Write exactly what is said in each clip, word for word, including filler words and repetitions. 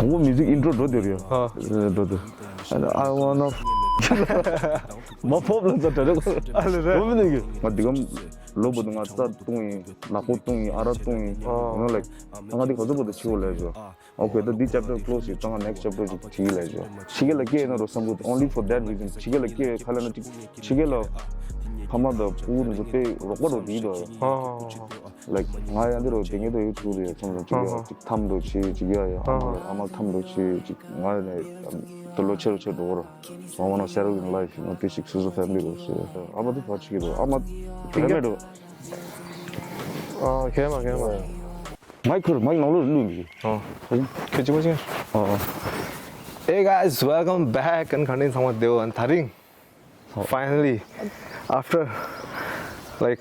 ངོ་མིའུ་ཛིག་ཨིན་ཊྲོ་འགྲོ་དེ་རེད། ཨ། འགྲོ་དེ། And I wanna མ་ཕོབ་ལ་ཙ་དྲ་རེད། ཨ་ལེ་རེད། ངོ་མི་ནི་གི་ང་འདི་གམ་ལོ་བོ་དུ་ང་རྩ་བཏུང་ཡིན། ནག་པོ་བཏུང་ཡིན། ཨ་ར་བཏུང་ཡིན། ཨ། ང་like ང་འདི་ག་ཚོད་བོ་དུ་ཕྱི་བོ་ལས་བྱོ། Okay, ད་འདི་chapter close ཡིན། ད་ང་next chapter ཅིག་བྲིས་ལས་བྱོ། ཕྱི་རྒྱལ་ལ་སྐྱེས་ཡིན་ན་རོ་བསམ་གི་འདུག only for that reason. ཕྱི་རྒྱལ་ལ་སྐྱེས་ཁ་ལ་ན་ཅིག་ཕྱི་རྒྱལ་ལ་ཕ་མ་དང་བུ་ནི་ཚོ་དཔེ་རོགས་པ་རོ་དེ་ཡིན་དོ། ཨ། Like ང་ཡང་འདི་རུ་དེ་ངེས་དོ་ཡོད་ཚུལ་རེད། ཚང་ཚང་གཅིག་ཡ་ཨ་ཧ། གཅིག་ཐམ་དོ་ཆེ་གཅིག་ཡ་ཡ་ཨ་ཨ་མ་ཨ་མ་ཐམ་དོ་ཆེ་གཅིག་ང་ནས་དུ་ལོ་ཆེ་རུ་ཆེ་འགྲོ་ར། I wanna settle in life, you know, this is Suzu family རོ་སོ། ཨ་མ་དུ་བར་ཆིག་རོ་ཨ་མ་རེ་མེད་རོ། ཨ་ཁྱེད་མ་ཁྱེད་མ། མའིག་ཁུར་མའིག་ནང་ལོགས་བླུགས་མི་ཤེས། ཨ་ཁྱེད་ཅི་མ་ཤེས། ཨ་ཨ། Hey guys, welcome back. ཨན་ག་འདྲ་ཚང་མ་བདེ་བོ། ཨན་ད་རིང་Finally, after like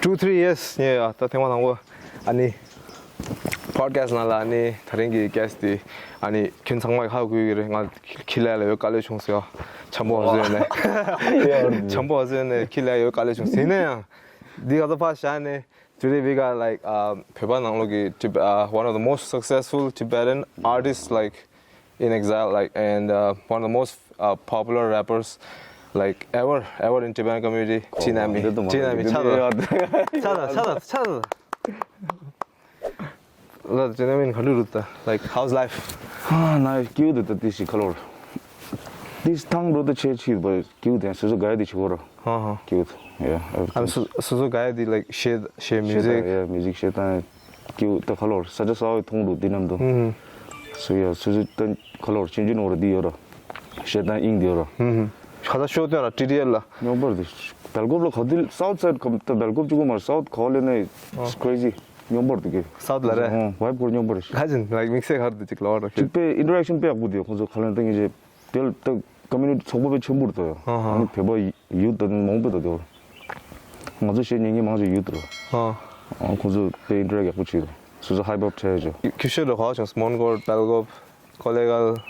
two three years, yeah, ད་ཐེངས་མ་དང་པོ་ཨ་ནི་podcast ནང་ལ་ཨ་ནི་ད་རིང་གི་guest དེ་ཨ་ནི་ཁྱོད་ཚང་མས་ཧ་གོ་གི་རེད། ང་ཁྱི་ལས་ལ་ཡོད་དཀའ་ལས་བྱུང་ཟེར་བ། འཆམ་པོ་བ་ཟེར་ནས། འཆམ་པོ་བ་ཟེར་ནས་ཁྱི་ལས་ཡོད་དཀའ་ལས་བྱུང་ཟེར་ནས་ཡང་འདི་ག་ཚོད་ཕར་བཞག་ནས། Today we got like um, བོད་པ་ནང་ལོགས་ཀྱི Tib- uh, one of the most successful Tibetan artists like in exile, like, and uh, one of the most uh, popular rappers like ever ever in Tibetan community. Chinami, འདི་དུ་མ་Chinami, འདི་Chada, འདི་Chada, Chada, Chada. ལ་Chinami ག་འདྲ་རུ་ད། Like, how's life? ཨ་ན་ཀིའུ་དུ་ད་ཏི་ཤི་ཁ་ལོར། ཏི་ཤི་ཐང་རུ་ད་ཆེ་ཆི་བ་ཀིའུ་དེ་སོ་སོ་ག་ཡ་དི་ཆི་གོ་ར། ཧ་ཧ། ཀིའུ་དུ། Yeah, I'm everything. So so so guy the like share share music. Yeah, music share time. ཀིའུ་ད་ཁ་ལོར་ས་ཆ་ས་བའི་ཐོང་རུ་དི་ནམ་དུ། ཧུམ་ཧུམ། So yeah, སོ་སོ་ད་ཁ་ལོར་ཆེན་ཆུ་ནོར་དི་ཡོ་ར། ཤེ་ད་ཨིང་དི་ཡོ་ར། ཧུམ་ཧུམ། ཁ་ད་ཤོ་ཏེ་ར་ཊི་ཌི་ཨེལ་ལ། ཉོ་བར་དི། བལ་ཀོབ་ལ་ཁ་དི་སའུ་ཐ་སའིཌ་ཁམ་ད་བལ་ཀོབ་ཅུ་གོ་མར་སའུ་ཐ་ཁ་ལེ་ནེ། ཨ། It's crazy. ཉོ་བར་དི་གི། སའུ་ཐ་ལ་རེ། ཨོ་ཝའིབ་གོར་ཉོ་བར་ཤི། ཁ་ཅིན་like མིག་སེ་ཁར་དི་ཅིག་ལོ་ར། ཅིག་པེ་ཨིན་ཊར་ཨེག་ཤན་པེ་ཡག་པོ་དི་ཁོང་ཚོ་ཁ་ལེ་ནེ་ཏང་ཡིན་ཅེ། དེ་ལ་ད་ཀོ་མིའུ་ནི་ཊི་ཚོགས་པ་དཔེ་ཆེན་པོ་རེད་དོ། ཧ་ཧ། ཨ་ནི་བོད་པ་ཡུཐ་དང་མང་པོ་དང་དེ་བར། ང་ཚོ་གཞས་ཉན་མཁན་མང་ཆེ་ཡུཐ་རེད། ཧ། ཨ་ཁོ་ཚོ་དཔེ་ཨིན་ཊར་ཡག་པོ་བྱེད་རེད། སོ་སོ་ཧའི་པ་ཨབ་བྱས་ཆོག་ཁྱི་ཤོད་རེད། ག་བ་བྱུང་། མོན་གྷོར། སྦེལ་ཀོབ། ཀོ་ལེ་གལ།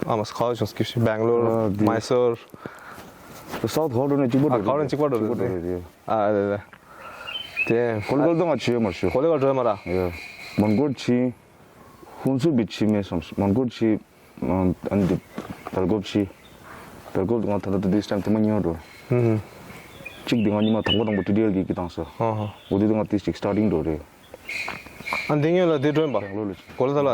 ཨ་མ་ག་བ་བྱུང་། ཁྱི་ཤོད། སྦེང་ལོར། ཨ་དེ་མའི་སོར། སའུ་ཐ་ག་བ་འགྲོ་ནས་གཅིག་པ། ཨ་ག་བ་འགྲོ་གཅིག་པ་འགྲོ་རེད། གཅིག་པ་འགྲོ་རེད། ཨ་ལེ་ལེ། དེ་ཀོ་ལེ་གལ་ད་ང་བྱས་ཡོད་མ་ཤོད། ཀོ་ལེ་གལ་འགྲོ་ཡོད་མ་ར། ཡ། མོན་གྷོར་ཕྱིན། ཧུན་སུར་བི་ཕྱིན་མེད་བསམ། མོན་གྷོར་ཕྱིན། ཨ་ནི་འདི་སྦེལ་ཀོབ་ཕྱིན། སྦེལ་ཀོབ་ང་ད་ལྟ་this time ཐེངས་མ་གཉིས་པ་འགྲོ། ཧུམ་ཧུམ། གཅིག་འདི་ང་ཉི་མ་དང་པོ་དང་པོ་ཊི་ཌི་ཨེལ་གྱི་གི་བཏང་ས། ཧ་ཧ། འོ་དེ་དུ་ང་ཏིས་གཅིག་སི་ཊར་ཊིང་འགྲོ་རེད། ཨ་འདི་ཉོས་ལ་འདི་སྒྲོན་པ། སྦེང་ལོར་ལ་གཅིག་གོ་ལ་ད་ལ་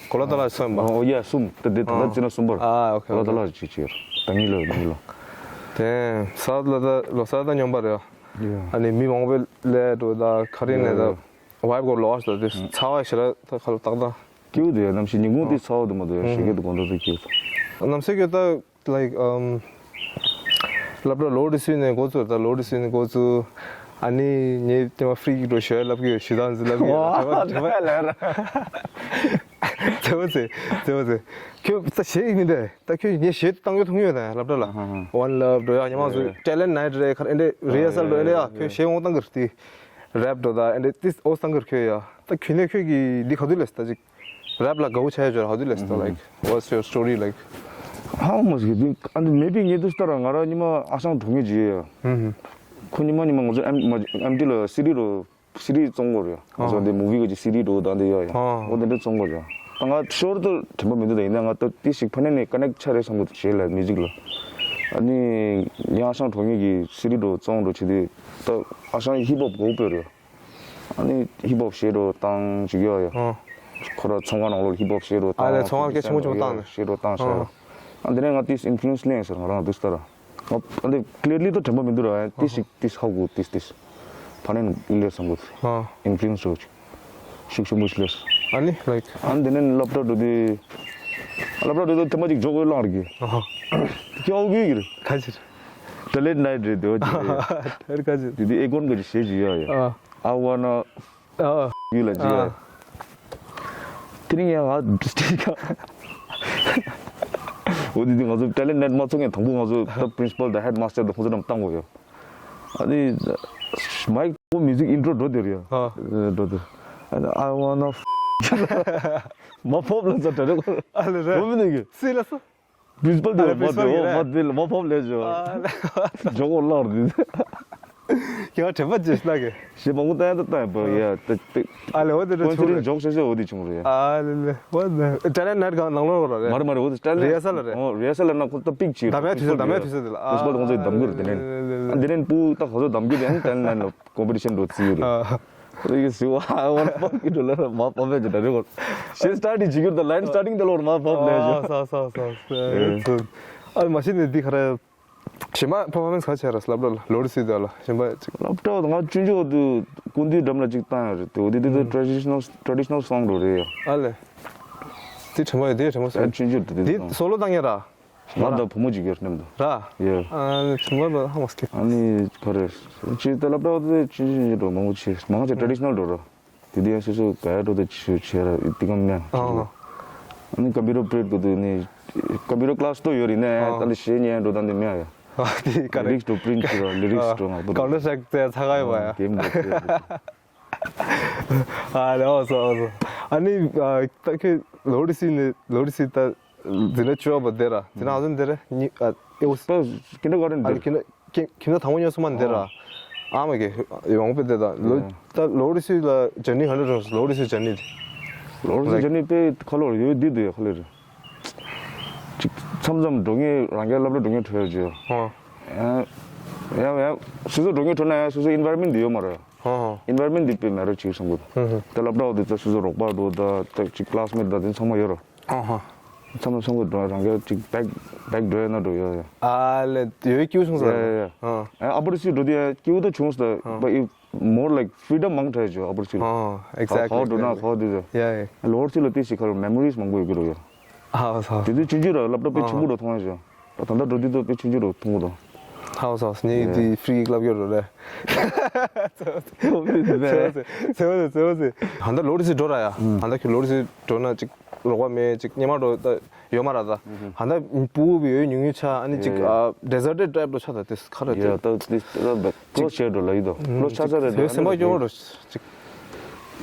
གོ་ལ་ད་ལ་སོན་པ། ཨོ་ཡ་གསུམ་ད་འདི་ད་ལྟ་ཨ་བརྩིས་ན་གསུམ་པར། ཨ་ཨོ་ཁེ་གོ་ལ་ད་ལ་གཅིག་བྱེད། ད་གཉིས་ལ་གཉིས་ལ། དེ་ས་ལ་ད་ལོ་ས་ད་སྙོམས་པ་རེད། ཡ། ཨ་ནི་མི་མང་པོ་ལས་འགྲོ་ད་ག་རེ་ནས་ད། ཡ་ཡ། ཝའིབ་གོ་ལོ་ཨར་ད་དེ་ཚ་བ་ཞེ་ར་ད་ཁ་ལ་ཏག་ཏག་ཀིའུ་དེ་གནམ་གཤིས་ཉིན་གུང་དེ་ཚ་བ་དུ་མ་དུ་ཡ་ཞེ་གེ་དུ་གོང་དུ་དུ་ཀིའུ། གནམ་སའི་ཀིའུ་ད་like um སློབ་གྲྭ་ལོ་དེ་སུས་ནས་འགོ་ཚུགས། ད་ལོ་དེ་སུས་ནས་འགོ་ཚུགས། ཨ་ནི་ངས་དེ་མ་ཕི་རི་ཀིག་འགྲོ་ཞོ་ལབ་ཀྱི་ཞུ་དང་ཟི་ལབ་ཀྱི་ཡོད། དེ་བ་དེ་བ་ལ་ར། དེ་བ་ཟེ་དེ་བ་ཟེ། ཁྱོད་ད་ཞེ་ཡིན་མི་འདྲ། ད་ཁྱོད་ངས་ཞེ་བཏང་ཡོད་ཐུང་ཡོད་ད་སློབ་གྲྭ་ལ། ཧ་ཧ། One Love འགྲོ་ཡ་ཉི་མ་ཟུ་ཡ་ཊེ་ལེན་ཊི་ནའིཊ་རེད། ཁར་ཨེ་འདྲ་རི་ཧར་སལ་འགྲོ་ཨེ་འདྲ་ཡ་ཁྱོད་ཞེ་འོང་བཏང་གི་རེད་དེ། རེབ་འགྲོ་ད་ཨེ་འདྲ་ཏིས་འོ་བཏང་གི་རེད་ཁྱོད་ཡ། ད་ཁྱོད་ནས་ཁྱོད་ཀྱི་འདི་ག་དུས་ལས་ད་ཅིག་རེབ་ལ་དགའ་བོ་ཆགས་ཡོད་ཅོ་ར། How do you like to like what's your story like? How much you think? And maybe ངས་དུས་ལྟར་ང་རང་ཉི་མ་ཨ་ཞང་གྲོང་ངེས་ཀྱི་ཡོད། ཧུམ་ཧུམ། ཁོ་ཉི་མ་ཉི་མ་ང་ཚོ་ཨེམ་ཨེམ་ཊི་ལ་སི་ཌི་རུ་སི་ཌི་བཙོང་གོ་རེད། ང་ཚོ་ཨ་འདི་མུ་བི་གི་སི་ཌི་འགྲོ་ད་འདི་ཡོད་ཡ། ཨ་འོ་འདི་འདྲ་བཙོང་གོ་རེད། ད་ང་ཤོར་དུ་དྲན་པ་མི་འདུག་ད་ཡིན་ན་ང་ད་ཏི་ཞིག་ཕ་ནས་ནས་ཀ་ནེག་ཆགས་རེད་བསམ་གི་འདུག་བྱས་ལ་མིའུ་ཛིག་ལ། ཨ་ནི་ངའི་ཨ་ཞང་གྲོང་ངེས་ཀྱི་སི་ཌི་འགྲོ་བཙོང་འགྲོ་བྱེད་དུས་ད་ཨ་ཞང་ཧིབ་ཧོབ་གོ་སྤོས་རེད། ཨ་ནི་ཧིབ་ཧོབ་བཤད་རོགས་བཏང་ཅིག་ཡོད་ཡ། ཨ། ཁོ་ར་ཚོང་ཁང་ནང་ལོགས་ཧིབ་ཧོབ་བཤད་རོགས་ཨ་ལེ་བཏང་། ཚོང་ཁང་སྐད་ཆེན་པོ་ཆེན་པོ་བཏང་ནས། བཤད་རོགས་བཏང་ཤག་ཨ། ཨ་འདི་ནས་ང་ཏིས་ཨིན་ཕུ་ལུ་ཨེན་སི་ལེན་ཟེར་ང་རང་ཏིས་ལྟར། ང་ཨ་འདི་ཀླེར་ལི་དུ་དྲན་པ་མི་འདུག་ར། ཏིས་ཤིག་ཏིས་ཧ་གོ་ཏིས་ཏིས། ཕ་ནས་ཨིན་ལེ་བསམ་གོ། ཨ། ཨིན་ཕུ་ལུ་ཨེན་སི་རོགས་ཅིག་ཤུགས་ཆེན་པོ་ཞིག་ལས། ཨ་ནི་ལའིཀ་ཨ་འདི་ནས་སློབ་གྲྭ་འགྲོ་དུས། སློབ་གྲྭ་འགྲོ་དུས་ཐེངས་མ་གཅིག་ཇོག་ཡོད་ལངས་རྒྱུ། ཨ་ཧ། ཀྱ་འོ་གི་གི་རེད། ཁ་ཅིག་ཊེ་ལེན་ཊི་ནའིཊ་རེད་དེ་བ་ཅིག་རེད། ཁ་ཅིག་དེ་དུས་ཨེ་ཀོན་གི་ཅིག་བྱེད་ཅིག་ཡོད་ཡོད། ཨ། I wanna ཨ། ཡུལ་ལ་ཅིག་ཡོད། ཨ། དེ་ནི་ངས་ང་སི་ཊེ་ཇི་ག་འོ་དེ་དུས་ང་ཚོ་ཊེ་ལེན་ཊི་ནའིཊ་མ་ཚོགས་ངས་དང་པོ་ང་ཚོ་ད་པི་རིན་སི་པལ་དང་ཧེཌ་མ་སི་ཊར་དང་ཁོང་ཚོ་རྣམས་བཏང་དགོས་ཡོད། ཨ་ནི་མའིག་པོ་མིའུ་ཛིག་ཨིན་ཊྲོ་འགྲོ་དེ་རེད་ཡ། ཨ། འགྲོ་དེ། I wanna མ་ཕོབ་ལ་ཙ་དྲ་རེད། ཨ་ལེ་རེད། འོ་མི་ནི་གི་སི་ལ་སོ། པི་རིན་སི་པལ་དེ་ཨ་ལེ་མ་པི་རིན་སི་པལ་དེ་གི་རེད། མ་དེ་ལ་མ་ཕོབ་ལས་བྱོས། ཨ་ལེ། ཇོ་གོ་ལར་དེ། ཁྱེད་ཀྱིས་དྲན་པ་བརྗེད་ཤག་གི། ཞེས་མང་པོ་བལྟས་ད་ལྟ་ཡིན་པ་ཡ་ད་ད། ཨ་ལེ་འོ་དེ་འདྲ་ཀོན་སི་ཌེན་ཊི་ཇོག་ཤག་ཤག་འོ་དེ་བྱུང་རེད། ཨ་ལེ་ལེ་འོ་དེ་ཊེ་ལེན་ཊི་ནའིཊ་གང་ནང་ལོགས་རེད། མ་རེད་མ་རེད། འོ་དེ་ཊེ་ལེན་ཊི། རི་ཧར་སལ་རེད། ཨོ་རི་ཧར་སལ་ལ་ན་ཁོ་ད་པིག་ཅིག་འདམ་ཡ་དུས་ཚོད། འདམ་ཡ་དུས་ཚོད་དེ་ལ། པིན་སི་པལ་ཁོང་ཚོས་འདམ་གྱི་རེད། དེ་ནས་ཨ་དེ་ནས་པུ་ད་ཁོ་ཚོ་འདམ་གྱི་རེད། ཨ་ནི་ཊེ་ལེན་ཊི་ནའིཊ་ལ་ཀོམ་པི་ཊི་ཤན་འགྲོ་རྩིས་ཡོད་རེད། ཨ་ཁོ་ཚོ་གི་ཟི་ཝ་ཨ་ཝར་པག་གི་འགྲོ་ལ་མ་པ་པ་ཅི་ད་རེད་གོ། ཤེས་སི་ཊར་ཊི་བྱེད་རྒྱུ་ད་ལའིན་སི་ཊར་ཊིང་ད་ལོར་མ་པ་པ་ལས་ཨ་ས་ས་ས་ས། ཨ་མ་ཤི་ནས་འདི་ག་རེ། གཞན་པ་པར་ཕོར་མན་སི་ག་བྱས་ར་སླབ་ར་ལ་ལོ་རི་སི་དེ་ལ་གཞན་པ་ཅིག་སློབ་གྲྭ་ང་ཆུང་ཆུང་དུས་སྐུ་མདུན་འགྲམ་ལ་ཅིག་བཏང་ཡོད་རེད། དེ་འོ་དེ་དེ་དེ་ཊེ་ཌི་ཤ་ནལ་ཊེ་ཌི་ཤ་ནལ་སོང་འགྲོ་རེད་ཡ། ཨ་ལེ། དེ་དྲན་པ་ཡོད། དེ་དྲན་པ་ཡོད། ཆུང་ཆུང་དུས་དེ་དེ་སོ་ལོ་བཏང་ཡ་ར། ང་དང་བུ་མོ་ཅིག་ཡོད་མཉམ་དུ། ར། ཡ། ཨ་ནི་དྲན་པ་ལ་ཧ་མ་སྐྱེ། ཨ་ནི་ག་རེ། ཅི་ད་སློབ་གྲྭ་དེ་ཆུང་ཆུང་ཆུང་འགྲོ་མང་པོ་ཆེ་མང་ཆེ་ཊེ་ཌི་ཤ་ནལ་འགྲོ་ར། དེ་དུས་ཡང་སོ་སོ་ག་ཡ་འགྲོ་དེ་ཆུ་ཆེ་ར་དེ་གམ་མེ། ཨ་ནི་ཀམ་པུ་ཊར་པི་རི་ཌི་གོ་དུས་ནི་ཀམ་པུ་ཊར་ཀི་ལ་སི་ཏོ་ཡོད་རེད་ནས། ཨ་ད་འདི་ཤེས་ཉན་འགྲོ་ད་འདི་མེ་ཡ། ཨ་དེ་ག་རེ། ལི་རིགས་འགྲོ་པི་རིན་ཊི་བྱེད་ར་ལི་རིགས་འགྲོ་ང་པོ་ཀའུན་ཊར་སི་ཊྲའེག་ཙེ་ཚ་ག་ཡོད་པ་ཡ། གེམ་འགྲོ་ཨ་ལེ་ཨོ་སོ་ཨོ་སོ། ཨ་ནི་ད་ཁྱོད་ལོ་རི་སི་ནི་ལོ་རི་སི་ད་འཛིན་གྲྭ་བཅུ་པ་དེ་ར་དེ་ན་ཨ་ཟོན་དེ་ར་ནི་ཨ་ཨེ་ཨོ་སི། ད་ཀིན་ཌར་གྷར་ཌེན་ཨ་དེ་ལི་ཀིན་ཌར། ཁྱིམ་ཁྱིམ་ཚང་དང་པོ་ཉོ་སོང་མ་འདི་ར། ཨ་མ་གི་ཡོང་པའི་དེ་དང་ལོ་ད་ལོ་རི་སི་ལ་ཇར་ནི་ག་འདྲ་འགྲོ་ལོ་རི་སི་ཇར་ནི། ལོ་རི་སི་ཇར་ནི་དཔེ་ཁ་ལོ་ཡོད་འདི་འདུག་ཡ་ཁ་ལེ་རེད། ཅིག་མཚམས་མཚམས་འགྲོ་ངེས་རང་རྒྱལ་སློབ་གྲྭ་འགྲོ་ངེས་གྲོལ་བརྗོད། ཧོ། ཡང་ཡང་སོ་སོ་འགྲོ་ངེས་གྲོལ་ན་ཡང་སོ་སོ་ཨིན་ཝའི་རོན་མེན་ཊི་འདི་ཡོད་མ་རེད། ཧོ་ཧོ། ཨིན་ཝའི་རོན་མེན་ཊི་འདི་དཔེ་མེད་རོ་ཅིག་བསམ་གི་འདུག་ཧུ་ཧུ། ད་སློབ་གྲྭ་འོ་དེ་ད་སོ་སོ་རོགས་པ་འགྲོ་ད་ད་ཅིག་ཀི་ལ་སི་མེ་ཊི་ད་དེ་ཚང་མ་ཡོད་རོ། ཨ་ཧ། མཚམས་ལ་སོང་གི་འགྲོ་རང་ག་ཅིག་བེག་བེག་འགྲོ་ཡ་ན་འགྲོ་ཡ་ཡ། ཨ་ལེ་ཡོད་སྐྱིད་སོང་ས་ཡ་རེད། ཡ་ཡ། ཨ་ཨ་པར་སི་འགྲོ་དུས་ཡ་སྐྱིད་ད་བྱུང་ས། ཨ་but it more like freedom མང་དྲགས་བྱུང་ཨ་པར་སི། ཨ་ཨ་ཨེག་ཛེག་ལི། ག་བ་འགྲོ་ན་ག་བ་དུས་ཡ། ཡ་ཡ། ལོ་ཝར་སི་ལ་དེ་ཞིག་ཁར་མེ་མོ་རིས་མང་པོ་ཡོད་ཀྱི་རེད་ཡ། ཨ་ཧ་ཧ། དེ་དུས་ཆུང་ཆུང་ར་སློབ་གྲྭ་དཔེ་ཆེན་པོ་རུ་མཐོང་ཡ་བྱུང་། ད་ད་ལྟ་འགྲོ་དུས་ད་དཔེ་ཆུང་ཆུང་རུ་མཐོང་གི་འདུག་ཧ་ཧ་ཧ། ངས་དེ་ཧྥི་རི་ཀིག་ལབ་ཡོད་རེད། ཚེ་བ་ཚེ་བ་ཚེ། ཧ་ད་ལོ་ཝར་སི་འགྲོ་ར་ཡ། ཧ་ད་ཁྱོད་ལོ་ཝར་སི་འགྲོ་ན་ཅིག་རོགས་པ་མེད་ཅིག་སྙེ་མ་འགྲོ་ད་ཡོད་མ་ར་ད། ཧ་ད་སྤུ་གུ་ཡོད་ཉུང་ཉུང་ཆ་ཨ་ནི་ཅིག་ཡ་ཡ། ཨ་ཌེ་ཟར་ཊི་ཊའིབ་འགྲོ་ཆ་ད་དེ་ཁ་ར་ཡ་ཅིག་ད་དེ་ད་ཀློ་ཤེར་འགྲོ་ལ་ཡི་དོ་ཀློ་ཆ་ཆ་རེད་དེ་སེམས་པ་སྐྱོ་བོ་འགྲོ་ཅིག་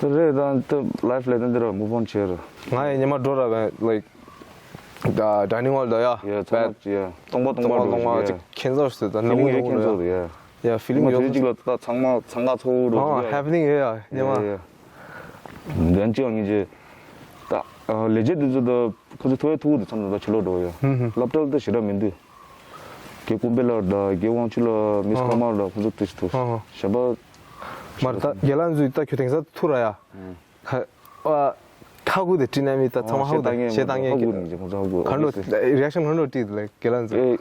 ད་རེད་ད་ད་ལའིཕ་ལས་ད་འདི་ར་མུ་ཝ་ཨོན་བྱེད་ར། ང་ཡི་སྙེ་མ་འགྲོ་ར་བས་ལའིཀ་ད་ཌའི་ནིང་ཧོལ་ད་ཡ་ཡ་ཚང་མ་ཡ་སྟོང་པ་སྟོང་པ་འགྲོ་ཅིག་ཡ། ཁྱེད་ཚོ་ཞིག་ད་ནང་ཧྥི་ལིང་ཡ་ཁྱེད་ཚོ་ཡ། ཡ་ཕི་ལིང་ཡོད་ཅིག་ལ་ད་ཚང་མ་འཚང་ཁ་ཚ་བོ་འགྲོ་ཨ་ཅིག་ཡ། ཧེ་པི་ནིང་ཡོད་ཡ་སྙེ་མ། ཡ་ཡ། འདན་ཅི་ཡང་ཉིན་རྗེས་ད་ལས་བྱེད་འདི་ཚོ་ད་ཁོ་ཚོ་ཐུག་ཡ་ཐུག་འདི་ཚང་ད་ཕྱི་ལོགས་འགྲོ་ཡ། ཧུམ་ཧུམ། སློབ་གྲྭ་ལ་ད་ཞེ་དྲག་མི་འདུག་རྒན་ཀུན་དཔལ་ལགས་དང་རྒན་དབང་ཕྱུག་ལགས་མིས་ཀརྨ་ལགས་ཁོ་ཚོ་ཏོག་ཙམ་འདུག་ཧ་ཧ། གཞན་པ། མར་ད་རྒན་ལགས་ཚོས་ད་ཁྱོད་དེང་སང་ཐུག་ར་ཡ། ཧུམ། ཁ་ཨ་ཁ་ཁུ་དེ་དྲིས་ན་མི་ད་ཚང་མ་ཧ་གོ་དེ་ཞེ་སྡང་ངེས་ཀྱི་ཧ་གོ་ནི་ཁོ་ཚོ་ཧ་གོ་ག་འགྲོ་རི་ཨེག་ཤན་ག་འགྲོ་དྲིས་དེ་ལ་རྒན་ལགས་ཚོས། ཨེ།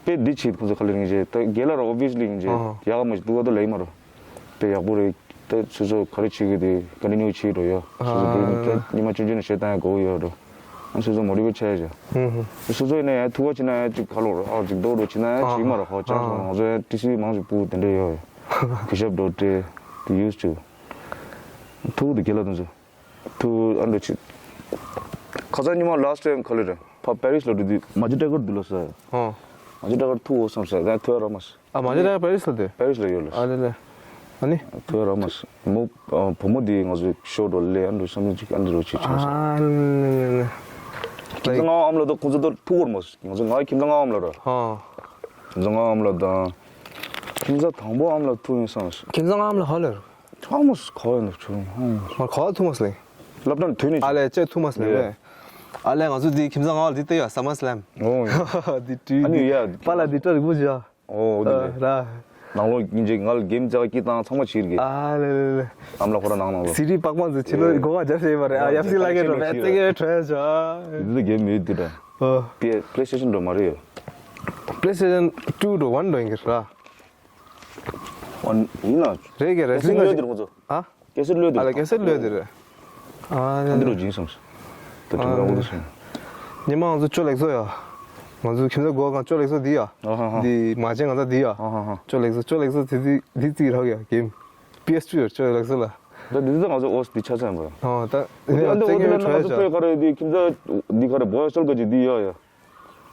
དཔེ་འདི་བྱེད་ཁོ་ཚོ་ག་ལེར་ཡིན་ཅེ་ད་རྒན་ལགས་ར་ཨོ་བི་ཡ་སི་ལི་ཡིན་ཅེ་ཨ་ཧ། ཡག་ག་མ་ཞིག་འདུག་ག་ད་ལེགས་མ་རོ། དཔེ་ཡག་པོ་རེད། ད་སོ་སོ་ག་རེ་བྱེད་ཀྱི་དེ་ཀོན་ཊི་ནིའུ་བྱེད་འགྲོ་ཡ། སོ་སོ་ཨ་དེ་ད་ཉི་མ་ཆུང་ཆུང་ནས་བྱེད་བཏང་ཡ་དགོས་ཡོད་རོ། ཨ་སོ་སོ་མོ་ཊི་ཝེ་ཊི་བྱས་ཡ། ཧུམ་ཧུམ། སོ་སོ་ཡིན་ན་ཡ་ཐུག་པ་བྱེད་ན་ཡ་ཅིག་ག་ལོར་ཨ་ཅིག་རྡོག་རྡོག་བྱེད་ན་ཡ་ཨ་ཅིག་མ་ར་ཧོ་ཅང་ཨ་ང་ཚོ་ཡ་ཏི་སི་མང་ཞིག་སྤུ་དེ་འདྲ་ཡོད་ཡ། གུ་ཤབ་རྡོག་སྤྲད་དེ་ཡུས་ཅུ། ཐུག་དེ་རྒན་ལགས་དང་ཚོ། ཐུག་ཨ་འགྲོ་ཆེ། ཁ་སང་ཉི་མ་ལ་སི་ཊི་ཊའིམ་ག་ལེར་རེད། ཕ་པེ་རི་སི་ལ་འགྲོ་དུས་མ་ཇི་ཊེ་ཀར་འདུག་ལ་ས། ཨོ། མ་ཇི་ཊེ་ཀར་ཐུག་འོ་བསམ་ས་ཡང་ཐུག་ཡ་རག་མ་སོང་། ཨ་མ་ཇི་ཊེ་ཀར་པེ་རི་སི་ལ་འདུག་པེ་རི་སི་ལ་ཡོད་ལ། ཨ་ལེ་ལེ། ཨ་ནི། ཐུག་ཡ་རག་མ་སོང་། མོ་ཨ་བུ་མོ་དེ་ང་ཚོའི་ཤོ་འགྲོ་ལེ་ཨ་འགྲོ་བསམ་ཚུལ་ཅིག་ཨ་འདི་རོ་ཆེ་ཆུང་ས། ཨ་ལེ་ལེ་ལེ། ཁྱིམ་ཚང་ང་ཨམ་ལ་ད་ཁོ་ཚོ་ད་ཐུག་གོར་མ་སོང་། ང་ཚོ་ང་ཁྱིམ་ཚང་ང་ཨམ་ལ་ར། ཧ། ཁྱིམ་ཚང་ང་ཨམ་ལ་དང་། ཁྱིམ་ཚང་དང་པོ་ཨམ་ལ་ཐུག་ཡིན་བསམ་སོང་། ཁྱིམ་ཚང་ང་ཨམ་ལ་ཧ་ལེ་ར། ཐོག་མོ་སུ་ག་བ་ཡིན་ནོ་ཁྱོད་རང་ཧང་། ང་ག་བ་ཐུག་མ་སོང་། སློབ་གྲྭ་ནས་ཐོན་ནས་ཨ་ལས་ཅེ་ཐུག་མ་སོང་ལེ། ཨ་ལས་ང་ཚོ་འདི་ཁྱིམ་ཚང་ང་འདི་ལྟ་ཡ་ས་མ་སླེམ། ཨོ་ཡ། འདི་དུས་ཨ་ནི་ཡ། པཱ་ལགས་འདི་སྐྲ་རིང་པོ་བྱས། ཨོ་འདི་ལེ། ར། ནང་ལོགས་ཉིན་གཅིག་ང་ལ་གེམ་རྒྱག་སྐྱིད་བཏང་ཚང་མ་བྱེད་ཀྱི། ཨ་ལེ་ལེ་ལེ། ཨམ་ལ་ཁོ་ར་ནང་ནང་ལོ། སི་ཌི་པགས་པ་འཛུལ་ཕྱི་ལོ་སྒོ་ཁ་རྒྱབ་བྱས་པ་རེད། ཨ་ཡབ་སྲས་ལ་གེ་འགྲོ་རེད་ཙེ་གེ་འཕྲོ་ཡ་བྱ། འདི་ལ་གེམ་མེད་འདི་འདྲ། ཨོ། པི་པི་ལེ་སི་ཊེ་ཤན་འགྲོ་མ་རེད་ཡ། པི་ལེ་སི་ཊེ་ཤན་ཊུ་འགྲོ་ཝན་འགྲོ་ཡིན་གྱི་ར། ཨ་ཡིན་ན། རེད་གི་རེད། ཀེ་སེ་ཊི་ལོས་དེར་ཁོ་ཚོ། ཨ། ཀེ་སེ་ཊི་ལོས་དེར། ཨ་ལ་ཀེ་སེ་ཊི་ལོས་དེར། ཨ་འདི་རུ་སྦྱིན་སོང་། ད་དུང་རང་འུ་དུ་སོང་། ཉི་མ་ང་ཚོ་ཅོ་ལེགས་སོ་ཡ། ང་ཚོ་ཁྱིམ་ཚང་སྒོ་ཁང་ཅོ་ལེགས་སོ་འདི་ཡ། ཨ་ཧ་ཧ། འདི་མ་བྱན་ང་ཚོ་འདི་ཡ། ཨ་ཧ་ཧ། ཅོ་ལེགས་སོ་ཅོ་ལེགས་སོ་དེ་དེ་དེ་རྩིས་རག་ཡ་གེམ། པི་ཨེསི་ཊུ་ཡོད་ཅོ་ལེགས་སོ་ལ། ད་འདི་ཚོ་ང་ཚོ་ཨོ་སི་འདི་ཆ་ཚང་ཡིན་པ། ཨ་ད་འདི་ཨ་འདི་ཨོ་སི་ལ་ན་ང་ཚོ་པོས་ག་རེ་འདི་ཁྱིམ་ཚང་འདི་ག་རེ་བོ་ཡ་སོལ་ག་ཅིག་འདི་ཡ་ཡ།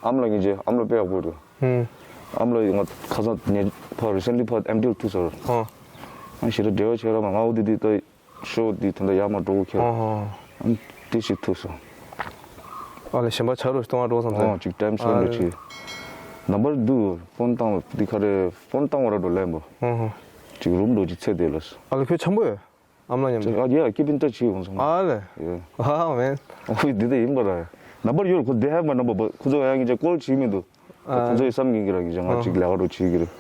ཨམ་ལགས་ཉིན་རྗེས་ཨམ་ལགས་དཔེ་ཡག་པོ་འདུག་ཧུམ། ཨམ་ལགས་ང་ཁ་སང་ཉེ་ཕར་རི་སེན་ལི་ཕར་ཨེམ་ཊི་ཨེལ་ཐུག་ཟེར། ཧོ། ཨ་ཞེ་དྲག་འབྲེལ་བ་བྱས་ར་མ་ང་འོ་དེ་དེ་ད་ཤོ་དེ་ད་ལྟ་ཡར་མར་འགྲོ་གི་ཁྱེར། ཧོ་ཧོ། ཨ་དེ་ཞིག་ཐུག་སོང་། ཨ་ལས་གཞན་པ་ཆ་རོགས་ཤིག་གཏོང་བ་འགྲོ་བསམ་ཨོ་ཚེ། ཅིག་ཊའིམ་སི་པེན་ཌི་ཨ་བྱེད། ནམ་བར་འདུག་ཕོན་བཏང་བ་འདི་ག་རེ་ཕོན་བཏང་བ་ར་འགྲོ་ལན་པོ། ཧོ་ཧོ། ཅིག་རུམ་འགྲོ་ཅིག་ཚད་དེ་ལ། ཨ་ལ་ཁྱོད་འཆམ་པོ་ཡོད། ཨ་མ་ལགས་མཉམ་དུ། ཨ་ཡ་keep in touch བྱེད་ཡོང་སོང་། ཨ་ལས། ཡ། ཨ་མེན། ཨོ་འདི་ལྟ་ཡིན་པ་ར། ནམ་བར་ཡོད་ཁོ་they have my number but ཁོ་ཚོ་ཡང་ངེད་ཅག་ཀོལ་བྱེད་མི་འདུག་ཨ། ཁོ་ཚོ་ཡི་བསམ་གྱི་ར་ངེད་ཅག་ང་ཅིག་ལས་ཀ་རོ་བྱེད་ཀྱི་རེད།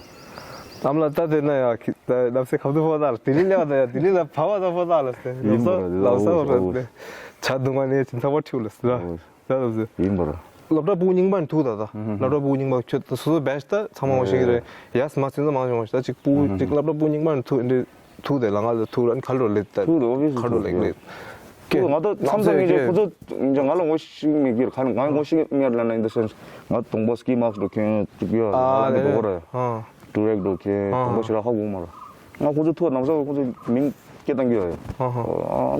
ཨ་མ་ལགས་ད་དེ་ན་ཡ་ལབ་སེ་ཁབ་ཏུ་ཕོ་ད་ལ་དེ་ལི་ལས་ད་ཡ་དེ་ལི་ལ་བ་བ་ད་ཕོ་ད་ལ་སེ་ཡིན་པ་ར། ལབ་ས་ལབ་ས་ལོ་ལོ་ཆ་དུང་བ་ནས་ཅིན་ཚ་བ་ཁྲིའུ་ལ་སེ་ར། ད་ལབ་སེ་ཡིན་པ་ར། སློབ་གྲྭ་ཕྲུ་གུ་རྙིང་པ་ནས་ཐུག་ད་ད། སློབ་གྲྭ་ཕྲུ་གུ་རྙིང་པ་ཁྱོད་ད་སོ་སོ་བེ་ཤ་ད་ཚང་མ་ངོ་ཤེས་ཀྱི་རེད། ཡ་སི་མ་སེ་ད་མང་ཆུང་ངོ་ཤེས་ད་ཅིག་ཕྲུ་གུ་ཅིག་སློབ་གྲྭ་ཕྲུ་གུ་རྙིང་པ་ནས་ཐུག་འདི་ཐུག་དེ་ལ་ང་ལ་ཐུག་ར་ཁ་ལོ་ལེ་ད། ཐུག་དེ་obviously ཁ་ལོ་ལེ་ལེ། ཐུག་ང་ད་མཚམས་མཚམས་ངེད་ཅག་ཁོ་ཚོ་ང་ལ་ངོ་ཤེས་མི་གིར་ཁ་ང་ངོ་ཤེས་མི་ལ་ན་in the sense ང་གདོང་པ་ski mask འགྲོ་མཁན་ཅིག་ཡོད་ཨ་ང་ལེ་འགྲོ་གོ་ར། ཨ། ཏུ་རེག་འགྲོ་མཁན་ཨ་གདོང་པ་ཞེ་དྲག་ཧ་གོ་མ་ར། ང་ཁོ་ཚོ་ཐུག་ནམ་ས་ཁོ་ཚོ་མིང་སྐད་བཏང་གི་ཡོད་ཡ། ཨ་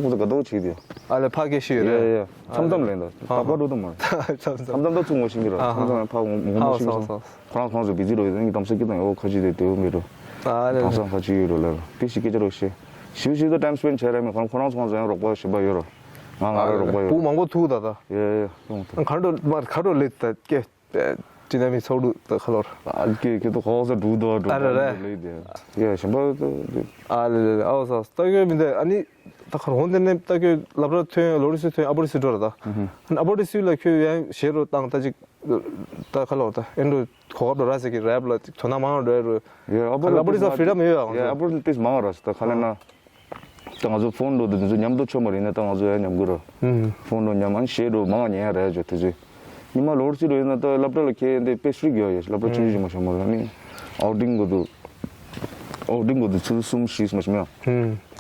ཁོ་ཚོ་དགའ་ཏོག་བྱེད་དེ། ཨ་ལེ་ཕ་སྐད་ཤེས་ཡོད་རེད། ཡ་ཡ་མཚམས་མཚམས་ལེན་ད་དག་པ་འགྲོ་དུ་མ་ར། མཚམས་མཚམས་མཚམས་མཚམས་ད་ཚུར་ངོ་ཤེས་མི་ར་མཚམས་མཚམས་ཕ་ངོ་ངོ་ཤེས་མི་སོང་། ཁོ་རང་ཁོང་ཚོ་བི་ཛི་རོ་ཡོད་ནི་དམ་ས་སྐད་བཏང་ཡོད་ཁ་ཅིག་དེ་དེའུ་མི་རོ། ཨ་ལེ་དམ་ས་ཁ་ཅིག་ཡོད་རོ་ལ་ར་དེ་ཞིག་སྐད་ཆ་རོ་ཤེས། ཞིབ་ཞིབ་ད་time spend བྱས་ར་མི་ཁོ་རང་ཁོ་རང་ཚོ་ཁོང་ཚོ་ཡང་རོགས་པ་ཞིབ་པ་ཡོད་རོ། ང་ང་ར་རོགས་པ་ཡོད། བུ་མང་པོ་ཐུག་ད་ད། ཡ་ཡ་ཡ་ཡོང་ཐུག་ག་འགྲོ་མ་ག་འགྲོ་ལེ་ད་སྐད། ཅི་ན་མི་ཚོགས་འདུ་ད་ཁ་ལོར། ཨ་ཀེ་ཀེ་ཏོ་ཁོག་ས་འགྲུ་དོ་འགྲུ་ཨ་ར་ར། ལེ་དེ། ཡ་ཞིམ་པ་ཏོ་དེ། ཨ་ལེ་ལེ་ཨའོ་ས་ལྟ་གི་མི་འདུག་ཨ་ནི་ད་ཁར་འོང་དེ་ནས་ལྟ་གི་སློབ་གྲྭ་ཐོན་ལོ་རི་སུ་ཐོན་ཨ་པོ་རི་སུ་འགྲོ་ར་ད། ཨ་ནི་ཨ་པོ་རི་སུ་ལ་ཁྱོད་ཡང་ཞེ་རོ་བཏང་ད་ཅིག་ད་ཁ་ལོར་ད་ཨེ་འགྲོ་གོ་སྐབས་འགྲོ་ར་ཟེར་གི་རེབ་ལ་ཅིག་དོ་སྣང་མང་རོ་རོ། ཡ་ཨ་པོ་ཨ་ལ་ཨ་པོ་རི་ས་ཕི་རམ་ཡོད་ཨང་ཡ་ཨ་པོ་རི་ཏིས་མང་ར་ད་ཁ་ལེ་ན། ད་ང་ཚོ་ཕོན་འགྲོ་དུས་དེ་ཚོ་མཉམ་དུ་ཆོ་མ་རེད་ན་ད་ང་ཚོ་ཡང་མཉམ་གི་ར། ཕོན་འགྲོ་མཉམ་ཨན་ཤེ་འགྲོ་མང་ཉན་ཡ་ར་ཡ་ཇོ་དེ་ཚོས། ཉི་མ་ལོར་སི་རོ་ཡིན་ན་ད་སློབ་གྲྭ་ལ་ཁྱེད་འདི་དཔེ་སྲིད་གི་ཡོད་ཡོད་སློབ་གྲྭ་ཆུང་ཆུང་ཞིག་མ་ཤོང་མ་ར་ནི། ཨའོ་ཏིང་གོ་དུ། ཨའོ་ཏིང་གོ་དུ་ཚུལ་གསུམ་བཞི་མ་ཤོང་ཡ།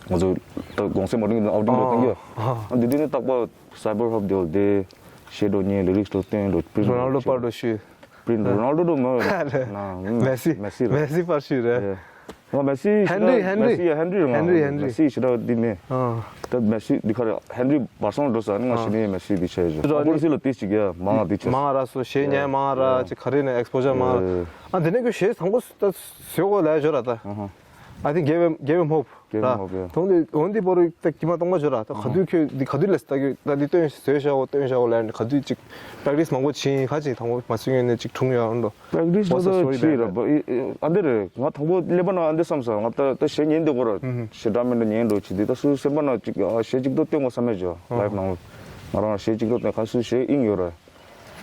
ང་ཚོ་ད་གོང་སེ་མ་ཏིང་གོ་དུ་ཨའོ་ཏིང་འགྲོ་བཏང་གི་ཡོད། ཨ་འདི་དུས་ནི་རྟག་པར་སའི་བར་ཧབ་དེ་བ་དེ། ཤེ་འགྲོ་ཉན་ལི་རིགས་འགྲོ་བསྟན་འགྲོ་པི་རོ་ནལ་ཌོ་པར་འགྲོ་ཤི། པྲིན་རོ་ནལ་ཌོ་དུ་མ་ཡོད་ན། མེ་སི། མེ་སི་རེད། མེ་སི་པར་ཤུ་རེད། ང་མེ་སི་ཧེན་རི་ཧེན་རི། མེ་སི་ཧེན་རི་རེད་ང་ཧེན་རི་ཧེན་རི། མེ་སི་ཞེ་དྲག་འདི་མེད། ད་མེ་སི་འདི་ག་རེ་ཧེན་རི་བར་སོང་འགྲོ་ས་ནི་ང་ཞི་ནི་མེ་སི་འདི་ཆེ་ཞོ་ཨ་པོ་རི་སི་ལ་ཏིས་ཅིག་ཡ་མང་ང་འདི་ཆེ། མང་ང་ར་སོ་ཞེ་ཉེ་མང་ང་ར་ཅིག་ག་རེ་ནས་ཨེག་སི་པོ་ཇར་མང་ང་ར། ཨ་འདི་ནས་ཁོས་ཞེ་དང་པོ་ད་བཟོས་གོ་ལ་ཞོ་ར་ད། I think give him give him hope. ར། དོན་དེ་འོན་དེ་པོ་རིག་ད་ཀྱི་མ་གཏོང་བ་ཞོ་ར་ད་ག་དུས་ཁྱོད་འདི་ག་དུས་ལས་ད་ཀྱི་ད་འདི་སྟོན་བཟོས་ཤག་འོ་སྟོན་ཤག་འོ་ལ་ནི་ག་དུས་ཅིག་པྲེག་ཏིས་མང་པོ་བྱིན་ཁ་ཅིག་དང་པོ་མ་སུ་ངན་ནས་ཅིག་གྲུང་ཡོད་འགྲོ། པྲེག་ཏིས་What's the ད་story ཅི་behind ར་that? ཨ་འདི་རེད་ང་དང་པོ་སླེབས་པ་ན་ཨ་འདི་བསམ་ས་ང་ད་ད་ཞེ་ཉན་འདི་གོ་ར་ཞེ་དྲག་མེད་འདྲ་ཉན་འགྲོ་ཅི་འདི་ད་སུ་སེམས་པ་ན་ཅིག་ཨ་ཞེ་ཅིག་ཏོ་སྟོན་གོ་བསམ་མེད་ཅོ་ལའིབ་ནང་ང་རང་ཞེ་ཅིག་ཏོ་སྟོན་ག་སུ་ཞེ་ཨིན་ཡོད་ར།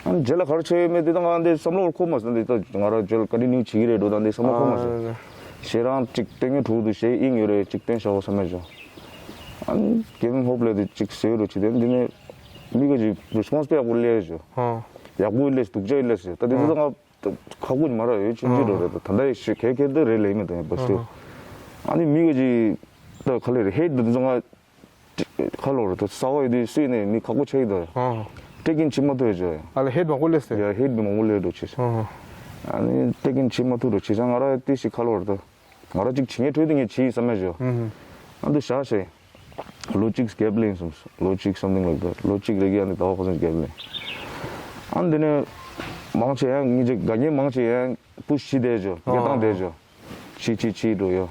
ཨ་ནི་རྗེས་ལ་ག་རེ་བྱས་ཡོད་མེད་དེ་ད་ང་འདི་བསམ་བློ་འཁོར་མ་སོང་འདི་ད་ང་རང་རྗེས་ལ་ཀོན་ཊི་ནིའུ་བྱེད་ཀྱི་རེད་འགྲོ་ད་འདི་བསམ་བློ་འཁོར་མ་སོང་། ཞེ་རང་ཅིག་སྟོན་ངེས་དྲུག་ཏུ་ཞེ་ཨིན་ཡོད་རེད་ཅིག་སྟོན་བཞག་གོ་བསམ་མེད་ཅོ། ཨ་ནི་གེ་ཝིང་ཧོབ་ལས་དེ་ཅིག་ཟེར་རོ་ཅི་དེ་འདི་ནས་མི་ག་ཅིག་རེ་སི་པོན་སི་དཔེ་ཡག་པོ་སླེབས་ཅོ། ཡག་པོ་སླེབས་སྡུག་ཅག་སླེབས་ཟེར་ད་དེ་ཚོ་ད་ང་ཁག་པོ་ཅིག་མ་རག་ཡོད་ཆུང་ཆུང་འགྲོ་རེད་ད་ད་ལྟ་ཡི་ཞེ་གལ་གལ་དེ་རེད་ལས་མེད་ད་ཡིན་པ་སུ། ཨ་ནི་མི་ག་ཅིག་ད་ག་ལེ་རེད་ཧེད་དེ་ཚོ་ང་ཁ་ལོ་རེད་ད་ས་བ་ཡོད་དུས་སུས་ནས་མི་ཁག་པོ་ཆགས་ཡོད་ད། ཨ། ཏེ་ཀིན་ཆི་མ་ཐུ་ཡོད་ཅོ། ཨ་ལ་ཧེད་མང་པོ་སླེབས་སེ། ཡ་ཧེད་མི་མང་པོ་སླེབས་འགྲོ་ཆེ་ས། ཨ་ནི་ཏེ་ཀིན་ཆི་མ་ཐུ་འགྲོ་ཆེ་ས་ང་ར་ཏི་ཞིག་ཁ་ལོ་རེད་ད། ང་ར་ཅིག་བྱེད་ངེས་འཕྲོད་དེ་ངས་བྱེད་ཡིན་བསམ་མེད་ཅོ། ཨ་འདི་བཞག་ཤེ། ལོ་གཅིག་གེབ་ལེན་སོང་ལོ་གཅིག་something like that ལོ་གཅིག་རེ་གི་ཨ་ནི་ཟླ་བ་ཁ་སང་གེབ་ལེན། ཨ་འདི་ནས་མང་ཆེ་ཡང་ངེད་ཅིག་དགའ་ཉེ་མང་ཆེ་ཡང་པུ་ཤི་བྱེད་དེ་ཅོ་ངས་བཏང་དེ་ཅོ། ཆི་ཆི་ཆི་འགྲོ་ཡོ།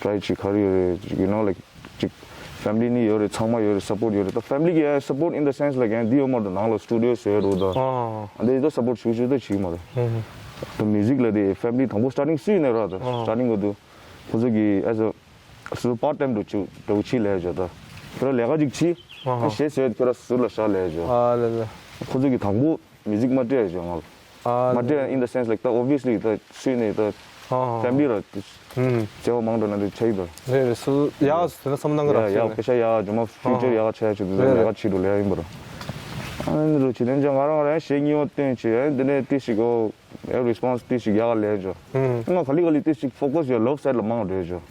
ཊ་རའི་ཅིག་ག་རེ་ཡོད་རེད་ཅིག་you know like ཅིག་ཕེ་མི་ལི་ནི་ཡོད་རེད་ཚང་མ་ཡོད་རེད་སཔོར་ཊི་ཡོད་རེད་ད་ཕེ་མི་ལི་གི་ཡང་སཔོར་ཊི་in the sense like ཡང་འདི་ཡོད་མ་རེད་ནང་ལ་སི་ཊུ་ཌི་ཡོ་བཟོས་རེད་ད། ཨ་འདི་ད་སཔོར་ཊི་ཞུ་ཞུ་ད་བྱེད་མ་རེད། ད་མིའུ་ཟིག་ལ་དེ་ཕེ་མི་ལི་དང་པོ་སི་ཊར་ཊིང་སུ་ཡིན་ནས་ར་ད་སི་ཊར་ཊིང་གོ་དུ་ཁོ་ཚོ་གི་as a སུ་པར་ཊའིམ་འགྲོ་ཆུ་འགྲོ་ཆི་ལས་བྱ་ད་ཁྱོད་ར་ལས་ཀ་ཅིག་ཆི་ཨ་ཞེས་ཟེར་ཁྱོད་ར་སུ་ལ་ཤ་ལས་བྱ། ཨ་ལ་ལ། ཁོ་ཚོ་གི་དང་པོ་མིའུ་ཟིག་མ་སྤྲད་བྱ་ང་ལ། ཨ་མ་སྤྲད་in the sense like ད་obviously ད་སུས་ནས་ད་ཨ་ཕེ་མི་ལི་ར་ཨུམ་བྱེ་བ་མང་དྲགས་ན་འདྲ་ཆགས་ཡིན་ད། རེད་རེད་སུ་ཡག་སུ་དེ་ན་བསམ་སྣང་གི་ར་ཡ་ཡ་ཆེ་པེ་ཤ་ཡ་ཇོ་མ་ཕིའུ་ཅར་ཡག་ཆེ་ཆེ་དུ་རེད་ལས་ཀ་ཆེ་རུ་ལས་ཡིན་པ་ར། ཨ་ནི་རུ་ཆེ་དེ་འཇག་ང་རང་རང་ཤེས་ཉིན་བ་སྟོན་ཆེ་ཡ་འདི་ནས་ཏི་ཞིག་གོ་ཡ་རེ་སི་པོན་སི་ཏི་ཞིག་ཡག་ལས་བྱ། ང་ག་ལི་ག་ལི་ཏི་ཞིག་ཕོ་ཀ་སི་ཡ་ལབ་སའིཌ་ལ་མང་རེད་བྱ།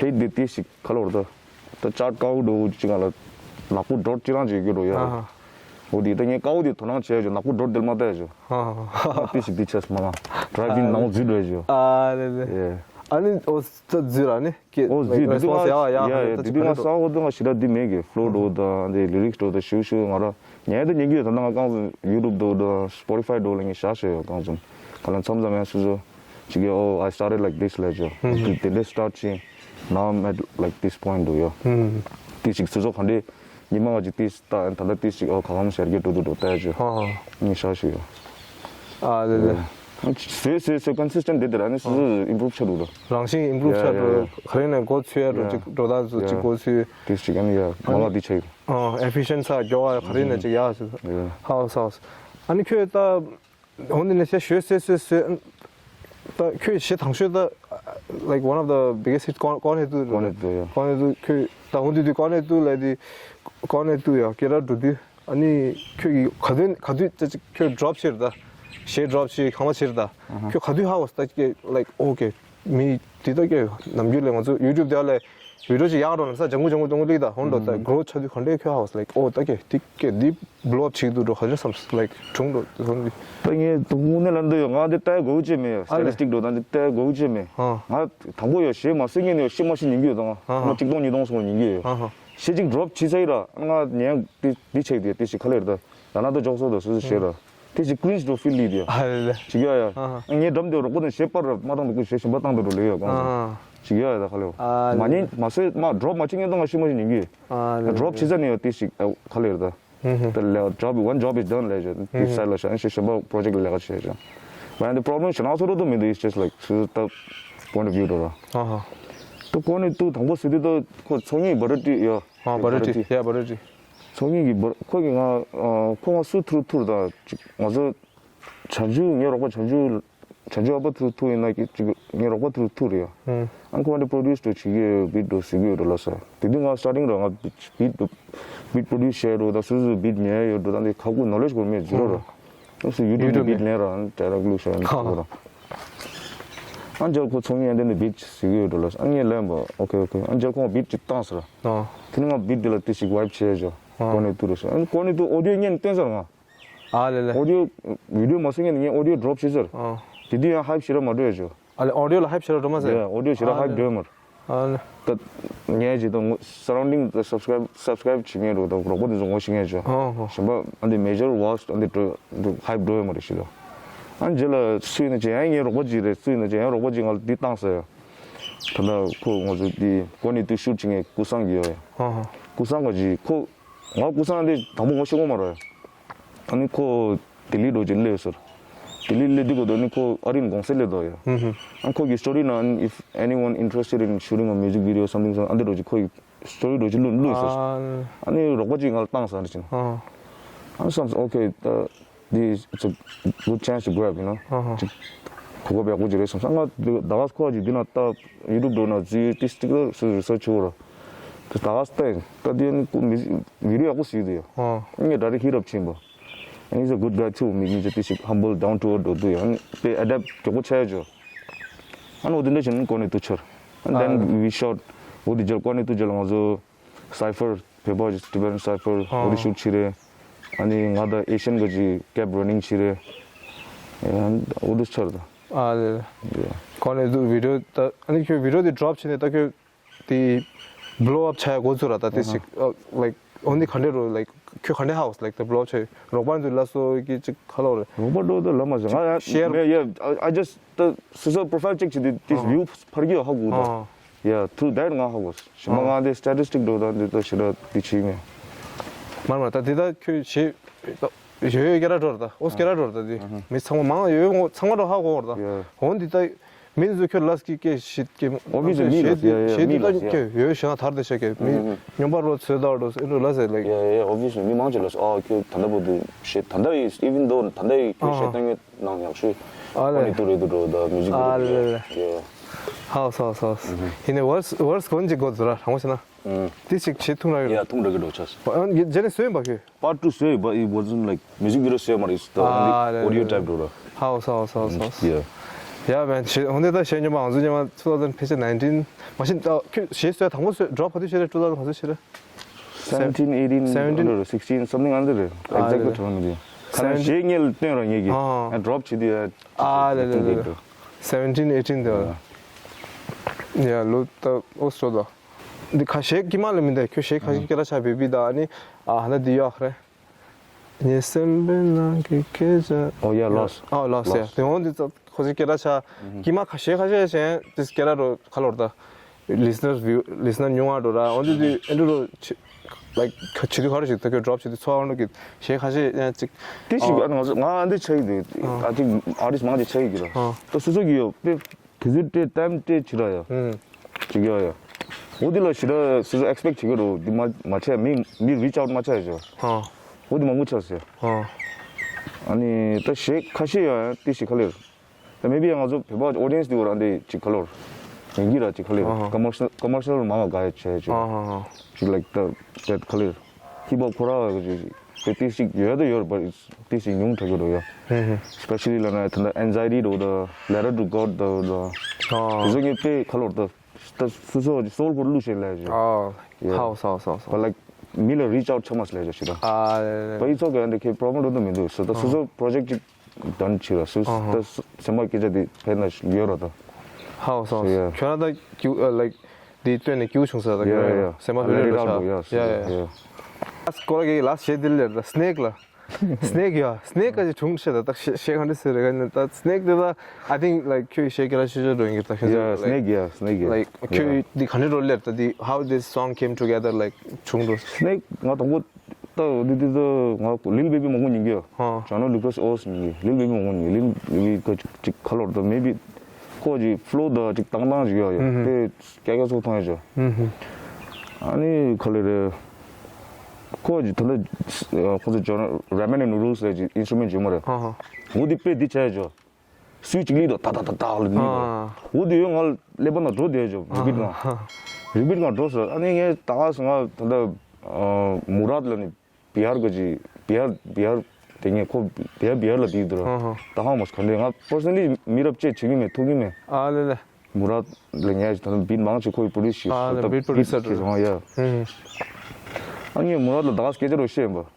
ཧེ་དེ་ཏི་ཞིག་ག་ལོར་ད། ད་ཅར་ཀའུ་འགྲོ་ཅིག་ང་ལ་ནག་པོ་སྒྲོ་ཅི་རང་ཅིག་ཡོད་རོ་ཡ། ཨ་ཧ། འོ་དེ་ད་ངས་ཀའུ་དེ་དོ་སྣང་བྱས་ཅིག་ནག་པོ་སྒྲོ་དེར་མ་བལྟས་ཅིག་ཧ་ཧ་ཧ། ཏི་ཞིག་ཏི་ཆེས་མ་ལ་ཌ་རའི་ཝིང་ནང་འཛུལ་འགྲོ་ཅིག་ཨ་ལེ་ལེ། ཡེ། ཨ་ནི་འོ་ཙ་འཛུལ་ར་ནི་ཀེ་འོ་ཛི་རེ་སི་པོན་སི་ཡ་ཡ་ཡ་ཡ་ཡ་ད་དེ་ཅིག་དུས་ང་ས་འོ་དུ་ང་ཞི་ར་དེ་མེད་གི་ཕ་ལོ་འགྲོ་དང་དེ་ལི་རིག་འགྲོ་དང་ཞུ་ཞུ་ང་ར་ཉལ་དུ་ཉན་གི་ཡོད་ད་ང་རྐང་ཡུ་ཊུབ་འགྲོ་དང་སི་པོ་ཊི་ཕའི་འགྲོ་ལ་ངས་བཞག་ཤེས་ཡོད་རྐང་ཙམ་ག་ལ་མཚམས་མཚམས་ཡང་སུ་སུ། ཅིག་གི་oh I started like this ལས་ཅོ། དེ་འདྲའི་སི་ཊར་ཊི་བྱས། Now I'm at like this point འདུག་ཡ། དེ་ཅིག་སུ་ཚོ་ག་འདྲའི་ཉི་མ་བ་ཅིག་དེ་ད་ད་ལྟ་དེ་ཅིག་ཨོ་ག་གམ་ཤར་གྱི་འགྲོ་འདུག་འགྲོ་ལྟ་ཅོ། ཧ་ཧ། ངས་ཤ་ཞུ་ཡོ། ཨ་ལེ་ལེ། བཟོས་བཟོས་བཟོས་consistent་དེ་དེར་ཨ་ནི་སོ་སོ་improve་ཆགས་འདུག་ར། རང་བཞིན་improve་ཡ་ཆགས་འགྲོ། ཡ་ག་རེ་ནས་འགོ་ཚུགས་ཡ་འགྲོ། ཡ་ཅིག་འགྲོ་སྟངས་སུ་ཅིག་ཡ་འགོ་ཚུགས། དེ་ཅིག་ཨ་ནི་ཡ་མ་ལག་འདི་ཆགས་ཡོད། ཨ་efficient་ས་མགྱོགས་ཡ་ག་རེ་ནས་ཅིག་ཡ་ཟེར། ཡ་ཧའོ་སའོ། ཨ་ནི་ཁྱོད་ད་འོན་ཏེ་ནས་ཞེ་ཞོད་སེ་སེ་སེ། ད་ཁྱོད་ཞེ་དང་ཤོས་ད་like one of the biggest hit ཀོ་ཀོ་ནེ་ཏུ། ཀོ་ནེ་ཏུ་ཡ། ཀོ་ནེ་ཏུ་ཁྱོད་ད་འོན་ཏེ་དུས་ཀོ་ནེ་ཏུ་ལ་དེ་ཀོ་ནེ་ཏུ་ཡ་སྐད་གྲགས་འགྲོ་དུས། ཨ་ནི་ཁྱོད་ཀྱིས་ག་དུས་ག་དུས་ཅིག་ཁྱོད་drop་བྱེད་ད། ཞེ་drop་བྱེད་གང་བ་བྱེད་ད། ཁྱོད་ག་དུས་ཧ་གོ་ད་ཀྱེ་like okay མི་དེ་ད་ཀྱེ་ནམ་རྒྱུན་ལས་ང་ཚོ་YouTube་དེ་ལས་video་ཅིག་ཡག་འགྲོ་ལ་ས་ལྗང་གུ་ལྗང་གུ་ལྗང་གུ་ལིག་ད་ཧོན་འགྲོ་ད་grow་ཆགས་དུས་ག་འདྲས་ཁྱོད་ཧ་གོ་like oh ད་ཀྱེ་དེ་ཀྱེ་དེ་blow up་བྱེད་དུ་འགྲོ་ག་ཚོད་བསམ་like་བྱུང་འགྲོ་དེ་ཧོན་དེ། ད་ངས་དུ་དངོས་གནས་ལ་འདོད་ཡོད། ང་འདི་ལྟ་དགོས་ཀྱི་མེད་ཡ། ཨ་ལེ། statistic་འགྲོ་ད་འདི་ལྟ་དགོས་ཀྱི་མེད། ཨ། ང་དང་པོ་ཡོད་ཞེ་མ་སྲིད་ངས་ནས་ཤི་མ་ཤི་ཉན་གྱི་ཡོད་ད། ང་ཨ་ཧ། གཅིག་སྟོང་ཉིས་སྟོང་སོང་ཉན་གྱི་ཡོད། ཨ་ཧ། ཞེ་གཅིག་drop་བྱེད་ས་ཡི་ར་ང་ཉན་དེ་དེ་ཆེག་དེ་དེ་ཞིག་ག་ལེར་ད། ད་ན་ད་འཇོག་སོ་ད་སུ་སུ་ཤེས་ར། དེ་ཞིག་cringe་འགྲོ་feel་ལི་དེ་ཡ། ཨ་ལེ་ལེ། ཅིག་ཡ་ཡ། ཨ་ཧ། ངས་འགྲམ་དེ་རོགས་པ་དང་ཞེ་པར་མ་བཏང་དུ་ཀུ་ཞེ་ཞིམ་པ་བཏང་དུ་འགྲོ་ལེ་ཡ་གང་སོང་། ཨ་ཅིག་ཡ་ཡ་ད་ག་ལེ། ཨ་མ་ལེ་ཉན་ལེ། མ་སོས་མ་drop་མ་བྱེད་ཉན་ད་ང་ཤི་མ་ཤི་ཉན་གྱི་ཡོད། ཨ་ལེ་ལེ། drop་བྱེད་ས་ནས་ཡ་དེ་ཞིག་ག་ལེར་ད། ཧུམ་ཧུམ། ད་ལས་job one job is done་ལས་བྱས་དེ་side་ལ་བྱས་ཞེ་ཞིམ་པ་project་ལས་ཀ་བྱས་བྱས། But the problem is not so to me, it's just like this is the point of view་ར། ཨ་ཧ། ད་ཀོ་ནེ་ཏུ་དང་པོ་ཟེར་དུས་ད་ཁོ་ཚོང་ཉིད་བ་ར་ཏི་ཡ། ཨ་བ་ར་ཏི་ཡ་བ་ར་ཏི། ཚོང་ཉིད་ཀྱི་བ་ཁོ་གི་ང་ཁོ་ང་སུ་ཐུར་ཐུར་ད་ཅིག་ང་ཚོ་བྱང་ཆུབ་ངའི་རོགས་པ་བྱང་ཆུབ་བྱང་ཆུབ་ཨ་ཕ་ཐུར་ཐུར་ཡིན་ན་ཀྱི་ཅིག་ངའི་རོགས་པ་ཐུར་ཐུར་ཡ། ཨང་ཁོ་འདི་produce་འགྲོ་བྱེད་ཀྱི་beat་འགྲོ་ཟེར་གྱི་ཡོད་འགྲོ་ལ་ས། དེ་དུས་ང་starting་ར་ང་beat་འགྲོ་beat produce་བྱས་འགྲོ་ད་སུ་སུ་beat་ཉན་ཡོད་འགྲོ་ད་འདི་ཁ་ཁུ་knowledge་གོར་མེད་ཟེར་རོ་ར། སུ་YouTube་ནས་beat་ལེན་ར་direct་ལུགས་ཤར་ཁ་ར། ཨང་ཅག་ཁོ་ཚོང་ཡན་དེ་འདི་beat་ཟེར་གྱི་ཡོད་འགྲོ་ལ་ས། ཨང་ངས་ལན་པ་okay okay ཨང་ཅག་ཁོང་beat་ཅིག་བཏང་ཟེར། དེ་ནི་ང་beat་འདི་ལ་ཏི་ཞིག་vibe་བྱས་བྱ། ཀོ་ནེ་ཏུ་རེ་ཟེར། ཀོ་ནེ་ཏུ་audio་ཉན་བསྟན་ཟེར་ང་། ཨ་ལེ་ལེ། audio video་མ་སེ་ངས་ངས་audio་drop་བྱེད་ཟེར། ཨ། དེ་དུས་ཡང་hype་ཞེ་དྲག་མ་འགྲོ་ཡ་བྱོས། ཨ་ལེ་audio་ལ་hype་ཞེ་དྲག་འགྲོ་མ་ཟེར། yeah audio་ཞེ་དྲག་hype་འགྲོ་མར། ཨ་ལེ། ད་ངས་ཇི་ལྟར་surrounding་ད་subscribe subscribe་བྱེད་མཁན་རུ་དང་རོགས་པ་དེ་ཚོ་ངོ་ཤེས་མཁན་བྱོས། ཨ་ཧོ། གཞན་པ་ཨ་འདི་major was་ཨ་འདི་འགྲོ་hype་འགྲོ་ཡ་མ་རེད་ཤི་ལ། ཨ་འཇི་ལ་སུ་ཡིན་ན་ཅི་ཡང་ངའི་རོགས་པ་ཅིག་རེད་སུ་ཡིན་ན་ཅི་ཡང་རོགས་པ་ཅིག་ང་ལ་འདི་བཏང་ཟེར། ད་ལྟ་ཁོ་ང་ཚོ་འདི་ཀོ་ནེ་ཏུ་shoot་བྱེད་མཁན་ཀུ་སང་གི་ཡོད་ཡ། ཨ་ཧོ། ཀུ་སང་ག་ཅིག་ཁོ། ང་ཀུ་སང་དེ་དང་པོ་ངོ་ཤེས་ཀྱི་མ་རེད། ཨ་ནི་ཁོ་ལྡི་ལི་འགྲོ་རྒྱུ་སླེབས་ཟེར། ལྡི་ལི་སླེབས་དུས་གོ་དོ་ནི་ཁོ་ཨ་རིའི་གོང་སེ་སླེབས་འདུག་ཡ། ཨ་ཁོ་གི་story་ནང་if anyone interested in shooting a music video something something ཨ་འདི་འགྲོ་རྒྱུ་ཁོ་གི་story འགྲོ་རྒྱུ་བླུགས་བླུགས་ཟེར། ཨ་ནི་རོགས་པ་ཅིག་ང་ལ་བཏང་ཟེར་ཅིག་ཨ་བསམ་སོང་okay ད། This it's a good chance to grab, you know. ཅིག་གོ་སྐབས་ཡག་པོ་ཅིག་རེད་བསམ་སོང་། ང་ད་ག་ཁོ་ཅིག་འདི་ན་ལྟ་YouTube་འགྲོ་ན་ཟི་ཏི་སི་ཏིག་ཏོག་སུ་རི་སར་ཆི་བོ་ར། ད་ག་སྟེ་ད་འདི་ནི་ཀུ་མི་video་ཡག་པོ་ཟིག་འདུག་ཡ། ངས་direct hit up་བྱིན་པ། And he's a good guy too. མི་མི་ཅིག་ཏི་ཞིག་humble down to earth་འགྲོ་འདུག་ཡ། ཨ་ནི་དཔེ་adapt་མགྱོགས་པོ་ཆགས་ཡ་ཅོ། ཨ་ནི་འོ་དེ་འདྲ་བྱས་ནས་ཀོ་ནེ་ཏུ་ཆར། And then we shot འོ་དེ་རྒྱལ་ཀོ་ནེ་ཏུ་རྒྱལ་ང་ཚོ། Cypher བོད་པ་Tibetan Cypher འོ་དེ་shoot་བྱས་རེད། ཨ་ནི་ང་དང་Asian་ག་ཅིག་kept running་བྱས་རེད། ཨ་འོ་དེ་ཆར་དང་། ཨ་ལེ། Yeah. ཀོ་ནེ་ཏུ་video་ད་ཨ་ནི་ཁྱོད་video་དེ་drop་བྱས་ནས་ད་ཁྱོད་དེ་blow up་ཆགས་འགོ་ཚུགས་ར་ད་དེ་ཞིག་like འོ་འདི་ག་འདྲས་རོ་like ཁྱོད་ག་འདྲས་ཧ་གོ་like the blow་up་ཆགས་རོགས་པ་འདི་ལ་སོ་གི་ཅིག་ག་ལོ་རེད། རོགས་པ་འགྲོ་ད་ལ་མ་ཟེར་ང་share yeah yeah I I just the so profile check་བྱས་དེ་དེ་view་འཕར་གྱི་ཧ་གོ་ད། Yeah, through that ང་ཧ་གོ། ཞི་མ་ང་དེ་statistic་འགྲོ་དང་འདི་ལྟ་ཞི་ར་དེ་ཆི་མེད། མར་མར་ད་འདི་ད་ཁྱོད་ཞེ་ཡོད་ཡོད་སྐད་ར་འགྲོ་ར་ད་ཨོ་སྐད་ར་འགྲོ་ར་ད་འདི་མི་ཚང་མ་མང་ཡོད་ཡོད་ཚང་མ་འགྲོ་ཧ་གོ་ར་ད། Yeah. འོ་འདི་ད་མི་འདི་ཚོ་ཁྱོད་ལ་སྐད་སྐད་ཞིད་སྐད་obviously་མི་ལ་ཞེད་yeah yeah་ཞེད་མི་འདི་ལ་ད་yeah་ཁྱོད་ཡོད་ཞེ་ན་ཐར་དེ་ཞེ་སྐད་མི་སྨྱོན་པ་རོ་ཚོད་ད་རོ་ཨེ་འགྲོ་ལ་ཟེར་like yeah yeah obviously་མི་མང་ཆེ་ལ་ཨ་ཁྱོད་ད་ལྟ་བུ་འདི་ཞེད་ད་ལྟ་ཡིས་even though་ད་ལྟ་ཡིས་ཁྱོད་ཞེད་ད་ངེད། ནང་ཡག་ཤོས་ཨ་ལེ། ཨ་ནི་ཏུ་རེ་ཏུ་འགྲོ་ད་music ཨ་ལེ་ལེ། Yeah. ཧའོ་སོ་སོ། ཡིན་ནའི་verse verse་གོན་ཅིག་གོ་ཟེར་ར་རང་བ་ཤེ་ན། ཨུམ། དེ་ཞིག་བྱེད་ཐུབ་ན་ཡོད། Yeah ཐུང་འདྲ་གི་འགྲོ་ཆ། ཨ་ནི་རྗེས་ནས་བཟོས་ཡིན་པ་ཁྱོད། Part two བཟོས་ཡིན་པ། It wasn't like music video བཟོས་མ་རེད། It's the ཨ་only ལེ་audio ལེ་type འགྲོ་ར། ཧའོ་སོ་སོ་སོ། Yeah. Yeah man ཞེ་འོན་ཏེ་ད་ཞེ་སྙོམས་པ་ང་ཚོ་སྙོམས་པ་two thousand ཕལ་ཆེར་nineteen མ་ཤེས་ད་ཁྱོད་ཞེ་བཟོས་དང་པོ་བཟོས་drop ག་དུས་བྱས་རེད། two thousand ག་དུས་བྱས་རེད། Seventeen eighteen seventeen under sixteen something under there. ཨ་Exactly ལེ། ཐོན་མི་འདུག་ཁ་ནས་seventeen ཞེ་ངས་ལ་སྟོན་ར་ངེད་ཀྱིས་ཨ། ཨ་drop བྱེད་དུས་ཨ་ལེ་ལེ་ལེ། Seventeen eighteen དེ། ཡ་ལོ་ད་ཨོ་སོ་ད། འདི་ཁ་ཞེ་ཀི་མ་ལ་མི་འདུག་ཁྱོད་ཞེ་ཁ་ཞེ་སྐད་ར་ཆ་བེ་བི་ད་ཨ་ནི་ཨ་ཧ་ན་འདི་ཡོད་ཨ་རེད། ངའི་སེམས་པའི་ནང་གི་སྐད་ཆ། Oh yeah lost. ཨ་lost yeah. དེ་འོང་འདི་ཚོ་ཁོ་ཞེ་སྐད་ར་ཆ་ཀི་མ་ཁ་ཞེ་ཁ་ཞེ་ཞེ་དེ་སྐད་ར་རོ་ཁ་ལོར་ད། Listeners view listener ཉུང་བ་འགྲོ་ར་འོན་ཏེ་དུས་ཨེ་འགྲོ་རོ་ཆེ་ like བྱེད་དུས་ག་རེ་ཞིག་ད་ཁྱོད་drop བྱེད་དུས་ཚོར་བ་འདུག་གི་གཞས་ཁ་ཤས་ཡང་ཅིག་དེ་ཞིག་ཨ་ང་ང་འདི་ཆགས་ཀྱི་འདུག་ཨ་ཅིག་artist མང་ཅིག་ཆགས་ཀྱི་ར། ད་སོ་སོ་གི་ཡོད་པའི་དུས་ཚོད་སྤྲད་time སྤྲད་བྱེད་ར་ཡ། ཅིག་ཡ་ཡ། འོ་འདི་ལ་ཞེ་དྲག་སོ་སོ་expect བྱེད་ཀྱི་རོ་འདི་མ་མ་ཆགས་མི་མི་reach out མ་ཆགས་ཡ། འོ་འདི་མང་པོ་ཆགས་སོ་ཡ། ཨ་ནི་ད་གཞས་ཁ་ཤས་ཡ་དེ་ཞིག་ག་ལེར། ད་maybe ང་ཚོ་བོད་པ་audience དེ་བར་འདི་ཅིག་ག་ལོར། ཡིན་གྱི་ར་ཅིག་ག་ལེར་commercial commercial མང་བ་དགའ་ཡ་བྱས་ཅིག་ཅིག་like the that ག་ལེར་hip hop ཁོ་ར་བ་ཅིག་དེ་ཏིག་ཞིག་ཡོད་དོ་ཡོད་པ་ཏིག་ཞིག་ཉུང་དྲགས་ཀྱི་འགྲོ་ཡ། Especially ལ་ན་ད་ལྟ་anxiety འགྲོ་ད་letter to God འགྲོ་ད་དེ་ཚོ་ངས་དཔེ་ག་ལོར་ད་ད་སོ་སོ་soul ཁོར་བླུགས་བྱས་ལས་ཅིག་ཨོ། Yeah. ཧའོ་སའོ་སའོ་སའོ། But like མི་ལ་reach out ཆ་མ་སླེབས་ཅིག་ཞེ་ད། ཨ་ལེ་ལེ། But it's okay འདི་ཁྱེད་problem འགྲོ་ད་མི་འདུག་ཟེར་ད་སོ་སོ་project ཅིག done བྱེད་ར་སུ་ད་སེམས་པ་སྐད་ཆ་དེ་ཕན་ན་ཡོད་ར་ད། ཧའོ་སའོ། So, yeah. ཁྱོད་རང་ད་ཀྱུ་like འདི་སྟོན་ནས་ཀྱུ་བྱུང་ས་ད་ཡ་ཡ་ཡ། སེམས་པ་ལྷོད་ལྷོད་འགྲོ་ཡ་ཡ་ཡ། ཨ་སྐོར་གི་last གཞས་འདི་ལེར་ད་Snake ལ། Snake ཡ། Snake ག་ཅིག་བྱུང་ཤེས་ད་ད་གཞས་གཞས་ག་འདྲ་ཟེར་རེད་ག་ནི་ད་Snake འདི་ད་I think like ཁྱོད་གཞས་སྐད་ལ་ཤེས་ཤེས་འགྲོ་ཡིན་གི་ད་ཤེས་Yeah, ཤེས་Snake yeah, Snake yeah. Like ཁྱོད་འདི་ག་འདྲ་རོ་ལེར་ད་འདི་how this song came together like བྱུང་འགྲོ། Snake ང་དང་པོ་ད་འདི་འདི་ད་ང་Lil Baby མང་པོ་ཉན་གི་ཡ། ཧ། Jano Lucas Oz ཉན་གི་Lil Baby མང་པོ་ཉན་གི་Lil Baby ག་ཅིག་ཅིག་ག་ལོར་ད་maybe ཁོ་ཅིག་flow ད་ཅིག་བཏང་བཏང་ཅིག་ཡ་ཡ་དེ། སྐྱ་སྐྱ་ཚོགས་མཐོང་ཡ་ཅོ། ཨ་ནི་ག་ལེ་རེད། ཁོ་ཅིག་ད་ལྟ་ཁོ་ཚོ་ཅོ་ramen and noodles ལ་ཅིག་instrument ཅིག་མ་རེད། ཧ་ཧ། འོ་དེ་དཔེ་འདི་བྱས་ཅོ། སུའི་ཅིག་ལི་དོ་ཏ་ཏ་ཏ་ཏ་ལ་ནི་རེད། ཨ། འོ་དེ་ཡོད་ང་ལ་ཀླད་པ་ན་འགྲོ་བསྡད་ཅོ་repeat ང་། Repeat ང་འགྲོ་སོ་ཨ་ནི་ངས་ད་ག་སོ་ང་ད་ལྟ་Murad ལ་ནི། བི་ཧར་ག་ཅིག་བི་ཧར་བི་ཧར་དེ་ངས་ཁོ་བི་ཧར་བི་ཧར་ལ་དེ་དུ་ར་ཧ་ཧ། ད་ཧང་མོ་ག་འདྲ་ང་personally མི་རབས་ཅེས་བྱེད་ཀྱི་མེད་ཐུག་གི་མེད། ཨ་ལེ་ལེ། Murad ལ་ངས་ད་beat མང་ཆེ་ཁོའི་produce ཞིག་ཨ་ལེ་beat producer ཁེ་སོང་ཡ། ཨ་ངས་Murad ལ་ད་ག་སྐད་ཆ་རོ་བཤད་ཡིན་པ།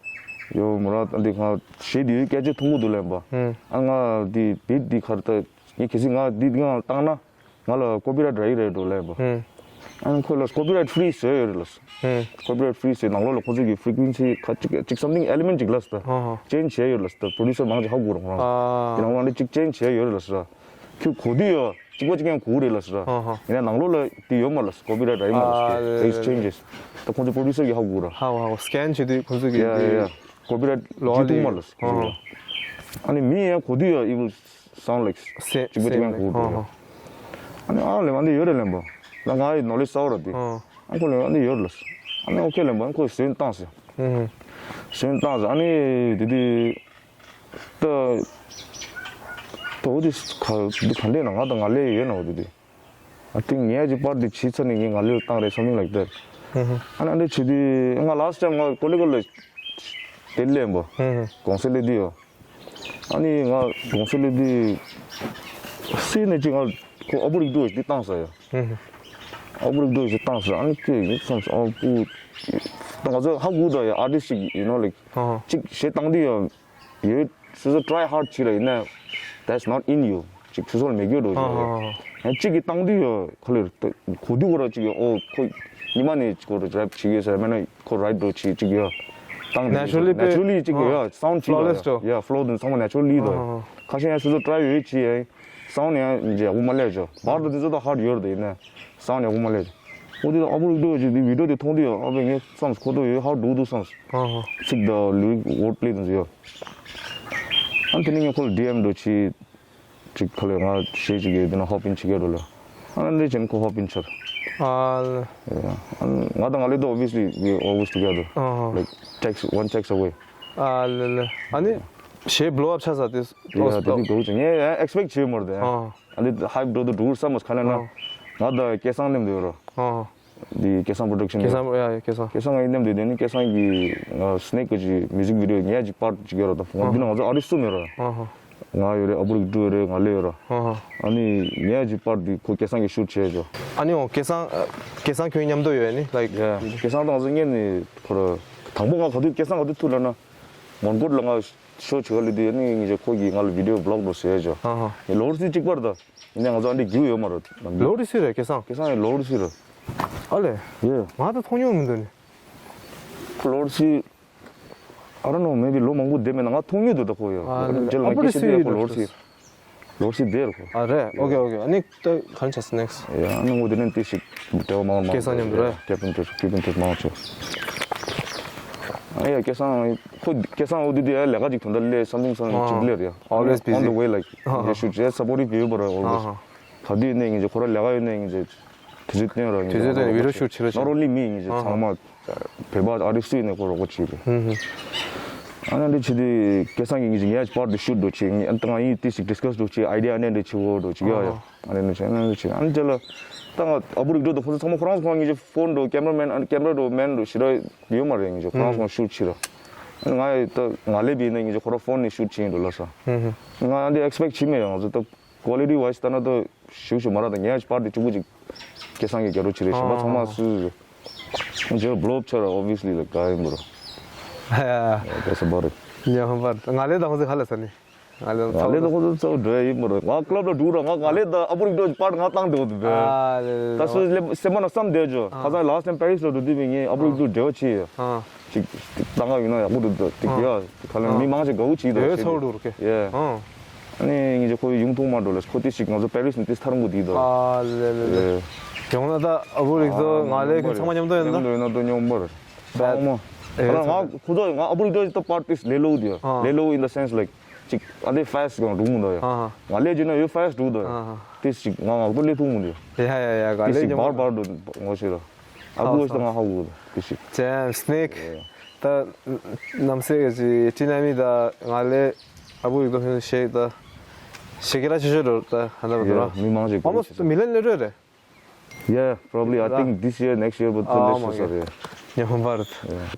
ཡོ་Murad ཨ་འདི་ང་ཞེས་དེའི་སྐད་ཆ་ཐུང་པོ་འདུག་ལན་པ། ཨ་ང་འདི་beat འདི་ཁར་ད་ངས་གལ་སྲིད་ང་འདི་ང་བཏང་ན། ང་ལ་copyright རག་གི་རེད་འགྲོ་ལབ་པ། ཨ་ཁོ་ལ་copyright free བཟོས་ཡོད་རེད་ལ། Copyright free བཟོས་ནང་ལོགས་ལ་ཁོ་ཚོ་གི་frequency ཁ་ཅིག་ཅིག་something element ཅིག་ལ་ད་change བྱས་ཡོད་ལ་ད་producer མང་ཅིག་ཧ་གོ་ར་ཁོ་རང་དེ་ནང་ལོགས་ལ་ཅིག་change བྱས་ཡོད་རེད་ལ་ཟེར། ཁྱོད་གོ་དུས་ཡོད་གཅིག་པ་གཅིག་ཀྱང་གོ་རེད་ལ་ཟེར། ཡིན་ན་ནང་ལོགས་ལ་དེ་ཡོད་མ་ལ་copyright རག་གི་མ་ལ་ད་exchanges ད་ཁོ་ཚོ་producer གི་ཧ་གོ་ར། ཧ་གོ་ཧ་གོ་scan བྱེད་དུས་ཁོ་ཚོ་གི་yeah yeah copyright ལོག་ལ་ཇི་ཐུག་མ་ལ་ཟེར། ཨ་ནི་མི་ཡང་གོ་དུས་ཡོད་evil sound like སེ་གཅིག་པ་གཅིག་ཡང་གོ་ཧ་ཧ། ཨ་ནི་ཨ་ལེ་ཨ་འདི་ཡོད་རེད་ལན་པ། ད་ང་ཡི་knowledge གསར་བ་ར་དེ། ཨ་ཁོ་ལེ་ཨ་འདི་ཡོད་རེད་ལ། ཨ་ནི་ཨོ་ཁེ་ལན་པ་ཨ་ཁོ་ཟོན་བཏང་ཟེར། ཟོན་བཏང་ཟེར་ཨ་ནི་དེ་དུས་ད་ད་འོ་དེ་ག་འདི་ག་འདྲས་ན་ང་དང་ང་ལེ་ཡོད་ན་འོ་དེ་དུས། I think ངས་ཀྱི་པར་འདི་བྱས་ཚར་ནས་ངས་ང་ལེ་བཏང་རེད་something like that། ཨ་ནི་ཨ་འདྲས་བྱས་དུས་ང་last time ང་ཀོ་ལི་གོ་ལ་དེ་ལེན་པ། གོང་སེ་ལེ་དུས་ཡོད། ཨ་ནི་ང་གོང་ས་ལེ་འདི་སྲིད་ནས་ཅིག་ང་ཁོ་ཨ་བུ་རིག་འདུག་ཅིག་བཏང་ས་ཡ། ཨ་བུ་རིག་འདུག་ཅིག་བཏང་ས་ཨ་ནི་ཁྱོད་ཡིན་བསམ་སོང་ཨ་བུ། ད་ང་ཚོ་ཧ་གོ་ད་ཡ་artist ཅིག་you know like ཅིག་གཞས་བཏང་དུས་ཡ་ཡོད་སོ་སོ་try hard བྱེད་ར་ཡིན་ན་that's not in you ཅིག་ཆུ་ཚོད་མེད་རྒྱུ་འགྲོ་ཅིག་ཡ། ཡང་གཅིག་གིས་བཏང་དུས་ཡ་ཁོ་ལེ་གོ་དུས་ཁོ་ར་ཅིག་ཡ་ཨོ་ཁོ་ཉི་མ་ནས་ཁོ་ར་rap བྱེད་ཀྱི་ཟེར་མེད་ན། ཁོ་right འགྲོ་བྱེད་ཅིག་ཡ། བཏང་ནས་naturally དཔེ naturally ཅིག་ཡ་sound ཅིག flawless འགྲོ་ཡ། Yeah flow དང་ཚང་མ་naturally འགྲོ་ཡ། ཁ་ཤས་ཡང་སོ་སོ་try ཡོད་བྱེད་ཡ། sound ཡང་ཡག་པོ་མ་སླེབས་ཅོ། བར་དུ་དེ་ཚོ་ད་hard ཡོད་རེད་ཡིན་ན་sound ཡག་པོ་མ་སླེབས་ཅོ། འོ་དེ་ད་ཨ་བུ་རིག་འགྲོ་བྱེད་དེ་video དེ་མཐོང་དུས་ཡ་ཨ་བས་ངས་བསམས་ཁོ་ཐོག་ཡོད་hard འགྲོ་འདུག་བསམས། ཚིག་དང་lyric word play དང་ཚོ་ཡ། ཨ་དེ་ནས་ངས་ཁོ་ལ་D M འགྲོ་བྱེད། ཅིག་ཁ་ལས་ང་གཞས་ཅིག་ཡོད་དེ་ན་hop in བྱེད་ཀྱི་རོ་ལ། ཨ་ནི་ལས་ཅན་ཁོ་hop in ཆར། ཨ་ལ། ང་དང་ང་ལས་དོ་obviously we always together. ཨ་ཧ། Like text one text away. ཨ་ལ་ལ། ཨ་ནི་གཞས་blow up ཆགས་ས་དེ། ཡ་དེ་དུས་འགྲོ་ཅིག་ངས་ཡང་expect བྱེད་མོར་དེ། ཨ་ནི་hype འགྲོ་དུ་འགྲོ་བསམ་མོ་ཁ་ལ་ན། ང་དང་སྐལ་བཟང་ལེམ་དུ་ཡོད་རོ། ཨ་ཧ། འདི་སྐལ་བཟང་production སྐལ་བཟང་ཡ་ཡ་སྐལ་བཟང་། སྐལ་བཟང་ཡིན་ནམ་དུས་དེ་ནི་སྐལ་བཟང་གི་ང་Snake གི་music video ཉག་ཅིག་part ཅིག་ཡོད་ར་དང་ང་འདི་ན་ང་ཚོ་artist གསུམ་ཡོད་ར། ང་ཡོད་རེད་ཨ་བུ་རིག་འབྲུ་ཡོད་རེད་ང་ལེ་ཡོད་ར། ཨ་ནི་ཉག་ཅིག་part འདི་ཁོ་སྐལ་བཟང་གི་shoot བྱས་ཅོ། ཨ་ནི་འོ་སྐལ་བཟང་སྐལ་བཟང་ཁྱོད་མཉམ་དུ་ཡོད་ནི་like ཡ་སྐལ་བཟང་དང་ང་ཚོ་གཉིས་ནི་ཁོ་ར་དང་པོ་ང་ག་དུས་སྐལ་བཟང་ག་དུས་ཐུག་ལ་ན་མོན་གྷོ་ལ་ང་show བྱེད་ག་ལེ་དུས་ཨ་ནི་ངེད་ཅག་ཁོ་གིས་ང་ལ་video vlog འགྲོ་ཟེར་ཅོ། ལོ་རེ་གཅིག་པར་ད། ཡིན་ནའི་ང་ཚོ་ཨ་འདྲའི་རྒྱུ་ཡོད་མ་རེད། ལོ་རེ་སུ་རེད་སྐལ་བཟང་། སྐལ་བཟང་ཡི་ལོ་རེ་སུ་རེད། ཨ་ལས། ཡེ། ང་ད་མཐོང་མྱོང་མི་འདུག་ནི། ལོ་རེ་སུ། I don't know maybe ལོ་མང་པོ་བསྡད་མེད་ན་ང་མཐོང་མྱོང་འདུག་ད་ཁོ་ཡོད། ཨ་རྗེས་ལ་ཨ་ང་པོ་རེ་སྐད་ཆ་སུ་དེ་ཡོད་ཁོ་ལོ་རེ་སུ། ལོ་རེ་སུ་བསྡད་རེད་ཁོ། ཨ་རེད་ཨོ་ཁེ་ཨོ་ཁེ་ཨ་ནི་ད་ག་རེ་བྱས་སོང་next། ཡ་ཨ་ནི་ངོ་དེ་ནས་དེ་ཞིག་འབྲེལ་བ་མང་མང་སྐལ་བཟང་མཉམ་དུ་རེད། keep in touch keep in touch མང་ཆེ། ཨ་ཡ་སྐལ་བཟང་ཁོ་སྐལ་བཟང་འོ་དུས་དུས་ཡ་ལས་ཀ་ཅིག་དོན་དག་སླེབས་something something ཅིག་སླེབས་རེད་ཡ། Always on the busy. Way like. ཨ་ཧ། Yeah, shoot, yeah, supportive བྱེད་པར་always. ཨ་ཧ། ག་དུས་ནས་ཡིན་ཅིག་ཁོ་ར་ལས་ཀ་ཡོད་ནས་ཡིན་ཅིག་དུས་ཚོད་བཏོན་ར་ཡིན་དུས་ཅིག་ཚོད་བཏོན་རོགས་པ་video བྱེད། Shoot བྱེད་ར་བྱེད། Not only me ཡིན་ཅིག་ཨ་ཧ། ཚང་མ་བོད་པ་artist ཡིན་ནས་ཁོ་རོགས་པ་བྱེད་རེད། ཧུམ་ཧུམ། ཨ་ན་འདི་བྱེད་དུས་སྐལ་བཟང་གིས་ངེད་ཀྱི་ངའི་part དེ་shoot འགྲོ་བྱེད། ངས་ཨ་ད་ང་ཡིན་དེ་ཞིག་discuss འགྲོ་བྱེད། Idea ཨ་ནེ་འདྲ་བྱེད་འོ་འགྲོ་བྱེད་ཡ་ཡ། ཨ་ནེ་འདྲ་བྱེད་ཨ་ནེ་འདྲ་བྱེད། ཨ་ནི་དེ་ལ་ད་ང་ཨ་བུ་རིག་འགྲོ་དུ་ཁོ་ཚོ་ཚང་མ་ཁོ་རང་ཚོ་ཁོ་རང་ངེད་ཀྱི་phone འགྲོ་camera man ཨ་camera འགྲོ་man འགྲོ་ཞེ་དྲག་ཡོད་མ་རེད། ངེད་ཀྱི་ཁོ་རང་ཚོ་shoot བྱེད་ར། ཨ་ནི་ང་ཡི་ད་ང་ལེབ་ཡིན་ན་ངེད་ཀྱི་ཁོ་རང་phone ནས་shoot བྱེད་ཡིན་འགྲོ་ལ་ས། ཧུམ་ཧུམ། ང་ཨ་འདི་expect བྱེད་མེད་ཡ། ང་ཚོ་ད་quality wise ད་ན་ད་ཞུགས་ཞུགས་མ་ར་ད་ངས་part དེ་གཅིག་པུ་ཅིག་སྐལ་བཟང་གིས་རྒྱབ་རོགས་བྱེད་རེད། གཞན་པ་ཚང་མ་སུ་སུ་རེད། ཁོང་ཚོས་blow up ཆགས་ར་obviously like ག་ཡིན་པ་ར། Yeah, that's about it. ཉམས་པར་ང་ལས་ད་ཁོང་ཚོས་ག་ལ་ཟ་ནི། ང་ལས་ད་ང་ལས་ད་ཁོང་ཚོ་ཚོ་འགྲོ་ཡ་ཡིན་པ་ར། ང་club ལ་འགྲོ་ར། ང་ང་ལས་ད་ཨ་བུ་རིག་འགྲོ་part ང་བཏང་འདུག་དུ་བས། ཨ་ད་སུ་ལེ་སེམས་པ་ན་བསམ་བསྡད་ཅོ། ཁ་སང་last time Paris ལ་འགྲོ་དུས་པའི་ངས་ཨ་བུ་རིག་འགྲོ་འབྲེལ་བ་བྱས་ཡ། ཅིག་ཅིག་ལྟ་ག་ཡིན་ན་ཡག་པོ་འདུག་ད་ཅིག་ཨ་ཡ་ཁ་ལ་ཨ་མི་མང་ཆེ་དགའ་བོ་བྱེད་འདུག་ཨེ་ཚོར་འདུག་ར་ཁེ། Yeah. ཨ་ཨ་ནི་ངེད་ཀྱི་ཁོ་ཡི་ཡུང་ཐུང་མ་འགྲོ་ལ་ཁོ་དེ་ཞིག་ང་ཚོ་པེ་རིས་ནས་དེ་ཐར་འགོ་དེ་འདུག་ཨ་ལེ་ལེ་ལེ། Yeah. ཡོང་ན་ད་ཨ་བུ་རིག་ཚོ་ང་ལས་ཁྱོད་ཚང་མ་མཉམ་དུ་ཡོད་ན་ད། མཉམ་དུ་ཡོད་ན་ད་སྙོམས་པར་ཚང་མ་ཨེ་ཁ་ལ་ཚང་ང་ཁོ་ཚོ་ང་ཨ་བུ་རིག་ཚོ་ད་པར་ཏིས་ལེ་ལོ་དེ་ཨ་ལེ་ལོ་in the sense like ཅིག་ཨ་དེ་ཕེས་གང་རུང་མི་འདུག་ཡ། ཨ་ཧ། ང་ལས་བྱས་ན་ཡོད་ཕེས་འགྲོ་འདུག་ཡ། ཨ་ཧ། དེ་ཞིག་ང་ངག་ཏུ་ལས་ཐུབ་མི་འདུག་ཡ། ཡ་ཡ་ཡ་ག་དེ་ལས་ཞིག་ཉོ་བར་བར་དུ་ངོ་ཤེས་ར། ཨ་ཁུ་ཨོ་ཤི་ད་ང་ཧ་གོ་གི་དེ་ཞིག Damn, Snake. ད་ནམ་སེ་གི་ཅི་ཏི་ན་མི་ད་ང་ལས་ཨ་བུ་ཡིག་ཏོ་ཤེས་ད་ཤེས་ཀྱི་ར་ཆེ་ཤོས་རེད་ད་ཧ་ན་བ་དུ་ར། མི་མང་ཞིག་ཨོ་མོ་མི་ལན་ལེ་རེད། Yeah, probably. I think this year, next year, but the next year. ཉོ་བར།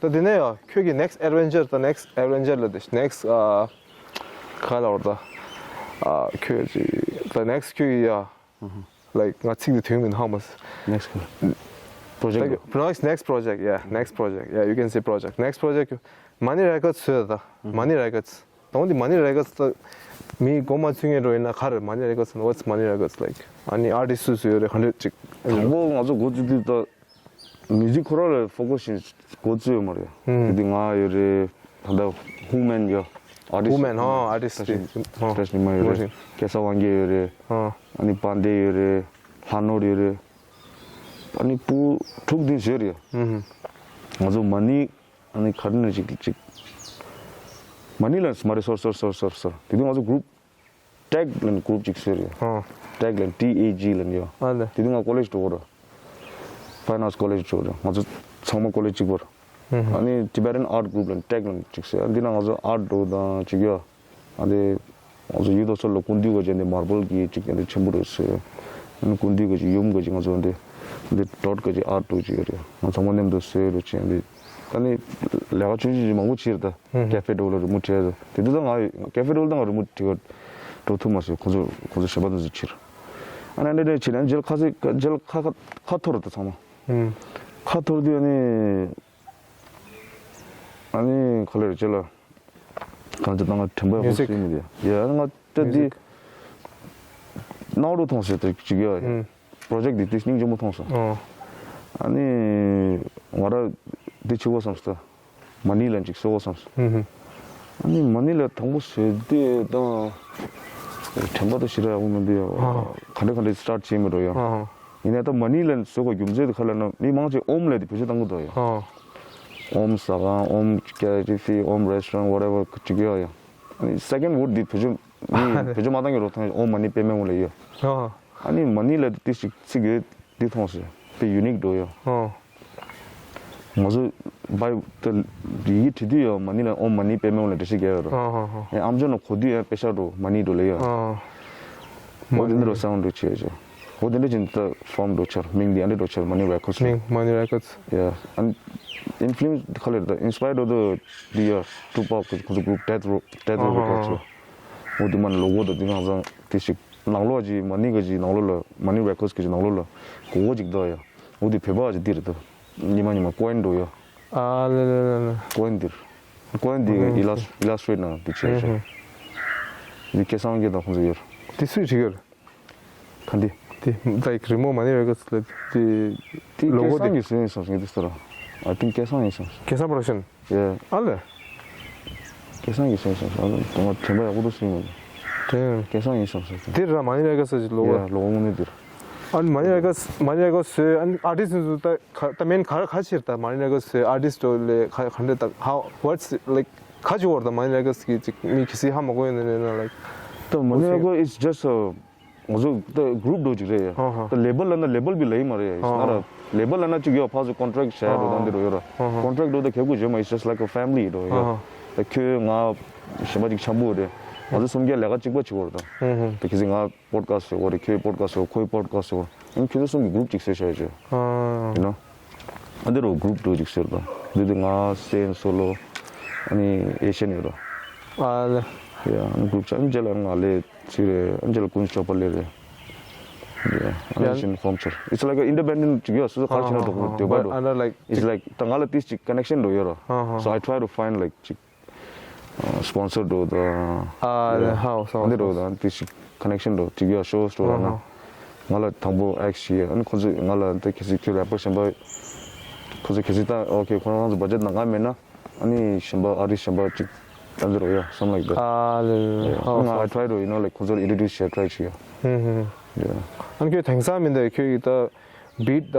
ད་དེ་ནས་ཡ་ཁྱོད་ཀྱི་next adventure ད་next adventure ལ་དེ་next ཨ་ག་ལ་བར་ད་ཨ་ཁྱོད་ཀྱི་ད་next ཁྱོད་ཀྱི་ཡ་like ང་ཚིག་འདི་ཐོན་མིན་ཧ་མ་next project. Next next project, yeah, next project, yeah, you can say project, next project. Money Records ཟེར་ད་Money Records. དང་འདི་Money Records ད་མི་མགོ་མ་ཚོས་ངེས་འགྲོ་ཡིན་ན་ག་རེ་Money Records and what's Money Records like? ཨ་ནི་artist སུ་སུ་ཡོད་རེད་ག་འདྲ་ཅིག་དང་པོ་ང་ཚོ་འགོ་བཙུགས་དུས་ད་music ཁོ་ར་ལ་focus བྱེད་འགོ་བཙུགས་ཡོད་མ་རེད། ཧུམ། དེ་དུས་ང་ཡོད་རེད། ད་ལྟ་Human ཡོད། Artist Human ཧོ་artist དེ་ཧོ་Trash Nima ཡོད་རེད། སྐལ་བཟང་དབང་རྒྱལ་ཡོད་རེད། ཧོ། ཨ་ནི་པཱན་ཌེ་ཡོད་རེད། ལྷ་ནོར་ཡོད་རེད། ཨ་ནི་ཕྲུ་གུ་དྲུག་དེ་བཞི་རེད། ཧུམ་ཧུམ། ང་ཚོ་Money ཨ་ནི་ག་རེ་ནས་ཅིག་ཅིག་Money ལ་མ་རེད། སོར་སོར་སོར་སོར་སོར་དེ་དུས་ང་ཚོ་group Tag ལབ་group ཅིག་ཟེར་ཡོད། ཨ། Tag ལབ་T A G ལབ་ཡོད། ཨ་ལེ། དེ་དུས་ང་college འགྲོ་གི་རེད། Fine Arts College འགྲོ་གི་རེད། ང་ཚོ་ཚང་མ་college གཅིག་པ་རེད། ཨ་ནི་Tibetan Art Group ལབ་tag ལབ་ཅིག་ཟེར། འདི་ན་ང་ཚོ་art འགྲོ་དང་ཅིག་ཡོད། ཨ་དེ་ང་ཚོ་ཡུལ་དུ་ཚོ་ལ་སྐུ་མདུན་ག་ཅིག་འདི་marble གི་ཅིག་འདི་ཆེན་པོ་རེད་ཟེར། ཨ་ནི་སྐུ་མདུན་ག་ཅིག་ཡུམ་ག་ཅིག་ང་ཚོ་འདི་འདི་dot ག་ཅིག་art འགྲོ་ཅིག་ཡོད་རེད། ང་ཚང་མ་མཉམ་དུ་ཟེར་རེད་ཅིག་འདི། ད་ནི་ལས་ཀ་ཆུང་ཆུང་ཞིག་མང་པོ་བྱས་རེད་ད། ཧུམ། Cafe འདྲ་བོ་ལ་རི་མོ་བྲིས་རེད། དེ་དུས་ད་ང་Cafe འདྲ་བོ་ལ་ད་ང་རི་མོ་བྲིས་ག་འགྲོ་ཐུབ་མ་སོང་། ཁོ་ཚོ་ཁོ་ཚོ་གཞན་པ་དེ་ཚོ་ཕྱིར། ཨ་ནི་འདྲ་འདྲ་བྱས་ནས་རྗེས་ལ་ཁ་ཚིག་རྗེས་ལ་ཁ་ཁ་ཁ་ཁ་འཐོར་རེད་ད་ཚང་མ། ཧུམ། ཁ་འཐོར་དུས་ཨ་ནི་ཨ་ནི་ག་ལེར་རྗེས་ལ་གང་ཅི་ད་ང་དྲན་པ་ཡག་པོ་Music སུ་ཡིན་མི་འདུག་ཡ། ཨ་ནི་ང་ད་འདི་Music སྣང་བ་མཐོང་ཟེར་ད་ཅིག་ཡ། ཧུམ། Project འདི་དུས་སྙིང་རྗེ་མོ་མཐོང་སོང་། ཨོ། ཨ་ནི་ང་ར་འདི་བྱེད་དགོས་བསམ་སོང་། Money ལ་ཅིག་བཟོ་དགོས་བསམ་སོང་། ཧུམ་ཧུམ། ཨ་ནི་Money ལ་དང་པོ་བཟོས་དུས་ད་དྲན་པ་ད་ཞེ་དྲག་ཡག་པོ་མི་འདུག་ཡ། ཨོ། ག་འདྲ་ག་འདྲ་start བྱས་མི་འགྲོ་ཡ། ཨོ། ཡིན་ནའི་ད་Money ལ་བཟོ་དགོས་རྒྱུ་མཚན་དེ་ག་ལ་ན་མི་མང་ཆེ་ཨོམ་ལ་དེ་བེད་སྤྱོད་གཏང་གི་འདུག་ཡ། ཨོ། ཨོམ་ཟ་ཁང་ཨོམ་cafe ཨོམ་restaurant whatever ཅིག་ཡོད་ཡ། ཨ་ནི་second word འདི་བེད་སྤྱོད་མི་བེད་སྤྱོད་མ་གཏང་གི་རོ་ཐང་ཨོམ་མ་ནི་པེ་མེ་འོང་ལ་ཡོད། ཨོ། ཨ་ནི་མ་ནི་ལ་དེ་ཞིག་ཚིག་ཡོད་འདི་མཐོང་ཟེར་དཔེ་unique འགྲོ་ཡོད། ཨོ། ང་ཚོ་བའི་ད་ཡི་གེ་བྲིས་དུས་ཡང་མ་ནི་ལ་ཨོམ་མ་ནི་པེ་མེ་འོང་ལ་འགྲེལ་བཤད་རྒྱག་ཡོད་རོ། ཨོ་ཧོ་ཧོ། ཨེ་ཨམ་ཅོག་ནང་གོ་དུས་ཡང་པེ་ཤ་འགྲོ་མ་ནི་འགྲོ་ལ་ཡོད། ཨོ། འོ་དེ་འདྲ་རོ་sound འགྲོ་བྱས་ཡོད། འོ་དེ་འདྲ་བྱས་ད་form འགྲོ་ཆར་མིང་འདི་ཨ་འདྲ་འགྲོ་ཆར་མ་ནི་Records མིང་མ་ནི་Records yeah and influence ག་ལེར་ད་inspired འོ་དོ་འདི་ཡ་Tupac ཁོ་ཁོ་ཚོ་group Death Row Death Row Records འོ་དེ་མ་ནི་logo ད་འདི་ནང་ཚང་དེ་ཞིག་ནང་ལོགས་ཀྱི་མ་ནི་ག་ཅིག་ནང་ལོགས་ལ་མ་ནི་Records ག་ཅིག་ནང་ལོགས་ལ་གོ་གོ་ཅིག་འདུག་ཡ། འོ་དེ་བོད་པ་ཅིག་འདི་རེད་ད། ཉི་མ་ཉི་མ་coin འགྲོ་ཡ། ཨ་ལེ་ལེ་ལེ་ལེ། coin འདིར། coin འདི་ཨ་ཧུམ། illus- illustrate ནང་འདི་བྱས་ཤག་ཨ་ཧུམ། འདི་སྐལ་བཟང་དབང་རྒྱལ་དང་ཁོང་ཚོ་ཡོད། འདི་སུས་བྲིས་ཡོད། ག་འདི། འདི་like རི་མོ་མ་ནི་Records ལ་འདི་འདི་logo སྐལ་བཟང་འདི་གིས་བཟོས་ཡིན་བསམ་སོང་ངས་འདི་ལྟར། I think སྐལ་བཟང་ཡིན་བསམ་སོང་། སྐལ་བཟང་Production། Yeah། ཨ་ལེ། སྐལ་བཟང་གིས་བཟོས་བསམ་སོང་། ཨ་ལེ་ད་ང་དྲན་པ་ཡག་པོ་འདུག་སེ་ཡིན་མ་རེད། དྲན། སྐལ་བཟང་ཡིན་བསམ་སོང་། འདིར་ར་མ་ནི་Records ཟེར་གྱི་logo། Yeah logo དངོས་གནས་འདིར། ཨ་ནི་མ་ནི་རེ་ཀོཌ་མ་ནི་རེ་ཀོཌ་སུའི་ཨ་ནི་ཨར་ཊིསཊ་སུ་ད་ག་ད་མེན་ག་ག་ཕྱིར་ད་མ་ནི་རེ་ཀོཌ་སུའི་ཨར་ཊིསཊ་ལས་ག་ག་འདྲ་ད་how what's like ག་ཅི་བོར་ད་མ་ནི་རེ་ཀོཌ་གི་ཅིག་མི་གི་སི་ཧ་མ་གོ་ཡོད་ནི་ན་like ད་མ་ནི་རེ་ཀོཌ is just a ང་ཚོ་ད་གུ་རུབ་འགྲོ་ཅིག་རེད་ཡ། ཧ་ཧ། ད་ལེ་བལ་ལ་ན་ལེ་བལ་བི་ལ་ཡིན་མ་རེད་ཡ། ཧ་ཧ། ན་ར་ལེ་བལ་ལ་ན་ཅིག་ཡོད་ཕ་ཚོ་ཀོན་ཊེག་བྱ་ཡ་འགྲོ་ད་འདི་རུ་ཡོད་ར། ཧ་ཧ། ཀོན་ཊེག་འགྲོ་ད་ཁེ་གུ་བྱེད་མ་it's just like a family འགྲོ་ཡ། ཧ་ཧ། ད་ཁྱོད་ང་གཞན་པ་ཅིག་འཆམ་པོ་རེད། ང་ཚོ་གསུམ་ཀའི་ལས་ཀ་གཅིག་པ་བྱེད་དགོས་རེད་ད། ཧུམ་ཧུམ། ད་གལ་སྲིད་ང་པོཌ་ཀ་སི་ཡོད་རེད། ཁྱོད་པོཌ་ཀ་སི་ཡོད། ཁོའི་པོཌ་ཀ་སི་ཡོད་རེད། ཨ་ནི་ཁྱོད་ཚོ་གསུམ་གྱི་གུ་རུབ་ཅིག་བཟོས་བཞག་ཡོད་ཅེ། ཨ། ཡིན་ན། ཨ་འདི་རུ་གུ་རུབ་འགྲོ་ཅིག་ཟེར་དང་། འདི་དུ་ང་སེན་སོ་ལོ། ཨ་ནི་ཨེ་ཤན་ཡོད་ར། ཨ་ལེ། ཡ་ཨ་ནི་གུ་རུབ་ཆ་ཨ་ནི་རྗེས་ལ་ང་ལེ་ཚི་རེད། ཨ་ནི་རྗེས་ལ་ཀུན་ཤོ་པ་ལེ་རེད། ཡ་ཨ་ནི་ཡ། ཤིན་ཧོམ་ཆར། It's like a independent ཅིག་ཡོད། སོ་སོ་ག་རེ་བྱེད་ན་འགྲོ་གི་འདོད་པ་འགྲོ། But under like It's like ད་ང་ལ་ཏིས་ཅིག་ཀ་ནེག་ཤན་འགྲོ་ཡོད་ར། ཧ་ཧ། So I try to find like ཅིག་སི་པོན་སར་འགྲོ་དང་། ཨ་ལེ་ཧའོ་སོ་འདི་སོ། འགྲོ་དང་ཏིས་ཅིག་ཀ་ནེག་ཤན་འགྲོ་ཅིག་ཡོད་ཤོ་སི་འགྲོ་ལ་ན། ཧ་ཧ། ང་ལ་དང་པོ་ཨེག་སི་བྱེད་ཡ། ཨ་ནི་ཁོ་ཚོས་ང་ལ་འདི་གལ་སྲིད་ཁྱོད་རེ་པར་གཞན་པ། ཁོ་ཚོས་གལ་སྲིད་ད་ཨོ་ཁེ་ཁོ་རང་ཚོ་བ་ཇེཊ་ནང་ང་མེད་ན། ཨ་ནི་གཞན་པ་ཨར་ཊིསཊ་གཞན་པ་ཅིག་ཨ་འདི་རུ་ཡ་something like that. ཨ་ལེ་ལེ་ལེ། ཡ་ཧའོ་ང་སོ། I try to you know like ཁོ་ཚོར་ཨིན་ཊྲོ་ཌིའུ་སི་བྱེད་ཊ་རའི་བྱེད་ཡ། ཧུམ་ཧུམ། ཡ་ཨ་ནི་ཁྱོད་དེང་སང་མིན་ད་ཁྱོད་ཀྱི་ད་བིཊ་ད་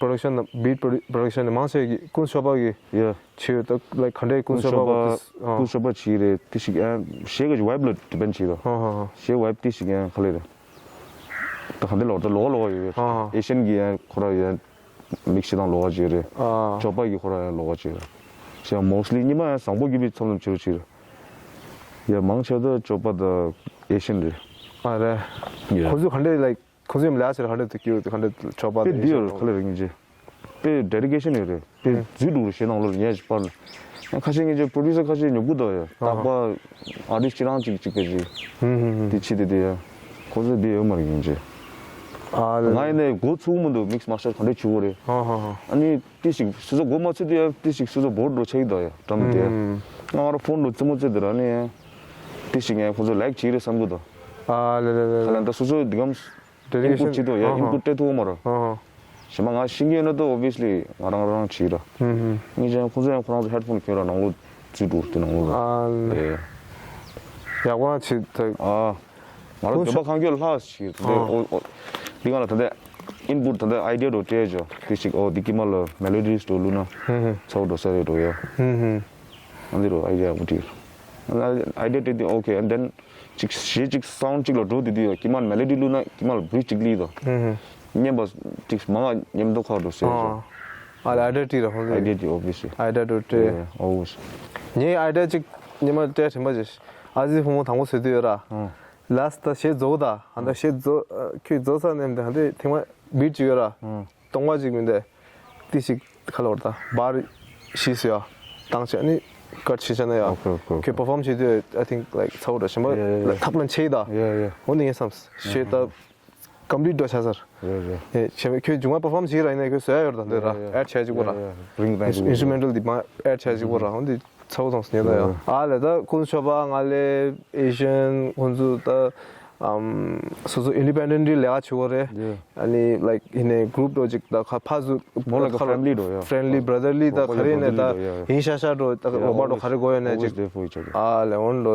པྲོ་ཌག་ཤན་བིཊ་པྲོ་ཌག་ཤན་མང་ཆེ་གི་ཀུན་ཤོ་པ་གི་ཡ་ཆེ་ད་ལའིཀ་ག་འདྲའི་ཀུན་ཤོ་པ་ཀུན་ཤོ་པ་ཅི་རེད་ཏི་ཞིག་ཨ་ཞེ་གི་ཝའིབ་ལ་ཌི་པེན་ཌི་བྱེད་ད། ཧ་ཧ་ཧ། ཞེ་ཝའིབ་ཏི་ཞིག་ཨ་ག་ལེ་རེད། ད་ག་འདྲ་ལོག་ད་ལོག་ལོག་ཡོད་ཡོད། ཨེ་ཤན་གི་ཡང་ཁོ་ར་ཡང་མིག་ཤི་དང་ལོག་བྱེད་རེད། ཨ་ཇོ་པ་གི་ཁོ་ར་ཡང་ལོག་བྱེད་རེད། ཞེ་མོ་སི་ལི་ཉི་མ་ཡང་བཟང་པོ་གི་བི་ཚོམ་ལམ་བྱེད་རོ་བྱེད་རེད། ཡ་མང་ཆེ་ད་ཇོ་པ་ད་ཨེ་ཤན་རེད། ཨ་རེད། ཡ་ཁོ་ཚོ་ག་འདྲ་ལའིཀ་ཁོ་ཚོའི་ལས་ཟེར་ག་འདྲ་དུ་སྐྱིད་ག་འདྲ་ཆོག་པ་པེ་དེ་འདི་ཡོད་རེད་ག་ལེ་རེད་ངེས་ཅི། པེ་ཌེ་ཌི་ཀེ་ཤན་ཡོད་རེད། པེ་ཨུ་རྫུས་འགྲོ་རུ་ཞེ་ནང་ལོར་ཉལ་ཞིག་པར། ཁ་ཤས་ངེས་ཅི་པྲོ་ཌུ་སར་ཁ་ཤས་ཉོ་གུ་དོ་ཡ་རྟག་པ་ཨ་ཊིསཊ་ཁྱེད་རང་གཅིག་གཅིག་པེ་ཅི། ཧུམ་ཧུམ་ཧུམ། དེ་ཕྱི་དེ་དེ་ཡ། ཁོ་ཚོས་དེ་ཡོད་མ་རེད་ངེས་ཅི། ཨ་ལེ། ང་ཡིན་ནས་འགོ་ཚུགས་མི་འདུག་མིག་སི་མ་སི་ཊར་ག་འདྲ་བྱེད་དགོས་རེད། ཧ་ཧ་ཧ། ཨ་ནི་ཏི་ཞིག་སོ་སོ་འགོ་མ་ཚུགས་དུས་ཡ་ཏི་ཞིག་སོ་སོ་བོར་འགྲོ་ཆགས་ཀྱི་འདུག་ཡ་འགྲམ་དེ། ཧུམ། ང་ང་རང་ཕོན་འགྲོ་རྩེད་མོ་རྩེ་དེ་ར་ནི་ཡ། ཏི་ཞིག་ངས་ཁོ་ཚོ་ལའིཀ་བྱེད་རེད་བསམ་གི་འདུག་ཨ་ལེ་ལེ་ལེ་ཁ་ལེ། ལན་ད་སོ་སོ་འདི་གམ། ཌེ་ཌི་ཨིན་ཀེ་ཤན་པུཊ་བྱེད་དུ་ཡ། ཨ་ཨིན་ཧ། པུཊ་སྤྲད་ཐུབ་མ་རེད། ཨ་ཧ། གཞན་པ་ང་ཤེས་ཀྱི་ཡོད་ན་ད་ཨོ་བི་ཡ་སི་ལི་ང་རང་རང་བྱེད་ར། ཧུམ་ཧུམ། ངས་ཀྱང་ཁོ་ཚོ་ཡང་ཁོ་རང་ཚོ་ཧེཌ་ཕོན་གྱོན་ར་ནང་ལོགས་བཙུད་འགྲོ་དེ་ནང་ལོགས་ལ། ཨ་ལེ། ཨེ། ཡག་པོ་བྱེད་ད། ཨ། ང་རང་ཁོ་འདོད་པ་ཤ་གང་གྱོད་ལྷག་ཞིག་དེ་ཨ། ཨོ་ཨོ། འདི་གང་ལ་ད་ལྟ་ཨིན་པུཊ་ད་ལྟ་ཨའི་ཌི་ཡ་འགྲོ་སྤྲད་ཅོ་དེ་ཞིག་ཨོ་འདི་ཀི་མ་ལ་མེ་ལོ་ཌི་སི་འགྲོ་བླུགས་ན། ཧུམ་ཧུམ། ཚ་བོ་འགྲོ་ས་རེད་འགྲོ་ཡ། ཧུམ་ཧུམ། ཨ་འདི་རུ་ཨའི་ཌི་ཡ་ཡག་པོ་བྲིས། ཨའི་ཌི་ཡ་བྲིས་དེ་ཨོ་ཁེ་and then ཅིག་གཞས་ཅིག་སའུན་ཌི་ཅིག་ལ་འགྲོ་དེ་དུས་ཡ་ཀི་མ་མེ་ལོ་ཌི་བླུགས་ན་ཀི་མ་ལ་བྲིཇ་ཅིག་ལི་དང་། ཧུམ་ཧུམ། སྙན་པ་ཅིག་མང་ང་སྙན་མདོག་ཁ་འགྲོ་ཟེར་ཅོ། ཨ་ལེ་ཨའི་ཌི་ཡ་བྲིས་ར་ཧོ་ལེ། ཨའི་ཌི་ཡ་བྲིས་ཨོ་བི་ཡ་སི་ལི། ཨའི་ཌི་ཡ་བྲིས། ཨོ་ཝི་ཡ་སི། ངའི་ཨའི་ཌི་ཡ་ཅིག་ཉི་མ་སྤྲད་དྲན་པ་ཅིག་ཨ་ཟི་ཕོ་མོ་དང་པོ་བཟོས་དུས་ཡོད་ར། ལ་སི་ཊི་གཞས་རྫོགས་ད་ཧ་ད་གཞས་རྫོགས་ཁྱོད་རྫོགས་ས་ནས་ད་ཧ་ད་ཐེངས་མ་བྲིཇ་ཅིག་ཡོད་ར། སྟོང་པ་ཅིག་མིན་ཏེ། ཏི་ཞིག་ཁ་ལོར་ད་བར་ཤི་སུ་ཡ་བཏང་ཆ་ནི་ཀཊ་ཤི་ཆ་ན་ཡ། ཨོ་ཁེ་ཨོ་ཁེ་ཨོ་ཁེ། ཁྱོད་པར་ཕོམ་བྱེད་དུས་I think like ཚ་བོ་འདྲ་ཞིམ་པ་ཡ་ཡ་ཡ། ཐབ་ལ་ཆེ་ད། ཡ་ཡ། འོ་ནི་ངས་བསམས་ཤེས་ད་ཀམ་པི་ལིཊ་འགྲོ་ཆ་ཟེར། ཡ་ཡ། ཡ་ཞེ་མེད་ཁྱོད་མཇུག་མ་པར་ཕོམ་བྱེད་ར་ཡིན་ན་ཁྱོད་བཟོ་ཡ་ཡོད་ད་འདི་ར་ཡ་ཡ། ཨེཌ་བྱས་ཅིག་པོ་ར། ཡ་ཡ། རིང་ད་ཨིན་སི་ཊུ་མེན་ཊལ་འདི་མ་ཨེཌ་བྱས་ཅིག་པོ་ར་འོ་འདི། ཚ་བོ་དང་སྙན་ད་ཡ། ཨ་ལེ་ད་ཀུན་ཤོ་པ་ང་ལེ་ཨེ་ཤན་ཁོང་ཚོ་ད་ཨམ་སོ་སོ་ཨིན་ཌི་པེན་ཌེན་ཊི་ལི་ལས་ཀ་བྱེད་དགོས་རེད། ཨ་ནི་ལའིཀ་ཡིན་ནའི་གུ་རུབ་འགྲོ་ཅིག་ད་ཁ་ཕ་ཚོ་more like a family འགྲོ་ཡ། ཕྲེན་ཌི་ལི་བྷ་ར་དར་ལི་ད་ག་རེ་ཡིན་ནའི་ད་ཡིན་ཤ་ཤ་འགྲོ་ད་རོགས་པ་འགྲོ་ག་རེ་དགོས་ཡོད་ནའི་ཅིག་ཨ་ལེ་འོན་འགྲོ་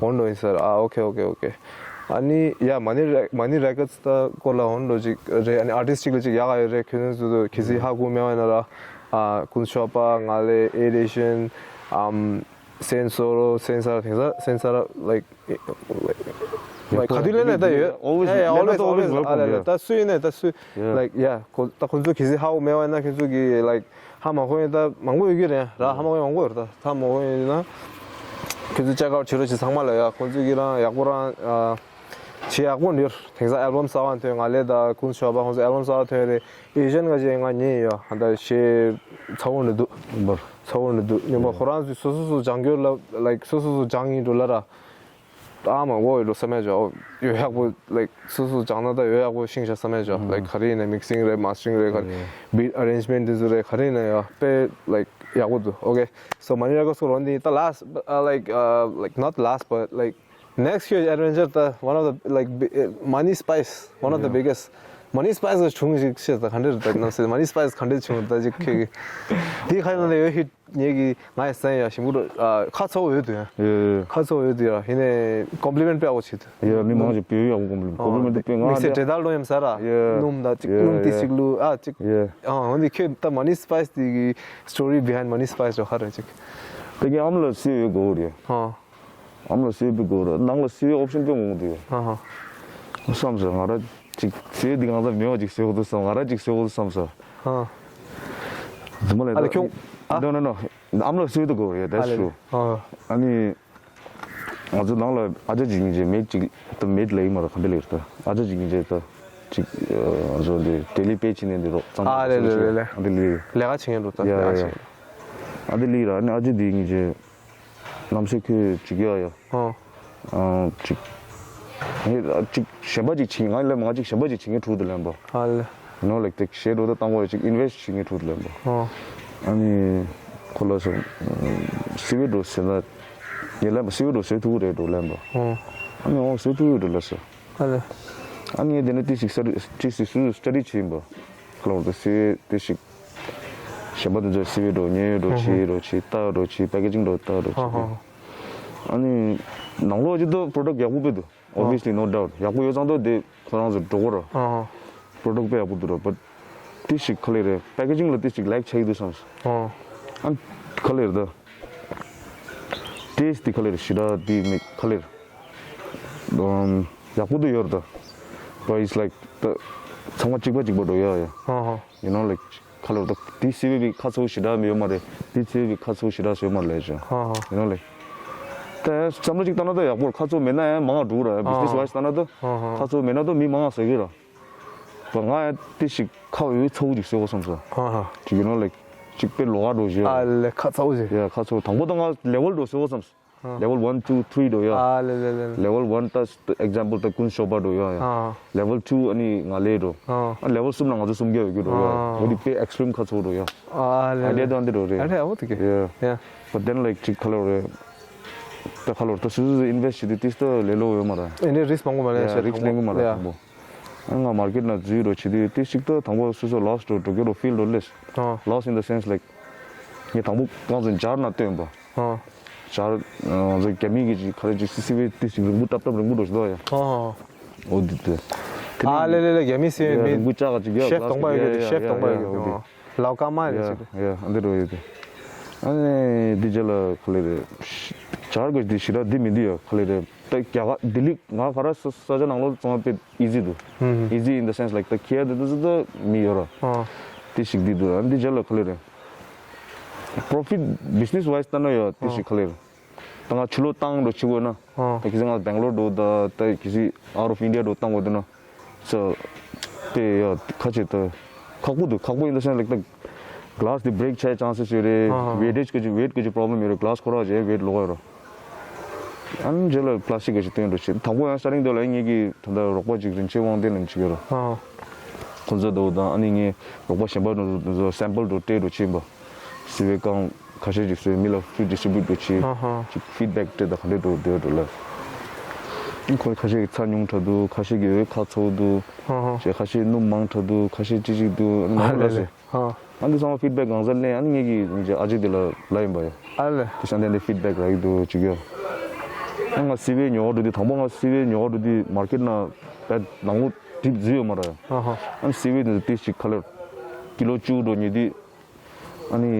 འོན་འགྲོ་ཡིན་ཟེར། ཨ་ཨོ་ཁེ་ཨོ་ཁེ་ཨོ་ཁེ། ཨ་ནི་ཡ་མ་ནི་རེ་མ་ནི་རེ་ཀོཌ་ད་སྐོར་ལ་འོན་འགྲོ་ཅིག་རེད། ཨ་ནི་ཨར་ཊིསཊ་ཅིག་ལ་ཅིག་ཡག་ག་ཡོད་རེད། ཁྱོད་ཚོ་ཚོ་གི་སི་ཧ་གོ་མེད་པ་ཡིན་ན་ར། ཨ་ཀུན་ཤོ་པ་ང་ལེ་ཨེ་ཨེ་ཤན་ཨམ། སེན་སོ་རོ་སེན་སར་དེང་སང་སེན་སར་like like ག་དུས་ལས་ནས་ད་ཡོད། Always, yeah, yeah, members always always welcome, always yeah. ད་སུ་ཡིན་ནས་ད་སུ། Yeah. Like yeah ཁོ་ད་ཁོ་ཚོ་གལ་སྲིད་ཧ་གོ་མེད་པ་ཡིན་ན་ཁོ་ཚོ་གི་like ཧ་མ་གོ་ཡིན་ད་མང་པོ་ཡོད་ཀྱི་རེད་ར། ཧ་མ་གོ་ཡིན་མང་པོ་ཡོད་རེད། ད་ཧ་མ་གོ་ཡིན་ན་ཁོ་ཚོ་check out བྱེད་རོགས་བྱེད་ཚང་མ་ལ་ཡ། ཁོ་ཚོ་གི་རང་ཡག་པོ་རང་ཨ་བྱེད་ཡག་པོ་འདིར་དེང་སང་ཨལ་བམ་གསར་པ་ཐོན། ང་ལེ་ད་ཀུན་ཤོ་པ་ཁོ་ཚོ་ཨལ་བམ་གསར་པ་ཐོན་རེད། ཨེ་ཤན་ག་ཅེ་ང་ཉན་ཡོད། ཧ་ད་ཤེ་ཚ་བོ་འདི་འདུག་འབར། ཚ་བོ་འདི་འདུག་ཉི་མ་ཁོ་རང་ཚོས་སོ་སོ་སོ་སྦྱང་རྒྱུ་ལ་like སོ་སོ་སོ་སྦྱང་ཡིན་འགྲོ་ལ་ར། ཨ་མ་འོ་ཡོད་འགྲོ་བསམ་ཡ་ཅོ་ཡོད་ཡག་པོ་like སོ་སོ་སྦྱང་ན་ད་ཡོད་ཡག་པོ་ཤེས་ཤ་བསམ་ཡ་ཅོ། Like ག་རེ་ཡིན་ན་mixing རེད། Mastering རེད། ག་རེ་beat arrangement དེ་ཚོ་རེད། ག་རེ་ཡིན་ན་ཡ་དཔེ་like ཡག་པོ་འདུག Okay, so མ་ནི་རེ་ཀོཌ་སྐོར་འོན་ཏེ་ད་last uh, like uh, like not last but like next year adventure the one of the like bi- uh, money spice one of the Yeah. biggest མ་ནི་སི་པའི་སི་གི་བྱུང་ཞིག་ཤེས་ད་ག་འདྲ་རེད་ད་ནང་སེ་མ་ནི་སི་པའི་སི་ག་འདྲ་བྱུང་ད་ཅིག་ཁྱོད་ཀྱི་དེའི་ཁ་ཡོད་ན་ཡོད་ཧིད་ངེད་ཀྱི་ང་ཡི་སན་ཡ་ཞིམ་པོ་འགྲོ་ཁ་ཚ་བོ་ཡོད་དུ་ཡ། ཡོད་ཡོད། ཁ་ཚ་བོ་ཡོད་དུ་ཡ་ཧི་ནས་ཀོམ་པི་ལི་མེན་ཊི་དཔེ་ཡག་པོ་བྱེད་དུ། ཡ་མི་མང་ཞིག་བོད་ཡག་པོ་ཀོམ་པི་ལི་མེན་ཊི་ཀོམ་པི་ལི་མེན་ཊི་དཔེ་ང་དམིགས་བསལ་འབྲས་དར་ལོ་ཡམ་ཟ་ར། ཡ་སྣུམ་ད་ཅིག་ཡ་སྣུམ་ཏི་ཡ་ཞིག་བླུག་ཨ་ཅིག་ཡ་ཨ་འོན་ཏེ་ཁྱོད་ད་མ་ནི་སི་པའི་སི་དེ་གི་སི་ཊོ་རི་བི་ཧའིན་མ་ནི་སི་པའི་སི་རོ་ཧ་ར་ཅིག་དེ་གི་ཨམ་ལ་སི་ཡོད་གོ་རེད། ཧ། ཨམ་ལ་སི་བི་གོ་ར་ནང་ལ་སི་བི་ཨོབ་ཤན་དཔེ་མང་པོ་འདུག་ཧ་ཧ། བསམ་སོང་ང་ར་ཅིག་སི་བི་འདི་གང་ཟག་མེད་པ་ཅིག་སི་བི་འདུག་བསམ་ང་ར་ཅིག་སི་བི་འདུག་བསམ་སོང་། ཧ། རྫུན་མ་ལས་ཨ་ལ་ད་ཁྱོད་ཨ། No no no ཨམ་ལ་སི་བི་འདུག་གོ་རེད་that's true། ཨ་ནི་ང་ཚོ་ནང་ལ་ཨ་ཅག་ཅིག་ཡིན་ཅེ་མེད་ཅིག་ད་མེད་ལ་ཡིན་མ་ར་ག་འདི་ལེར་ད་ཨ་ཅག་ཅིག་ཡིན་ཅེ་ད་ཅིག་ང་ཚོ་འདི་ཌེ་ལི་པེ་ཕྱིན་ནས་འདི་རོགས་གཙང་ཨ་ལེ་ལེ་ལེ་ལེ་ཨ་འདི་ལེར་ལས་ཀ་བྱེད་མཁན་འདུག་ད་ཡ་ལས་ཀ་ཡ་བྱེད་མཁན་ཨ་འདི་ལེར་ཨ་ནི་ཨ་ཅག་འདི་ཡིན་ཅེ། ལམ་སེ་ཁོས་ཅིག་ཡ་ཡ། ཨོ། ཨང་ཅིག་ངས་ཅིག་གཞན་པ་ཅིག་བྱིན་ང་ལ་མ་ཅིག་གཞན་པ་ཅིག་བྱིན་ངས་ཕྲུ་གུ་དེ་ལེན་པ། ཨ་ལེ། ཡིན་ནོ་ལེགས་ཏེ་ཞེ་འགྲོ་ད་བཏང་བ་ཅིག་ཨིན་ཝེ་སི་ཊི་བྱིན་ངས་ཕྲུ་གུ་དེ་ལེན་པ། ཨོ། ཨ་ནི་ཁོ་ལ་སོ་སི་ཝི་འགྲོ་ཟེར་ན་ངས་ལེན་པ་སི་ཝི་འགྲོ་ཟེར་ཐུག་རེད་འགྲོ་ལེན་པ། ཨོ། ཨ་ནི་ཨོ་ཟེར་ཐུག་རེད་འགྲོ་ལ་སོ། ཨ་ལེ། ཨ་ནི་ངས་དེ་ནས་ཏི་ཞིག་སི་ཊ་ཌི་ཏི་ཞིག་སུ་སི་ཊ་ཌི་བྱིན་པ། ཁོ་ལ་འོ་ད་སི་ཝི་ཏི་ཞིག་གཞན་པ་དེ་ཚོས་སི་ཝི་འགྲོ་ཉོས་འགྲོ་བྱས་འགྲོ་བྱས་ལྟ་འགྲོ་བྱས་པེ་ཀེ་ཇིང་འགྲོ་ལྟ་འགྲོ་བྱས་ཨ་ནི་ནང་ལོགས་ཀྱི་ད་པོ་རོ་ཌག་ཊི་ཡག་པོ་སྤེལ་འདུག་ཨོ་བི་ཡ་སི་ལི་ནོ་ཌའུ་ཊི་ཡག་པོ་ཡོད་ཙང་ད་དེ་ཁོ་རང་ཚོ་འགྲོ་གོ་ར་པོ་རོ་ཌག་ཊི་དཔེ་ཡག་པོ་འདུག་ར་བཊ་ཏི་ཞིག་ག་ལེ་རེད་པེ་ཀེ་ཇིང་ལ་ཏི་ཞིག་ལེག་ཆགས་ཀྱི་འདུག་བསམ་སོང་། ཨ་ག་ལེ་རེད་ད་ཏེ་སི་ཊི་ག་ལེ་རེད་ཞེ་དྲག་དེ་མི་ག་ལེ་རེད། ཡག་པོ་འདུག་ཡོད་རེད་ད། But it's like ད་ཚང་མ་གཅིག་པ་གཅིག་པ་འགྲོ་ཡ་ཡ། ཨ་ཧ། You know like ག་ལེར་ད་དེ་སི་ཝི་བི་ཁ་ཚ་བོ་ཞེ་དྲག་མི་ཡོད་མ་རེད། དེ་སི་ཝི་བི་ཁ་ཚ་བོ་ཞེ་དྲག་ཡོད་མ་རེད་ལས་བྱུང་། ཧ་ཧ། You know like ད་བསམ་བློ་གཅིག་བཏང་ན་ད་ཡག་པོ་རེད། ཁ་ཚ་བོ་མེད་ན་ཡང་མང་བ་འགྲོ་གི་རེད། བི་ཛི་ནེ་སི་ཝའི་སི་བཏང་ན་ད། ཧ་ཧ། ཁ་ཚ་བོ་མེད་ན་ད་མི་མང་བ་ཟ་གི་རེད། བ་ང་ཡང་དེ་ཞིག་ཁ་འོས་ཚ་བོ་ཅིག་ཟེར་བ་བསམ་སོང་། ཧ་ཧ། ཅིག་You know like ཅིག་དཔེ་ལོགས་ཀ་འགྲོ་བཞིན། ཨ་ལེ་ཁ་ཚ་བོ་ཟེར། ཡ་ཁ་ཚ་བོ་དང་པོ་ད་ང་ལེ་ཝལ་འགྲོ་ཟེར་བ་བསམ་སོང་། ལེ་ཝལ་ཝན་ཊུ་ཐི་རི་འགྲོ་ཡ། ཨ་ལེ་ལེ་ལེ། ལེ་ཝལ་ཝན་ད་ཨེག་ཛམ་པལ་ད་ཀུན་ཤོ་པ་འགྲོ་ཡ་ཡ། ཨ། ལེ་ཝལ་ཊུ་ཨ་ནི་ང་ལེ་འགྲོ། ཨ། ཨ་ལེ་ཝལ་གསུམ་ལ་ང་ཚོ་སུམ་བརྒྱ་ཡོད་རྒྱུ་འགྲོ་ཡ། ཨ། འོ་དེ་དཔེ་ཨེག་སི་ཊི་རིམ་ཁ་ཚ་བོ་འགྲོ་ཡ། ཨ་ལེ་ཨའི་ལེ། ཌི་ཡ་ད་འདི་འགྲོ་རེད། ཨ་ལེ་ཨ་བོ་དེ་གི། ཡ། ཡ། But then like ཅིག་ག་ལེར་རེད། ད་ག་ལེར་ད་སོ་སོ་ཨིན་ཝེ་སི་ཊི་བྱེད་དུས་ཏིས་ད་ལེ་ལོ་ཡོད་མ་རེད། ཨ་ནི་རིསི་མང་པོ་མ་ལེན་ཡ་ཤེས་རིསི་ལེན་གི་མ་རེད་ཡ། དང་པོ། ཨ་ང་མར་ཀེཊ་ནང་འཛུལ་རོགས་བྱེད་དུས་ཏིས་ཅིག་ད་དང་པོ་སོ་སོ་ལོ་སི་འགྲོ་འགྲོ་གི་རོ་ཕིལ་འགྲོ་ལེས། ཨ། Lost in the sense like ངས་དང་པོ་རྐང་འཛིན་སྦྱར་ན་སྟོན་པ། ཨ། སྦྱར་ང་ཚོ་རྒྱ་མི་གི་ཅིག་ག་རེ་ཅིག་སི་སི་བི་ཏི་ཅིག་རིང་པོ་ཏབ་ཏབ་རིང་པོ་འགྲོ་ཞིག་འདུག་ཡ། ཨ། འོ་འདི་དེ། དེ་ཨ་ནི་ལེ་ལེ་ལེ་རྒྱ་མི་སི་ཡ་མི་རིང་པོ་ལྕགས་ཅིག་ཡ་ཤེབ་གདོང་པ་ཡོད་གི་ཡ་ཤེབ་གདོང་པ་ཡ་ཡ་ཡོད་གི་ཡ་འོ་འདི། ལའོ་ཀ་མ་ཡ་ཡ་ཡ་ཨ་འདི་རུ་ཡོད་དེ། ཨ་ནི་འདི་རྗེས་ལ་ག་ལེ་རེད། སྦྱར་དགོས་འདི་ཞེ་དྲག་འདི་མི་འདུག་ཡ་ག་ལེ་རེད། ད་རྒྱ་གར་ལྡི་ལི་ང་ག་ར་ས་ས་ཆ་ནང་ལོགས་ཚང་མ་དཔེ་ཨི་ཛི་འདུག་ཨ་ཧུམ། Easy in the sense like ད་ཁྱེད་འདི་འདི་ཚོ་ད་མི་ཡོད་ར། ཨ། དེ་ཞིག་འདི་འདུག་ཨ་འདི་རྗེས་ལ་ག་ལེ་རེད། པོ་རོ་ཕིཊ་བི་ཛི་ནེ་སི་ཝའི་སི་ལྟ་ན་ཡོད་དེ་ཞིག་ག་ལེ་རེད། ད་ང་ཕྱི་ལོགས་བཏང་འགྲོ་ཕྱི་དགོས་ན། ཨ། ད་གལ་སྲིད་ང་སྦེང་ལོར་འགྲོ་ད་ད་གལ་སྲིད་out of India འགྲོ་བཏང་དགོས་འདུག་ན། ས་དེ་ཡ་ཁ་ཆེ་ད་ཁག་པོ་འདུག་ཁག་པོ་in the sense like ད་གི་ལཱ་སི་དེ་བྷི་རེག་ཆགས་ཅན་སི་ཡོད་རེད། ཨ། ཝེ་ཊེ་ཇི་གི་ཅིག་ཝེ་ཊི་གི་ཅིག་པོ་རོབ་ལེམ་ཡོད་རེད། ག་ལཱ་སི་ཁོ་ར་ཅིག་ཝེ་ཊི་ལོག་ཡོད་རེད། ཨ་ནི་རྗེས་ལ་པ་ལ་སི་ཊིག་གི་ཅིག་སྟོན་འགྲོ་ཆེ་དང་པོ་ཡང་སི་ཊར་ཊིང་དེ་ལ་ངེད་ཀྱི་ད་ལྟ་རོགས་པ་ཅིག་རིན་ཆེན་དབང་ལྡན་ལ་ཅིག་ཡོད་རེད། ཨ། ཁོ་ཚོ་དང་ཨ་ནི་ངས་རོགས་པ་གཞན་པ་ཚོ་སེམ་པལ་དུ་སྤྲད་འགྲོ་ཆེ་བ། སི་ཝེ་ཀང་ཁ་ཤས་ཅིག་བཟོས་མི་ལ་ཕི་ཌི་སི་ཊི་རི་བྷིའུ་ཊི་འགྲོ་ཆེ། ཨ་ཧ། ཅིག་ཕིཌ་བེག་སྤྲད་དང་ག་འདྲས་འགྲོ་འདོད་འགྲོ་ལ། ཁོ་ཁ་ཤས་ཀྱི་ཚྭ་ཉུང་དྲགས་འདུག་ཁ་ཤས་ཀྱི་འོལ་ཁ་ཚ་པོ་འདུག་ཨ་ཧ། ཅེས་ཁ་ཤས་སྣུམ་མང་དྲགས་འདུག་ཁ་ཤས་ཅི་ཅིག་འདུག་ཨ་ནི་མང་པོ་ལ་ཟེར། ཨ་ལེ་ལེ། ཨ། ཨ་འདི་ཚང་མ་ཕིཌ་བེག་གང་ཟག་ལེན། ཨ་ནི་ངེད་ཀྱི་ཨ་ཅེ་འདི་ལ་ལ་ཡིན་པ་ཡ། ཨ་ལེ། དེ་ཤ་འདི་འདི་ཕིཌ་བེག་རག་གི་འདུག་ཅིག་ཡ། ཨ་ང་སི་ཝེ་ཉོ་བ་འགྲོ་དུས་དང་པོ་ང་སི་ཝེ་ཉོ་བ་འགྲོ་དུས་མར་ཀེཊ་ནང་བེད་ནང་ལོགས་ཌིབ་བཟོས་ཡོད་མ་རེད། ཨ་ཧ། ཨ་ནི་སི་ཝེ་འདི་ཏི་ཞིག་ག་ལེར་ཀི་ལོ་བཅུ་འགྲོ་ཉོས་དུས། ཨ་ནི་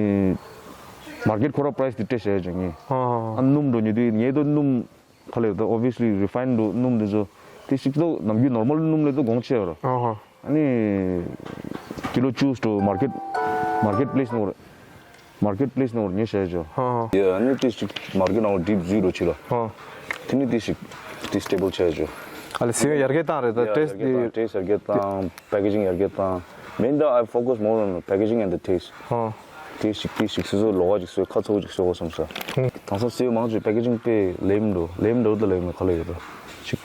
མར་ཀེཊ་ཁོ་ར་པ་རའི་སི་འདི་སྤྲད་བཞག་ཡོད་ཅིང་ངས། ཨ་ཧ། ཨ་ནི་སྣུམ་འགྲོ་ཉོས་དུས་ངས་ད་སྣུམ། ག་ལེར་ད་ཨོ་བི་ཡ་སི་ལི་རི་ཕ་ཡིན་ཌི་སྣུམ་འདི་ཚོ་དེ་ཞིག་ཏུ་ནམ་རྒྱུན་ནོར་མལ་སྣུམ་ལས་ད་གོང་ཆེ་བ་ར། ཨ་ཧ། ཨ་ནི་ཀི་ལོ་བཅུ་སྟོ་མར་ཀེཊ་མར་ཀེཊ་པི་ལེ་སི་ནང་མར་ཀེཊ་པི་ལེ་སི་ནང་ཉོས་བྱས་ཆོག་ཨ་ཧ། ཡ་ཨ་ནི་དེ་ཞིག་མར་ཀེཊ་ནང་ཌིབ་བཟོས་རོ་ཆེ་ལ། ཨ་ཧ། དེ་ནི་དེ་ཞིག་དེ་སི་ཊེ་བལ་བྱས་ཆོག་ཨ་ལེ་སི་ཝེ་ཡར་རྒྱས་བཏང་རེད་ད། ཡ་ཊེ་སི་ཡར་རྒྱས་བཏང་། ཊེ་སི་ཡར་རྒྱས་བཏང་། པེ་ཀེ་ཇིང་ཡར་རྒྱས་བཏང་། མིན་ད་I focus more on packaging and the taste. ཨ་ཧ། དེ་ཞིག་དེ་ཞིག་སོ་སོ་ལོགས་ཀ་ཅིག་བཟོས་ཁ་ཚ་པོ་ཅིག་བཟོ་དགོས་བསམ་ས། ཧུང་། དེང་སང་སི་ཝེ་མང་ཆེ་པེ་ཀེ་ཇིང་དཔེ་ལེམ་འགྲོ་ལེམ་འགྲོ་ད་ལེམ་ག་ལ་ཡོད་ར། ཅིག་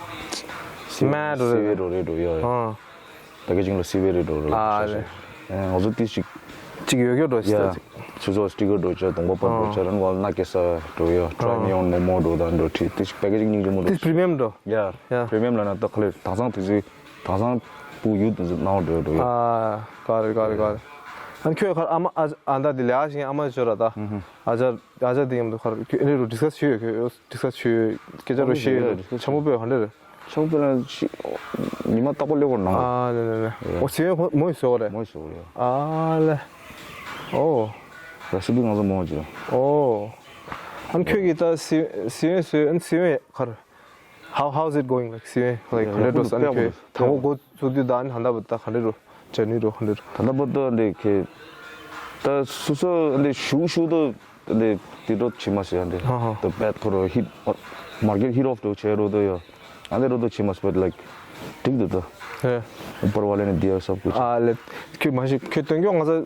སི་ཝེ་མེད་འགྲོ་སི་ཝེ་རེད། འགྲོ་རེད་འགྲོ་ཡ་ཡ། ཨ། པེ་ཀེ་ཇིང་ལ་སི་ཝེ་རེད་འགྲོ་ར། ཨ་ལེ། ཨེ་ང་ཚོ་དེ་ཞིག་ཅིག་ཡོད་རྒྱུ་འགྲོ་ཡ། ཞིག་ད་ཅིག་སོ་སོ་སི་ཊི་ཀར་འགྲོ་ཆ་གདོང་པ་པར་འགྲོ་ཆ་ཨ། རང་ག་ན་ཀེ་ས་འགྲོ་ཡ། ཊི་རའི་མི་ཨོན་མོ་མོ་འགྲོ་ད་འགྲོ་ཁྲི་དེ་ཞིག་པེ་ཀེ་ཇིང་སྙིང་རྗེ་མོ་འགྲོ། དེ་པི་རི་མི་ཡམ་འགྲོ། ཡ། ཡ། པི་རི་མི་ཡམ་ལ་ན་ད་ག་ལེ་དེང་སང་དེ་ཚོའི་དེང་སང་ ཕྲུ་གུ་ཡུལ་དུ་ནང་འགྲོ་འགྲོ་ཡོད། ཨ། ག་རེ་ག་རེ་ག་རེ། ཨ་ནི་ཁྱོད་ཁར་ཨ་མ་ཨ་ཨ་ད་དེ་ལས་ཨ་ཞིག་ཨ་མ་ཅོ་ར་ད། ཨ་ཅག་ཨ་ཅག་དེ་ཡང་དུ་ཁར་ཁྱོད་ཨེ་རུ་ཌིས་ཀ་སི་བྱོས་ཡོད། ཁྱོད་ཌིས་ཀ་སི་བྱོས་ཡོད། སྐད་ཆ་རུ་བཤད་ཡོད། ཆ་མོ་པོས་ག་འདྲ་རེད། ཆ་མོ་པོས་ན་ཉི་མ་རྟག་པར་སླེབས་པར་གནང་། ཨ་ལེ་ལེ་ལེ། ཨོ་སི་ཡོན་མོ་ཡི་བཟོ་བ་རེད། མོ་ཡི་བཟོ་བ་རེད། ཨ་ལེ། ཨོ། ར་སི་པི་ང་ཚོ་མོ་ཅི། ཨོ། ཨ་ནི་ཁྱོད་ཀྱིས་ད་སི་སི་ཡོན་བཟོས། ཨ་ནི་སི་ཡོན་ཁར། How how's it going? Like, སི་ཡོན་like ག་འདྲ་འགྲོ་ས། ཨ་ནི་ཁྱོད་དང་པོ་འགོ་བཙུགས་དུས་ད་ནི་ད་ལྟ་བུ་ད་ག་འདྲ་འགྲོ། ཇར་ནི་འགྲོ་ག་འདྲ་འགྲོ། ད་ལྟ་བུ་ད་འདི་ཁེ་ད་སུ་སུ་འདི་ཞུ་ཞུ་ད་འདི་དེ་འགྲོ་བྱེད་མ་ཤེས་འདི། ཧ་ཧ། ད་བེད་ཁོ་རོ་ཧིད་མར་ཀེཊ་ཧིད་ཨོཕ་འགྲོ་བྱེད་རོ་ད་ཡ། ཨ་འདི་རོ་ད་བྱེད་མ་ཤེས། བེད་ལའིཀ་འགྲིག་འདུག་ད། ཧེ། ཨུ་པར་ཝ་ལེ་ནེ་དི་ཡ་སབ་ཀུཆ། ཨ་ལེ། ཁྱོད་མ་ཤེས་ཁྱོད་སྟོན་སྐྱོང་ང་ཚ་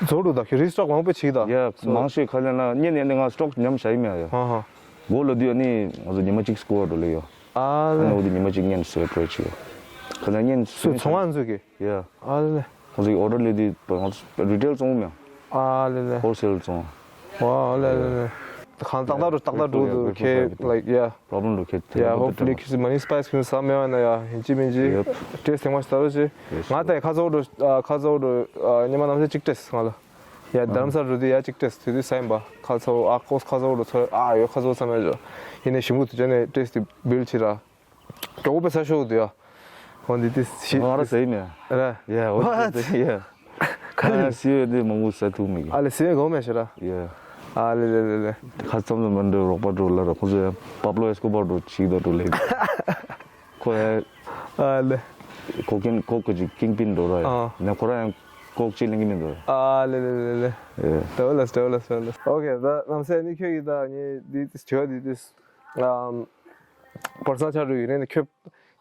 ཛོ་འགྲོ་ད། ཁྱོད་རི་སི་ཊོག་མང་པོ་བྱེད་ད། ཡ་མང་ཤོས་ཁ་ལེན་ལ་ཉིན་ནས་ང་སི་ཊོག་ཉམས་བཞག་ཡིན་མ་ཡ། ཧ་ཧ། གོ་ལ་དུས་ཨ་ནི་ང་ཚོ་ཉི་མ་གཅིག་སྐོར་བ་འགྲོ་ལེ་ཡོད། ཨ་ཨ་ནི་ལེ། འོ་དེ་ཉི་མ་གཅིག་བརྙན་བཟོས་འགྲོ་ཆེ་ཡོད། ཁ་ལ་བརྙན་སུ་བཟོས་ཚོང་ཁང་བཟོས་ཀྱི། ཡ། ཨ་ལེ། ཁོང་ཚོ་ཨོ་ཌར་ལས་དུས་ང་ཚོ་རི་ཊེལ་བཙོང་མྱོང་། ཨ་ལེ་ལེ། ཧོལ་སེལ་བཙོང་། ཝ་ཨ་ལེ་ལེ་ལེ། གང་ཏག་ཏག་འགྲོ་ཏག་ཏག་འགྲོ་འདུག་ཁེ་ལའིཀ་ཡ། པོ་རོབ་ལེམ་འགྲོ་ཁེ། ཡ། ཧོབ་ཕུ་ལི་ཁྱེད་ཚོ་མ་ནི་སི་པའི་སི་ཁྱེད་ཚོ་ཟ་མེད་པ་ན་ཡ་ཡིན་གཅིག་མིན་གཅིག་ཡེབ། ཊེ་སི་ཊི་ཐེངས་མ་ཞིག་ལྟ་རོགས་བྱེད། ཡེ་ང་ད་ཡ་ཁ་ཚ་འགྲོ་ཁ་ཚ་འགྲོ་ཉི་མ་ནམ་ཟེར་གཅིག་ཊེ་སི་ང་ལ། ཡ་རྡ་རམ་ས་ལ་འགྲོ་དུས་ཡ་གཅིག་ཊེ་སི་དེ་དུས་ས་ཡིན་པ། ཁ་ཚ་ཨ་ཁོ་ཁ་ཚ་འགྲོ་ཚོར་ཨ་ཡོད་ཁ་ཚ་ས་མེད་འགྲོ། ཡིན་ནའི་ཞིམ་པོ་དུ་ཅན་ནས་ཊེ་སི་དེ་བིལ་བྱེད་ར། གྲོགས་པོ་ས་ཤོག་དུ་ཡ། འོ་འདི་དེ་ཤི་ང་ར་ཟེར་ནས། ར། ཡ་འོ་དེ་ཟེར་ཡ། ག་ལེ། ཨ་སི་ཡོད་དེ་མང་པོ་ཟ་ཐུབ་མི་གི། ཨ་ལེ་སི་ཡོད་གོ་མེ་ཤི་ར། ཡ། ཨ་ལེ་ལེ་ལེ་ལེ། ཁ་ཙམ་ལ་མ་འདྲ་རོགས་པ་འགྲོ་ལ་ར་ཁོ་ཚོ་ཡ་པབ་ལོ་ཨེ་སི་ཀོ་བར་འགྲོ་ཅིག་ད་འགྲོ་ལེ། ཁོ་ཡ། ཨ་ལེ། ཁོ་ཀིན་ཁོ་ཀ་ཅིག་ཀིང་པིན་འགྲོ་ར་ཡ། ཨ། ནས་ཁོ་ར་ཡང་ཁོ་ཅིག་ལེན་གི་མི་འདུག་ཨ་ལེ་ལེ་ལེ་ལེ། ཡ། ད་ལ་ད་ལ་ད་ལ། ཨོ་ཁེ་ད་ལམ་སེ་ནི་ཁྱོད་ཀྱི་ད་ངས་འདི་དེ་ཆོ་འདི་དེ། ཨམ། པར་སོ་ནལ་ཆགས་འགྲོ་ཡིན་ནའི་ཁྱོད།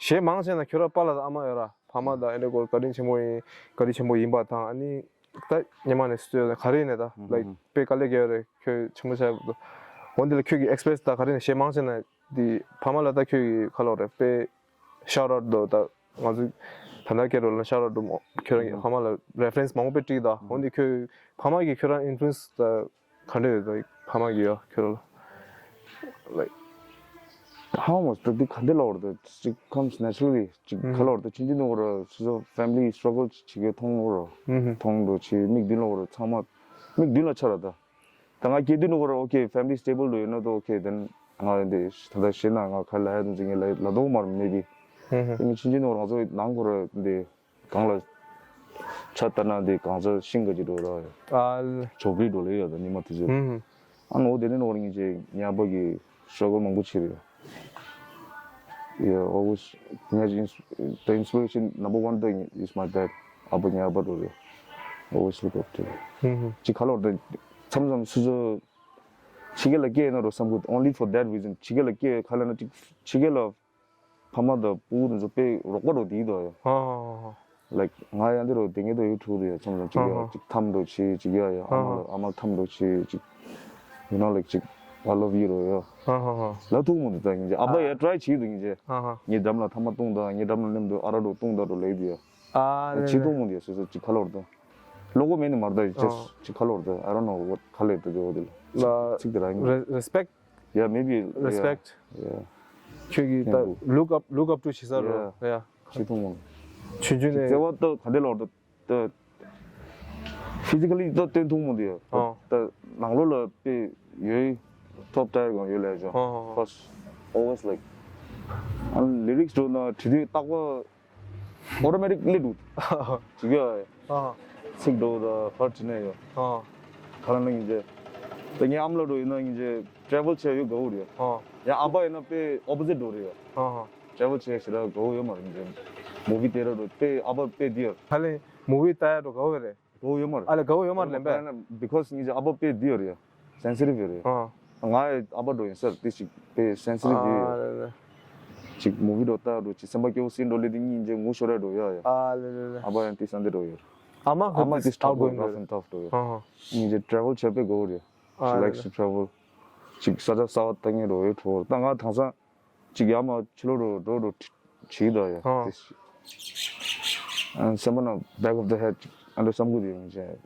གཞན་མང་ཆེ་ན་ཁྱོད་ར་པཱ་ལགས་ཨ་མ་ཡོད་ར། ཕ་མ་དང་ཨེ་འདྲ་སྐོར་བཀའ་དྲིན་ཆེན་པོ་ཡིན། བཀའ་དྲིན་ཆེན་པོ་ཡིན་པ་དང་ཨ་ནི། ད་ཉི་མ་ནས་སུ་ཡོད་ག་རེ་ཡིན་ནའི་ད་ལའིཀ་དཔེ་དཀའ་ལས་རྒྱག་ཡོད་རེད། ཁྱོད་ཆེན་པོ་ཆགས་ཡོད་འོན་ཏེ་ལ་ཁྱོད་ཀྱི་ཨེག་སི་པི་རི་ཡེན་སི་ད་ག་རེ་ཡིན་ནའི་གཞན་མང་ཆེ་ན་འདི་ཕ་མ་ལ་ད་ཁྱོད་ཀྱི་ཁ་ལོ་རེད་དཔེ། ཤའོ་ཊི་ཨའུཊ་འདུག་ད་ང་ཚོ་ད་ལྟ་སྐད་འགྲོ་ལ་ཤའོ་ཊི་ཨའུཊ་འདུག་ཁྱོད་རང་གི་ཕ་མ་ལ་རེ་ཕ་རེན་སི་མང་པོ་དཔེ་སྤྲད་ད་འོན་ཏེ་ཁྱོད་ཕ་མ་གིས་ཁྱོད་རང་ཨིན་ཕུ་ལུ་ཨེན་སི་ད། ག་འདྲ་ཡོད་དོ་ཕ་མ་གི་ཡོད་ཁྱོད་རང་ལ། Like how much ད་འདི་ག་འདྲ་ལབ་དགོས་རེད་ད། ཅིག་comes naturally ཅིག་ག་ལབ་དགོས་རེད་ད། ཕྱིན་ཅི་ནུ་གོ་ར་སོ་སོ་family struggle ཅིག་གི་མཐོང་གོ་ར་མཐོང་འགྲོ་ཅིག་མིག་མདུན་ལ་གོ་ར་ཚང་མ་མིག་མདུན་ལ་ཆགས་ར་ད། ད་ང་སྐྱེས་དུས་ནུ་གོ་ར་okay family stable དུ་ཡོད་ན་ད་okay then ང་འདི་ད་ལྟ་ཤེས་ན་ང་ཁ་ལ་ཡ་འཛིན་གི་ལ་ལ་དོག་མར་མེད་པའི། ཕྱིན་ཅི་ནུ་གོ་ར་ང་ཚོ་ནང་གོ་ར་འདི། གང་ལ་ཆ་ལྟ་ན་འདི་གང་ཚ་ཤིང་ག་ཅིག་འགྲོ་ར། ཨ་ལེ། ཇོབ་རི་འགྲོ་ལེ་ཡོད་ད་ཉི་མ་དེ་ཚོ། ཨ་ནོ་དེ་ནས་ནོར་ངེས་ཅེ་ཉ་པ་གི་struggle མང་པོ་ཆེ་རེད། Yeah, always ཉ་ཅིག་the inspiration number one thing is my dad. ཨ་པ་ཉ་པ་འགྲོ་རེད། Always look up to him. ཅི་ཁ་ལོར་ད་མཚམས་མཚམས་སུ་ཚོ་ཕྱི་རྒྱལ་ལ་སྐྱེས་ན་རོ་བསམ་གི་only for that reason. ཕྱི་རྒྱལ་ལ་སྐྱེས་ཁ་ལ་ན་ཅིག་ཕྱི་རྒྱལ་ལ། ཕ་མ་དང་སྤུ་གུ་དེ་ཚོ་དཔེ་རོགས་པ་རོ་དེ་ཡིན་དོ་ཡ། ཧ་ཧ་ཧ། Like ང་ཡང་འདི་རོ་དེ་ངེས་དོ་ཡུ་ཊུབ་དུ་ཡ་མཚམས་མཚམས་ཅིག་ཡ་ཧ་ཧ། ཅིག་འཐམ་འགྲོ་ཆི་ཅིག་ཡ་ཡ་ཨ་མ་ཧ་ལ་ཨ་མ་འཐམ་འགྲོ་ཆི་ཅིག you know like ཅིག I love you རོ་ཡ། ཧ་ཧ་ཧ། ལ་ཐུག་མོ་འདི་ད་ངེས་ཅི་ཨ་པ་ཡ་ཧ། Try བྱེད་དུ་ངེས་ཅི། ཧ་ཧ། ངའི་འགྲམ་ལ་ཐ་མ་བཏུང་དང་ངའི་འགྲམ་ལ་ནེམ་དུ་ཨ་ར་རོ་བཏུང་དང་རོ་ལེགས་དུ་ཡ། ཨ་ལེ་ཅི་ལེ། བཏུང་མོ་འདི་ཡ་སོ་སོ་ཅིག་ཁ་ལོར་དང་། ལོ་གོ་མེད་ནི་མར་ད་ཡ་ཅི་ཨ། ཅིག་ཁ་ལོར་དང་I don't know what ཁ་ལེ་དུ་དེ་འོ་དེ་ལ། ལ་ཚིག་དེ་ར་ཡིན། Re- respect Yeah, maybe. Yeah, respect. Yeah. ཁྱོད་ཀྱིས་ད་look up, look up to བྱེད་ས་རོ། Yeah. Yeah. བྱེད་ཐུབ་མོ། ཆུང་ཆུང་ནས། བརྩེ་བ་ད་ག་འདྲ་ལོར་ད་ད་physically ད་སྟོན་ཐུབ་མོ་དེ་ཡ། ཨ། ད་ནང་ལོགས་ལ་དཔེ་ཡོད་top tier གང་ཡོད་ལས་བྱུང་། ཨ། First, always like ཨ་lyrics འགྲོ་ན་བྲིས་དུས་རྟག་པར། Automatic སླེབས་འདུག་ཅིག་ཡ། ཨ། ཚིག་འགྲོ་ད་ཧར་ཅི་ནས་ཡོད། ཨ། ག་རང་ན་ཡིན་ཅེ། ད་ངའི་ཨམ་ལ་འགྲོ་ཡིན་ན་ཡིན་ཅེ་travel བྱས་ཡོད་དགའ་བོ་རེད། ཨ། ཡང་ཨ་ཕ་ཡིན་ན་དཔེ་opposite འགྲོ་རེད་ཡ། ཨ། Travel བྱས་ཞེ་དྲག་དགའ་བོ་ཡོད་མ་རེད་ཡིན་ཅེ། Movie དེ་ར་འགྲོ་དཔེ་ཨ་ཕ་དཔེ་འདི་ཡ། ཧ་ལེ་movie ལྟ་ཡ་འགྲོ་དགའ་བོ་རེད། དགའ་བོ་ཡོད་མ་རེད། ཨ་ལེ་དགའ་བོ་ཡོད་མ་རེད་ལེམ་པས། Because ངེད་ཀྱི་ཨ་ཕ་དཔེ་འདི་ཡོད་རེད། Sensitive ཡོད་རེད། ཨ། ང་ཨ་ཕ་འགྲོ་ཡིན་སར་དེ་ཅིག་དཔེ་sensitive ཡོད། ཨ་ལེ་ལེ། ཅིག་movie འགྲོ་ལྟ་འགྲོ་ཅིག་སེམས་པ་སྐྱོ་བོ་སེ་འགྲོ་ལེ་དེ་གཉིས་འཇེ་ངུ་ཤོར་ར་འགྲོ་ཡ་ཡ། ཨ་ལེ་ལེ་ལེ། ཨ་ཕ་ཡང་དེ་སན་དེ་འགྲོ་ཡོད། ཨ་མ་ཨ་མ་དེ་outgoing rough and tough འགྲོ་ཡོད། ཨ་ཧ། ངེད་ཀྱི་travel བྱེད་པའི་དགའ་བོ་རེད། She likes to travel. ཅིག་ས་ཆ་གསར་པ་ལྟ་ངེས་འགྲོ་ཡོད་འགྲོ་ད་ང་དང་སང་། ཅིག་ཡར་མར་ཕྱི་ལོགས་རུ་འགྲོ་འགྲོ་བྱེད་ད་ཡ། ཨ། དེ་ཨ་སེམས་པ་ན་back of the head ཨ་འདྲ་བསམ་གི་ཡོད་མི་བྱེད།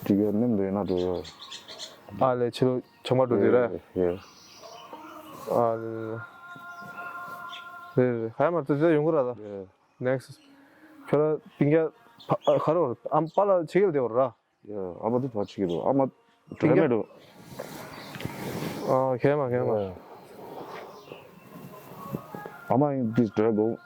ཅིག་ཡར་ནེམ་འདྲ་ཡོད་ན་འགྲོ་ཡ། ཨ་ལེ་ཕྱི་ལོགས་ཆང་པ་འགྲོ་དུས་རེད། ཡ། ཨ་ལེ། རེད་རེད། ག་ཡ་མ་དུས་ཚོད་ཡོང་གི་ར་ད། Yeah. Next. ཁྱོད་ར་པིང་རྒྱ་ཕ་ཨ་ག་རེ་བར་ཨམ་པ་ལ་ཕྱི་རྒྱལ་དེ་བར་ར། Yeah, ཨ་མ་དུ་ཕ་ཕྱི་རྒྱལ་དུ་ཨ་མ་པིང་རྒྱ་དྲན་མེད་དུ། ཨ་ཁྱེད་མ་ཁྱེད་མ། Yeah. ཨ་མ་ཡིན་དུས་དྲན་དགོས།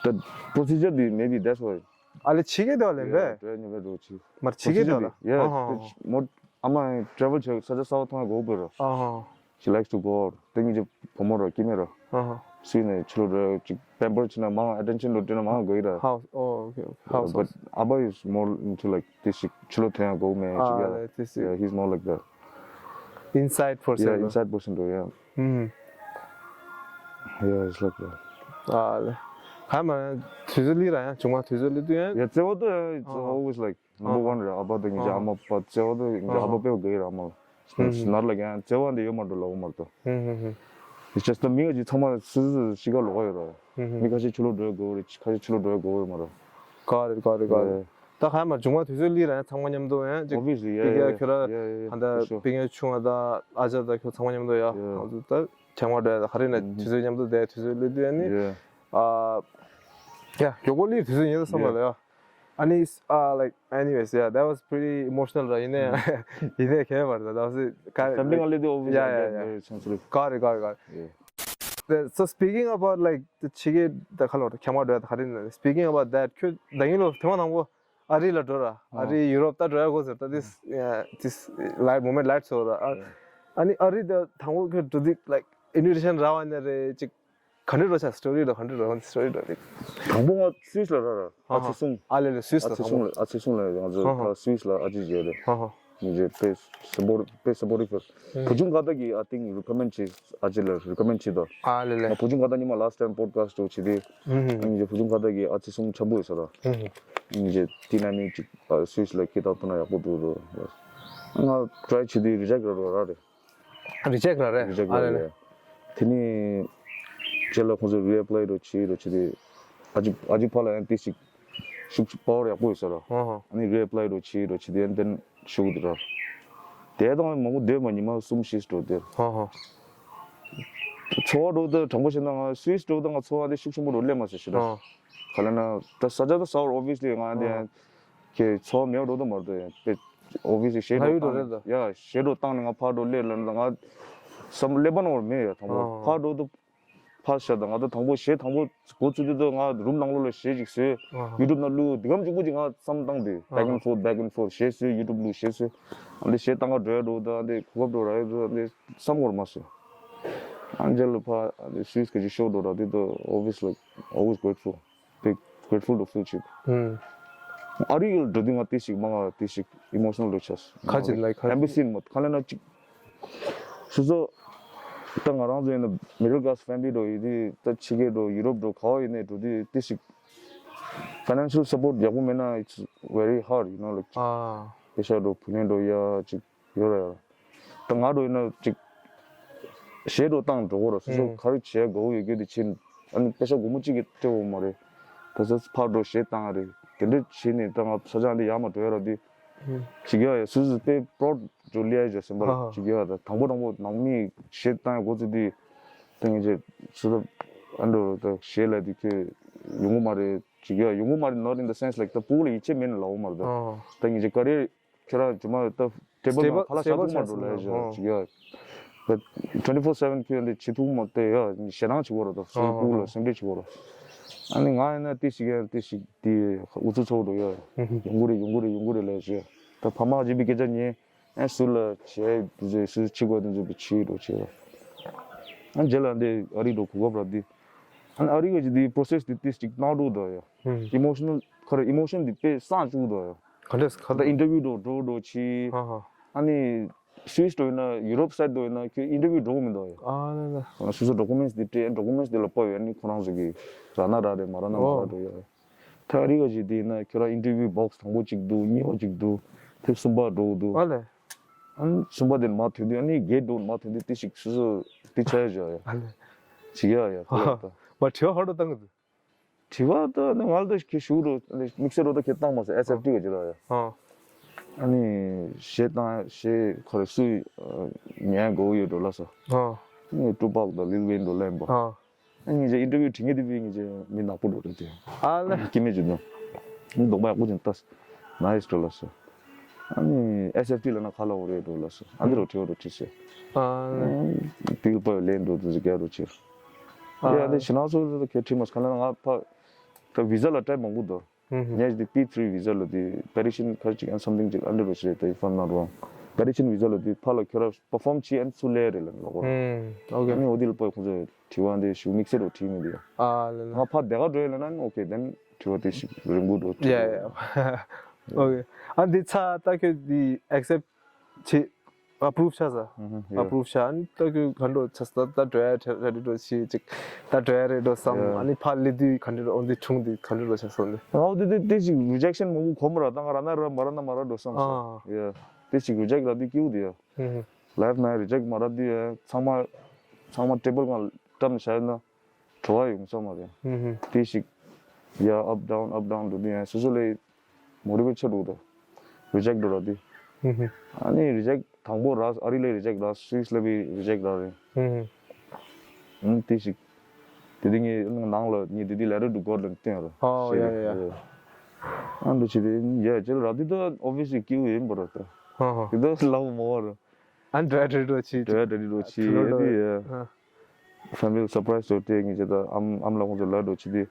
The procedure དེ་maybe that's why. ཨ་ལེ་ཕྱི་རྒྱལ་དེ་བ་ལེན་པས། Yeah, དྲན་མེད་དུ་ཕྱི། མར་ཕྱི་རྒྱལ་དེ་བ་ལ། Procedure དེ། Yeah. ཨ་ཧ། མོ་ཨ་མ་travel བྱེད་ས་ཆ་གསར་པ་མཐོང་ཡ་དགོས་པས་ར། ཨ་ཧ། She likes to go out. དེ་ཉིད་ཀྱི་བུ་མོ་ར་སྐྱེ་དམན་ར། ཨ་ཧ། སུས་ནས་ཕྱི་ལོགས་འགྲོ་ཅིག་pamper བྱེད་ན་མང་attention ལོ་སྤྲད་ན་མང་དགོས་ཡི་ར། House. Oh, okay, okay. House. But Abba is more into like this ཞིག་ཕྱི་ལོགས་ཐོན་ཡ་དགོས་མེད་ཅིག་ཡ། Ah, this is. Yeah, he's more like that. Inside person. Yeah, inside person. Yeah. Mm. Yeah, it's like that. ཨ་ལེ། ག་མ་དུས་ཚོད་ལི་ར་ཡང་བྱུང་མ་དུས་ཚོད་ལི་དུ་ཡང་། Yeah, བརྩེ་བ་དུ་ཡང་it's always like number one རེད། ཨ་ཕ་དང་ངེད་ཀྱི་ཨ་མ་པ་བརྩེ་བ་དུ་ངེད་ཀྱི་ཨ་ཕ་དཔེ་དགའ་ཡི་ར་ཨ་མ་ལ། ནར་ལ་ཡང་བརྩེ་བ་འདི་ཡོད་མ་འགྲོ་ལ་འོ་མ་རེད་དོ། It's just the མི་ངེད་ཀྱི་ཚང་མ་སུ་སུ་ཤི་ཁ་ལོག་ཡོད་ར། མི་ཁ་ཤས་ཕྱི་ལོགས་འགྲོ་དགོས་རེད། ཁ་ཤས་ཕྱི་ལོགས་འགྲོ་དགོས་ཡོད་མ་རེད། ག་རེད་ག་རེད་ག་རེད། ད་ག་མ་བྱུང་བ་དུས་ཚོད་ལི་ར་ཡང་ཚང་མ་མཉམ་དུ་ཡང་ཅིག Obviously, yeah, པི་ཀ yeah, ཁྱོད་ར་yeah, yeah, ཧ་ད for sure. པི་ཀ་ཆུང་བ་ད་ཨ་ཅག་ད་ཁྱོད་ཚང་མ་མཉམ་དུ་ཡ། Yeah. ང་ཚོ་ད་ཁྱང་བ་འགྲོ་ཡ་ད་ག་རེ་ན་དུས་ཚོད་མཉམ་དུ་བསྡད་དུས་ཚོད་ལི་དུས་ཡ་ནི། Yeah. ཨ། ཡ་མགྱོགས་པོ་ལི་དུས་ཚོད་ཉེ་ད་བསམ་པ་ལ་ཡ། ཨ་ནི་ཨ་like anyways, yeah, that was pretty emotional ར། ཡིན་ནའི་ཡིན་ནའི་ཁྱད་པར་ད་ད་སི་ཀ་Something a little over yeah, yeah, yeah. Very sensitive. ག་རེད་ག་རེད་ག་རེད། Yeah. So speaking about like the ཕྱི་རྒྱལ་ད་ཁ་ལོ་ཁྱང་བ་འགྲོ་ཡ་ད་ག་རེ་ན། Speaking about that ཁྱོད་ད་ཡིན་ལོ་ཐེངས་མ་དང་པོ་ཨ་རི་ལ་འགྲོ་ར། ཨ་རི་ཡུ་རོབ་ད་འགྲོ་ཡ་གོ་ཟེར་ད་this yeah, this light moment light so ར། ཨ་ནི་ཨ་རི་ད་དང་པོ་ཁྱོད་འགྲོ་དུས་like invitation རག་པ་ནས་རེད་ཅིག་ག་འདྲ་རོ་ཆ་story རོ་ག་འདྲ་རོ་story རོ་རེད། དང་པོ་ང་སུད་སི་ལ་ར་ར་ཨ་ཧ། ཨ་ཚེ་སྲུང་། ཨ་ལེ་ལེ་སུད་སི་ཨ་ལ་ཚེ་དང་པོ་སྲུང་ལ་ཨ་ཚེ་སྲུང་ལ་ང་ཚོ་ཨ་ཧ། ད་སུད་སི་ལ་ཨ་ཅེ་བྱས་རེད། ཨ་ཧ། ཉིན་རྗེས་དཔེ་སེ་བོ་དཔེ་སེ་བོ་རི་ཕར་བུ་ཆུང་ཁ་བརྡ་གིས་I think recommend བྱས་ཨ་ཅེ་ལ་recommend བྱས་དོ། ཨ་ལེ་ལེ། ང་བུ་ཆུང་ཁ་བརྡ་ཉི་མ་last time podcast འགྲོ་བྱས་ཏེ། ཨ་ཉིན་རྗེས་བུ་ཆུང་ཁ་བརྡ་གིས་ཨ་ཚེ་སྲུང་འཆམ་པོ་ཡོད་ས་ར། ཨ་ཉིན་རྗེས་དེ་ན་ནི་ཅིག་ཨ་སུད་སི་ལ་སྐད་བཏང་ཐུབ་ན་ཡག་པོ་འདུག་རོ། ང་try བྱས་ཏེ་reject ར་རོ་ར་རེད། Reject ར་རེད། Reject ཨ་རེད་རེད། དེ་ནི་རྗེས་ལ་ཁོང་ཚོས་reapply རོ་བྱེད་རོ་བྱེད་དེ་ཨ་ཅི་ཨ་ཅི་ཕ་ལ་ཡང་ཏི་ཞིག་ཤུགས་power ཡག་པོ་ཡོད་ས་ར། ཨ་ནི་reapply རོ་བྱེད་རོ་བྱེད་དེ་ཨན་དེན་ཤུགས་དེ་ར། དེ་དང་མང་པོ་སྡོད་མ་ཉི་མ་གསུམ་བཞི་འགྲོ་དེར། ཚོར་བ་འགྲོ་དེ་དྲང་པོ་བཤད་ན་ང་སུད་སི་འགྲོ་དེ་ང་ཚོར་བ་དེ་ཤུགས་ཆེན་པོ་འགྲོ་སླེབས་མ་སོང་ཞེ་དྲག་ག་ལ་ན་ད་ས་ཆ་ད་ས་བར་obviously ང་དེ་ཁྱེད་ཚོ་མེད་འགྲོ་དུ་མ་རེད་དོ། ཡང་དཔེ་obviously་ཞེ་ལྷ་ཡུལ་འགྲོ་འགྲོ་རེད་དོ། ཡ་ཞེ་འགྲོ་བཏང་ནས་ང་ཕར་འགྲོ་སླེབས་ལ་ང་བསམ་སླེབས་པ་ནོར་མེད་ཡ། དང་པོ་ཨ་ཕར་འགྲོ་དུ་ཕར་བཞག་ད་ང་ད་དང་པོ་ཞེ་དང་པོ་འགོ་ཚུགས་དུས་དུ་ང་རུམ་ནང་ལོགས་ལ་ཞེ་ཅིག་བཟོས། ཨ་YouTube ནང་བླུགས་འདི་གམ་གཅིག་པུ་ཅིག་ང་བསམ་བཏང་དུས་back and forth back and forth ཞེ་བཟོས་YouTube བླུགས་ཞེ་བཟོས། ཨ་འདི་ཞེ་བཏང་ག་འགྲོ་ཡ་འགྲོ་ད་འདི་གོ་སྐབས་འགྲོ་ར་ཡ་འགྲོ་འདི་བསམ་གོར་མ་སོང་། ཨ་འཇལ་ལ་ཕ་འདི་སུད་སི་ག་ཅིག་ཤོག་འགྲོ་ར་འདི་དུ་obviously always grateful. དཔེ་grateful to feel ཆེད། ཨ་རི་ཡུལ་འགྲོ་དུས་ང་དེ་ཞིག་མ་ང་དེ་ཞིག་emotional འགྲོ་ཆགས། ཁ་ཅིག་like ཁ་ཅིག་embassy མོ་ཁ་ལ་ན་ཅིག་སོ་སོ་ད་ང་རང་ཚོ་ཡིན་ན་middle class family འགྲོ་ཡིན་དུས་ད་ཕྱི་རྒྱལ་འགྲོ་ཡུ་རོབ་འགྲོ་ག་བ་ཡིན་ནས་འགྲོ་དུས་དེ་ཞིག་financial support ཡག་པོ་མེད་ན་it's very hard, you know, like ཨ་པེ་ཤ་འགྲོ་བུ་ལོན་འགྲོ་ཡ་ཅིག་ཡོད་རེད། ད་ང་འགྲོ་ཡིན་ན་ཅིག་གཞས་འགྲོ་བཏང་འགྲོ་གོ་ར་སོ་སོ་ཨུམ་ག་རེ་བྱས་དགོས་ཡོད་རྒྱུ་དེ་ཕྱིན་ཨ་ནི་པེ་ཤ་སྒོར་མོ་གཅིག་གི་སྤྲད་འོང་མ་རེད། ད་ས་ཕར་འགྲོ་གཞས་བཏང་རེད་དེ་འདྲ་བྱས་ནས་ད་ང་ས་ཆ་འདི་ཡར་མར་འགྲོ་ཡ་ར་དེ་ཨུམ་ཅིག་ཡ་ཡ་སུ་སུ་དཔེ་པྲོ་ཇོ་ལི་ཡ་ཇོ་སེམས་པ་ཧ་ཧ་ཅིག་ཡ་ད་དང་པོ་དང་པོ་ནང་མི་གཞས་བཏང་ཡ་འགོ་བཙུགས་དུས་ད་ངས་ཅིག་སུ་ད་ཨ་འགྲོ་ད་གཞས་ལ་དེ་ཁྱོད་ཡོང་གི་མ་རེད་ཅིག་ཡ་ཡོང་གི་མ་རེད་not in the sense like ད་ཕྲུ་གུ་ལ་ཡིད་ཆེས་མེད་ན་ལབ་འོང་མ་རེད་ད་ཨ་ད་ངས་ཅིག་ག་རེ། ཁྱོད་རང་ཇུ་མ་ད་ཊེ་བལ་ནང་ཕ་ལ་ཤ་ཐུག་མ་འགྲོ་ལ་ཡ་ཅིག་ཡ། ད་twenty four seven ཁྱོད་འདི་བྱེད་ཐུག་མ་དེ་ཡ་ཞེ་སྡང་བྱེད་དགོས་ར་ད་སོ་སོའི་ཕྲུ་གུ་ལ་སེམས་ཁྲལ་བྱེད་དགོས་ར། ཨ་ནི་ང་ཡིན་ན་ཏི་ཞིག་ཡ་ཏི་ཞིག་དེ་ཨུ་ཚུགས་ཚོགས་འགྲོ་ཡ། ཡོང་གི་རེད་ཡོང་གི་རེད་ཡོང་གི་རེད་ལ་ཡ་ཅིག་ཡ། ད་ཕ་མ་གཅིག་པའི་སྐད་ཆ་ཉན་ཨ་སུ་ལ་བྱས་དུ་ཚོད་སུ་བྱེད་དགོས་དུ་ཚོད་པའི་བྱེད་འགྲོ་བྱེད་ར། ཨ་རྗེས་ལ་འདི་ཨ་རི་འགྲོ་གོ་སྐབས་ར་འདི། ཨ་ནི་ཨ་རི་ག་ཅིག་འདི་པྲོ་སེ་སི་འདི་ཏི་ཞིག་གནང་འགྲོ་ད་ཡ། ཨི་མོ་ཤི་ནལ་ཁ་ར་ཨི་མོ་ཤན་འདི་དཔེ་སངས་བཅུག་ད་ཡ། ག་འདྲས་ག་ད་ཨིན་ཊར་བིའུ་འགྲོ་འགྲོ་འགྲོ་ཆི། ཧ་ཧ། ཨ་ནི་སུད་སི་འགྲོ་ཡིན་ན་ཡུ་རོབ་སའིཌ་འགྲོ་ཡིན་ན་ཁྱོད་ཨིན་ཊར་བིའུ་འགྲོ་གི་མི་འདུག་ཡ། ཨ་ལ་ལ། སོ་སོ་ཌོ་ཀུ་མེནཊ་འདི་སྤྲད་ཌོ་ཀུ་མེནཊ་འདི་ལ་པ་ཡོད་ཨ་ནི་ཁོ་རང་ཚོ་གི་རག་ན་རག་རེད་མ་རག་ན་མ་རག་འགྲོ་ཡ། ད་རི་ག་ཅིག་འདི་ཡིན་ན་ཁྱོད་རང་ཨིན་ཊར་བིའུ་བོག་སི་དང་པོ་གཅིག་འདུག་གཉིས་པ་གཅིག་འདུག་དེབ་གསུམ་པ་འགྲོ་གི་འདུག་ཨ་ལས། ཨ་ནི་གསུམ་པ་དེ་མ་ཐོན་དུས་ཨ་ནི་གེ་ཊི་འགྲོ་མ་ཐོན་དུས་ཏི་ཞིག་སོ་སོ་ཏི་ཆ་ཡ་བྱ་ཡ། ཨ་ལས། ཅིག་ཡ་ཡ་ཁོ་ལ་ད། མ་དྲི་བ་ཧ་ལོ་བཏང་གི་འདུག་དྲི་བ་ད་ནི་ང་ལ་ད་ཁྱེད་ཞུ་རོ་དམིགས་བསལ་རོ་ད་ཁྱེད་བཏང་མ་སོང་ཨེས་ཨེཕ་ཊི་ག་ཅི་ར་ཡ། ཨ་ནི་གཞས་བཏང་གཞས་ཁོ་རེ་སུས་ཉན་དགོས་ཡོད་འགྲོ་ལ་སོ། ཨ་ནི་ཊུ་པག་དང་ལིལ་ཝེན་འགྲོ་ལེན་པ། ཨ་ ངེད་ཅག་ཨིན་ཊར་བིའུ་བྲིས་མཁན་དེ་བས་ངེད་ཅག་མི་ནག་པོ་འགྲོ་རེད་དེ། ཨ་ལ། སྐྱེ་དམན་ཅིག་འདུག་མི་གདོང་པ་ཡག་པོ་ཅིག་ལྟ། ནའི་སི་འགྲོ་ལ་སོ། ཨ་ནི་ཨེས་ཨེཕ་ཊི་ལ་ན་ཁ་ལ་འོ་རེད་འགྲོ་ལ་སོ། ཨ་འདི་རུ་བྲིས་འོ་རུ་བྲིས་སོ། ཨ་ལ། ཏིལ་པ་ལེན་འགྲོ་དུ་ཟི་ག་རུ་བྲིས། ཨ་ཡ་ལ། དེ་ཤི་ན་སོ་ཁེ་ཁྲི་མ་སི་ཁ་ལ་ང་ཕ། ད་བི་ཟ་ལ་ཊའིབ་མང་པོ་འདུག་ངས་འདི་པི་ཐི་རི་བི་ཟ་ལ་འདི་པེ་ཊི་ཤན་ཁ་ཅིག་ཨེན་སམ་ཐིང་ཅིག་ཨན་ཌར་བེ་ཤི་རེད་ད། if I'm not wrong པེ་ཊི་ཤན་བི་ཟ་ལ་འདི་ཕ་ལ་ཁྱོད་ར་པར་ཕོམ་བྱེད་ཨན་སུ་ལེ་རེད་ལ་ལོག་ར། ཨ་ནི་འོ་འདི་ལ་པ་ཁོང་ཚོས་དྲི་བ་འདི་ཞུ་དམིགས་བསལ་རོ་དྲིས་མི་འདུག་ཨ་ལ་ལ། ང་ཕ་དེ་ག་འགྲོ་ཡ་ལ་ན་ཨོ་ཁེ་དེན་དྲི་བ་དེ་ཞིག་རིང་པོ་འགྲོ་དྲིས། ཡ་ཡ། ཨོ་ཁེ། ཨ་འདི་ཚ་ད་ཁྱོད་འདི་ཨེག་སེབ་བྱེད། ཨ་པུ་རུབ་བྱས་ས། ཨ་པུ་རུབ་བྱས། ཨ་ནི་ད་ཁྱོད་ག་འདྲ་བྱས་ས། ད་འགྲོ་ཡ་རེད་འགྲོ་ཞིག་ཅིག་ད་འགྲོ་ཡ་རེད་འགྲོ་བསམ། ཨ་ནི་ཕར་སླེབས་དུས་ག་འདྲ་འགྲོ། འོ་འདི་ཆུང་འདི་ག་འདྲ་འགྲོ་བྱས་སོང་ནི། ཨོ་དེ་དེ་དེ་ཞིག་རི་ཇེག་ཤན་མང་པོ་གོ་མ་ར། ད་ང་ར་ན་ར་མ་ར་ན་མ་ར་འགྲོ་བསམ་སོང་། ཡ་དེ་ཞིག་རི་ཇེག་ར་དུས་སྐྱིད་པོ་དེ་ཡ། ལའིཕ་ན་རི་ཇེག་མ་ར་དུས་ཡ་ཚང་མ་ཚང་མ་ཊེ་བལ་སྒང་བཀྲམ་བྱས་ན། བྲོ་བ་ཡོང་ས་མ་རེད། དེ་ཞིག་ཡ་up down up down འགྲོ་དུས་ཡང་སོ་སོ་ལ་མོ་ཊི་ཝེཊ་ཆགས་འགྲོ་གི་འདུག་རི་ཇེག་འགྲོ་ར་དེ། ཨ་ནི་རི་ཇེག་དང་པོ་ར་ཨ་རི་ལ་རི་ཇེག་ར། སུད་སི་ལ་བི་རི་ཇེག་ར་རེད། ཨ་ནི་དེ་ཞིག་དེ་དེ་ངའི་ནང་ལ་ངའི་དེ་དེ་ལེ་ཊར་ཊུ་གོ་ཌ་ལ་བསྟན་ར། ཨོ་ཡ་ཡ་ཡ། ཨ་འགྲོ་བྱེད་དེ་ཡ་ཅེ་ལ་ར་དེ་ད་ཨོ་བི་ཡ་སི་ལི་སྐྱིད་པོ་ཡིན་པ་ར་ད། དེ་ད་ལའོ་མོ་བ་ར། ཨ་འདྲ་འདྲ་འགྲོ་ཆི་འདྲ་འདྲ་འགྲོ་ཆི་ཨ་དེ་ཡ། ཕེ་མི་ལི་སར་པ་རའི་སི་འགྲོ་དེ་ངེད་ཅག་ད་ཨམ་ཨམ་ལ་ཁོང་ཚོ་ལ་འགྲོ་ཆི་དེ།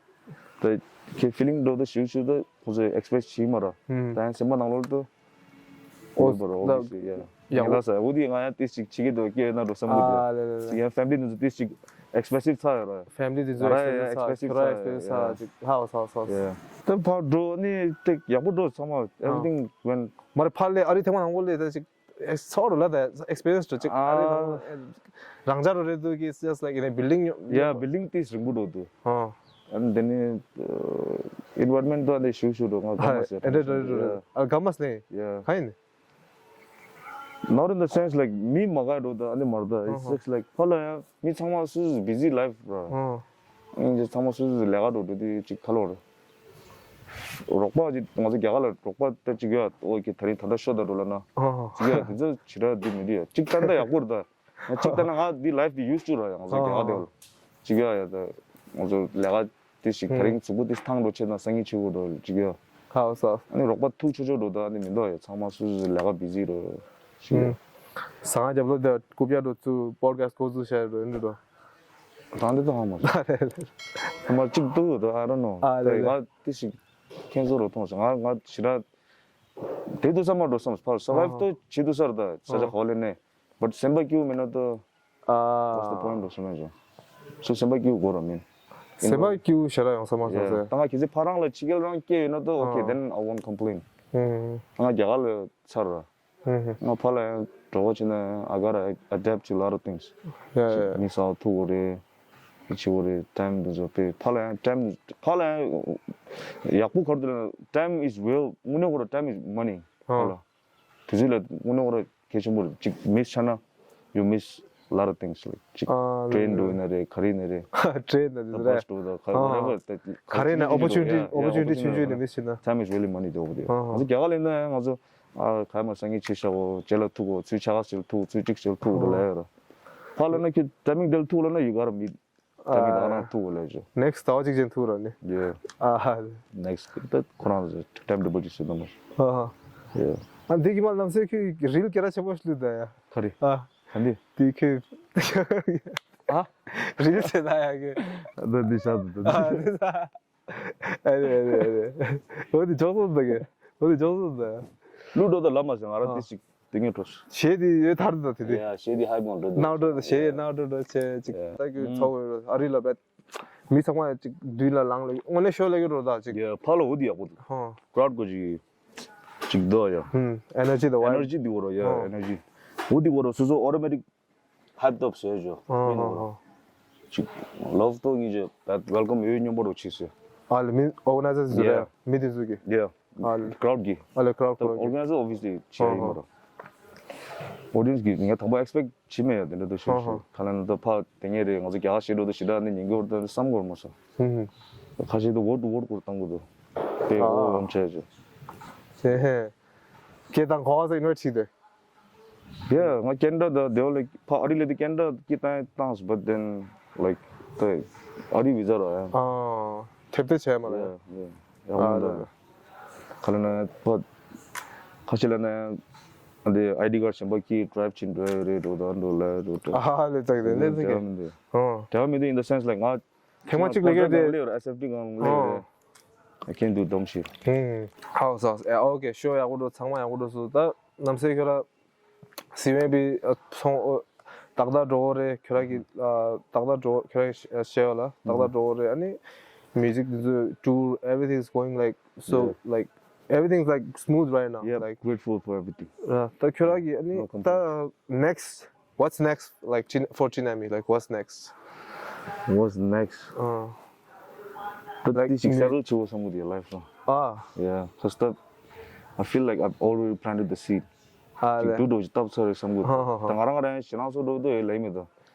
ད་ཁྱེད་ཕི་ལིང་འགྲོ་ད་ཞུ་ཞུ་ད་ཁོང་ཚོས་ཨེག་སི་པེག་བྱེད་མ་ར། ད་ཡང་སེམས་པ་ནང་ལོགས་ད། ཨོ་ཨོ་བར་ཨོ་ད་བི་ཡ་ཡ་ངེད་ལ་ས་འོ་དེ་ང་ཡང་ཏིས་ཅིག་ཆི་གེ་དོ་སྐྱེ་ན་འགྲོ་བསམ་གི་དེ། ཨ་ལེ་ལེ་ལེ། ཡང་ཕེ་མི་ལི་དེ་ཚོ་ཏིས་ཅིག་ཨེག་སི་པེན་སིབ་ཚ་ཡོད་ར། ཕེ་མི་ལི་དེ་ཚོ་ང་ར་ཡང་ཨེག་སི་པེན་སིབ་ཚ་ཡོད་ཡ། ཨེག་སི་པེན་སིབ་ཚ་ཅིག་ཧ་བ་ས་ས་ས་ཅིག་ད་ཕར་འགྲོ་ནི་ཏེ་ཡག་པོ་འགྲོ། ཚང་མ་everything went མ་རེད། ཕར་ལས་ཨ་རི་ཐེངས་མ་དང་པོ་ལས་ད་ཅིག་ཨེ་སོ་རུ་ལ་ད་ཨེག་སི་པི་རི་ཡན་སི་འགྲོ་ཅིག་ཨ་རི་ཨ། ནང་རང་ཅག་རུ་རེད་འདུག་གི། it's just like in a building. Yeah, building ཏིས་རིང་པོ་འགྲོ་འདུག་ཨ། ཨ་ནི་དེ་ནི་ཨེན་ཝའི་རོན་མེན་ཊི་ད་ལས་ཞུ་ཞུ་འགྲོ། ང་ག་མ་ཟེར་ཨེ་འདྲ་འགྲོ་རེད་འགྲོ་རེད། ཨ་ག་མ་ཟེར་ཡ་ག་ཡིན། Not in the sense like མི་མ་ག་འགྲོ་ད་ཨ་ནི་མ་རེད་ད། it's just like ཕར་ལ་ཡང་མི་ཚང་མ་སུ་སུ་བི་ཟི་ལའིཕ་ར། ཨ་ནི་ཚང་མ་སུ་སུ་ལས་ཀ་འགྲོ་འགྲོ་དུས་ཅིག་ཁ་ལོ་རེད། རོགས་པ་ཅིག་ང་ཚོ་རྒྱ་གར་ལ་རོགས་པ་ད་ཅིག་ཡོད། ཨོ་ཁེ་ད་རིང་ད་ལྟ་ཤོ་ད་འགྲོ་ལ་ན་ཨ་ཅིག་ཡོད། དེ་ཚོ་ཇི་འདྲ་འདི་མི་འདི་ཡ་ཅིག་ད་ལྟ་ཡག་པོ་རེད་ད། ང་ཅིག་ད་ན་ང་འདི་ལའིཕ་འདི་ཡུ་སི་ཊུ་ར་ཡ། ང་ཚོ་རྒྱ་གར་དེ་བ་ལ་ཅིག་ཡོད་ཡ། ད་ང་ཚོ་ལས་ཀ་དེ་ཞིག་ད་རིང་གཟུགས་པོ་དེ་ཐང་འགྲོ་ཆེ་ན་སང་ཉིན་ཆེ་བོ་འགྲོ་ཅིག་ཡོད། ཧ་ས། ཨ་ནི་རོགས་པ་ཐུག་ཆོག་ཆོག་འགྲོ་ད་ཨ་ནི་མི་འདུག་ཡ། ཚང་མ་སུ་སུ་ལས་ཀ་བི་ཟི་རོ་ཅིག་ཡོད། ཟ་ང་རྒྱབ་ལོ་དེ་རྐུབ་ཡ་འགྲོ་ཚུ་པོ་ཌ་ཁ་སི་ཊི་འགོ་འཛུགས་བྱ་ཡ་འགྲོ་ཨེ་འགྲོ་འགྲོ། ད་འདི་ད་ཧ་མ་ས། ཧ་མ་ཅིག་ཏུ་ད་I don't know། ཨ་ལེ་ལེ། ང་དེ་ཞིག་ཁྱེད་ཚོ་རོ་མཐོང་སོང་། ང་ང་ཞི་ར་དེ་དུ་ས་མ་འགྲོ་བསམ་ཕར་སར་བའིབ་ཏོ་བྱེད་དུ་སར་ད་ས་ཆ་ག་བ་ལེ་ནས། བཊ་སེམས་པ་སྐྱིད་པོ་མེད་ན་ད། What's the point of ཨ། སོ་སེམས་པ་སྐྱིད་པོ་དགོས་ར་མིན། སེམས་པ་སྐྱིད་པོ་ཞེ་དྲག་ཡོང་ས་མ་སོང་ཟེར། ད་ང་གལ་སྲིད་ཕ་རང་ལ་ཕྱི་རྒྱལ་རང་སྐྱེས་ཡོད་ན་ད་okay then I won't complain། ང་རྒྱ་གར་ལ་ཚར་ར། ང་ཕ་ལ་ཡང་གྲོགས་པོ་བྱས་ན་I gotta adapt to a lot of things། ཡ་ཡ། མི་ས་ཐུག་གོ་རེད། མི་ཆེ་བོ་རེད། ཊའིམ་འདི་ཚོ་དཔེ་ཕ་ལ་ཡང་ཊའིམ་ཕ་ལ་ཡང་ཡག་པོ་ག་རེ་འདུག་ལབ་ན་time is real། དངོས་གནས་ཁོ་ར་time is money། ཕ་ལ་དུས་ཚོད་ལ་དངོས་གནས་ཁོ་ར་གལ་ཆེན་པོ་རེད། ཅིག་མིས་ཆགས་ན་you miss a lot of things like ཅིག་ཨ་ཊེན་འགྲོ་ཡིན་ན་རེད། ག་རེ་ཡིན་ན་རེད། ཊེན་ན་འདི་ཚོ་རེད། བྷ་སི་འགྲོ་དང་ག་རེ་ཨ། whatever ག་རེ་ན་opportunity opportunity ཆུང་ཆུང་ནས་མི་ཤེས་ན། Time is really money འདུག་དེ་ང་ཚོ་ཨ་ག་མ་སང་ཉིན་ཕྱི་ཤག་གོ་རྗེས་ལ་ཐུག་གོ་ཚུར་ཆ་ག་ཟེར་ཐུག་ཚུར་གཅིག་ཟེར་ཐུག་འགྲོ་ལ་ཡོད་ར། ཕ་ལ་ན་ཁྱོད་ཊའི་མིང་དེ་ལ་ཐུག་ལ་ན་you gotta meet། ཊའི་མིང་ཨ། ད་རང་ཐུག་གོ་ལ་ཡོད། ནེག་སི་ཊི་ཟླ་བ་གཅིག་ཅན་ཐུག་ར་ནི། Yeah། ཨ་ཧ། ནེག་སི་ཊི་ད་ཁོ་རང་ཊའིམ་ཊེ་བལ་ཅིག་ཟེར་ད་མོ། ཨ་ཧ། Yeah། ཨ་འདི་གི་མ་ལམ་སེ་ཁྱོད་རིལ་སྐད་གྲགས་ཆེན་པོ་ཞིག་ལུས་ད་ཡ། ག་རེ། ཨ། ག་འདི། འདི་ཁྱོད། ཨ། རིལ་ཟེར་ད་ཡ་གི། ད་འདི་ཤ་ད་ད་ཨ་འདི། འདི་ད། ཨ་རེ་ཨ་རེ་ཨ་རེ། འོ་དེ་ཇོག་སོང་ད་གི། འོ་དེ་ཇོག་སོང་ད། ལུ་འགྲོ་ད་ལ་མ་ཟེར་ང་ར་ཨ། དེ་ཞིག་དེ་ངས་འགྲོ། གཞས་དེ་ཡོད་ཐར་ད་དེ་དེ། ཡ་གཞས་དེ་ཧའི་མོ་འགྲོ་ད། ནག་འགྲོ་ད་གཞས་ནག་འགྲོ་ད་ཆེ་ཅིག་ཡ་ད་གི་ཚོགས་ཡོད་ཨ་རི་ལ་བད། མི་ཚང་མ་ཅིག་དུས་ལ་ལངས་ལ་དངོས་གནས་ཤོ་ལ་གི་འགྲོ་ད་ཅིག་ཡ་ཕ་ལ་འོ་དེ་ཡག་པོ་འདུག་ཧོ། ཀྲའུཌ་གོ་ཅིག་ཅིག་འདུག་ཡ། ཧུམ། ཨེ་ནར་ཇི་ད་ཨེ་ནར་ཇི་འདི་འོ་ར་ཡ་ཨེ་ནར་ཇི། འོ་དེ་འོ་ར་སོ་སོ་ཨོ་ཊོ་མེ་ཊིག་ཧའིབ་ཨབ་བཟོས་བྱོས། ཨ་མི་ནོར། ཨ་ཨ། ཅིག་ལབ་ཏོ་ངེད་ཀྱི་བེལ་ཀམ་ཡོད་སྙོམས་པོ་རུ་ཕྱིན་སོང་། ཨ་ལེ་མི་ཨོ་ག་ནའི་ཛར་ཟེར་རེད། Yeah། མི་དེ་ཚོ་གི། Yeah། ཨ་ལེ། ཀྲའུཌ་གི། ཨ་ལེ་ཀྲའུཌ་ད་ཀྲའུཌ་གི། ཨོར་ག་ནའི་ཛར་ཨོབ་བི་ཡས་ལི་བྱས་ཡིན་མ་རེད། ཨ་ཨ། ཨོ་ཌི་ཡན་སི་གི་ངས་དང་པོ་ཨེག་སི་པེག་བྱེད་མེད་ཡ་དེ་འདྲ་འདུག་ཤེས་ཨ་ཨ། ཤེས་ཁ་ལན་ད་ཕ་དེ་ངས་རེད་ང་ཚོ་རྒྱ་གར་ཤེས་འགྲོ་འདུག་ཞེ་དྲག་ནི་ཉན་གི་འོར་ད་བསམ་གི་འོར་མ་སོང་། ཧུམ་ཧུམ། ཁ་ཤས་དུ་ཝར་ཌ་ཊུ་ཝར་ཌ་ཀུར་བཏང་གི་འདུག་དེ་ཨ་ཨོ་ཨ། ཝམ་ཆེ་ཆེ། དེ་ཧེ། ཁྱེད་དང་གོ་བ་ཟེར་ཡིན་བ་ཁྲིད་དེ། Yeah, ང་ཁེ་ན་ཌ་ད་they were like ཕ་ཨ་རི་ལ་དེ་ཁེ་ན་ཌ་ཀི་ཏང་ཏང་but then like ད་ཨ་རི་བི་ཟ་ར་ཡ། ཨ། ཐེབས་ཏེ་བྱས་མ་རེད། ཡ་ཡ་ཡ། ཨ་ཧོ་རེད། ད་ག་ལ་ན་ཕ་ཁ་ཤས་ལ་ན་འདི་ཨའི་ཌི་ཀར་གཞན་པ་ཀྱི་ཌ་རའིབ་བྱེད་འགྲོ་ཡ་རེད་འགྲོ་ད་འགྲོ་ལ་འགྲོ་ད། ཨ་ལེ་ཙག་རེད་ལེ་ཙག་རེད། ཨོ། དེ་བ་མི་འདུག in the sense like ང་ཐེངས་མ་གཅིག་ལས་ཀ་དེ་ལས་ཨེ་སེབ་ཊི་གང་ལས་རེད། I can't do dumb shit. ཧུམ། ཧའོ་སོ་ཨོ་ཁེ་ཤོ་ཡག་པོ་འགྲོ་ཚང་མ་ཡག་པོ་འགྲོ་སོང་ད་ནམ་སེ་ཁྱོད་ར། སི་ཝེན་པི་ཨ་སོང་ཨོ། ཏག་ཏག་འགྲོ་གི་རེད་ཁྱོད་ར་གི་ཨ་ཏག་ཏག་འགྲོ་ཁྱོད་ར་གི་ཤེ་བ་ལ་ཏག་ཏག་འགྲོ་གི་རེད། ཨ་ནི་མིའུ་ཛིག་འདི་ཚོ་ཊུར་everything is going like so like everything is like smooth right now. Yeah, like grateful for everything. ད་ཁྱོད་ར་གི་ཨ་ནི་ད་next what's next like Chin- for Chinami, like what's next? What's next? ཨ་ད་like དེ་ཞིག་སེ་ཊལ་བྱེད་དགོས་བསམ་གི་འདུག་ཡ་ལའིཕ་ལ། ཨ། Yeah, cause that I feel like I've already planted the seed. ཨ་ཅིག་ལེ། དུ་འགྲོ་ཅིག་བཏབ་ཚར་རེད་བསམ་གི་འདུག་ཧ་ཧ་ཧ། ད་ང་རང་ང་རང་ཞེ་སྣང་སོ་འགྲོ་འདུག་ཡ་ལའི་མེད་ད།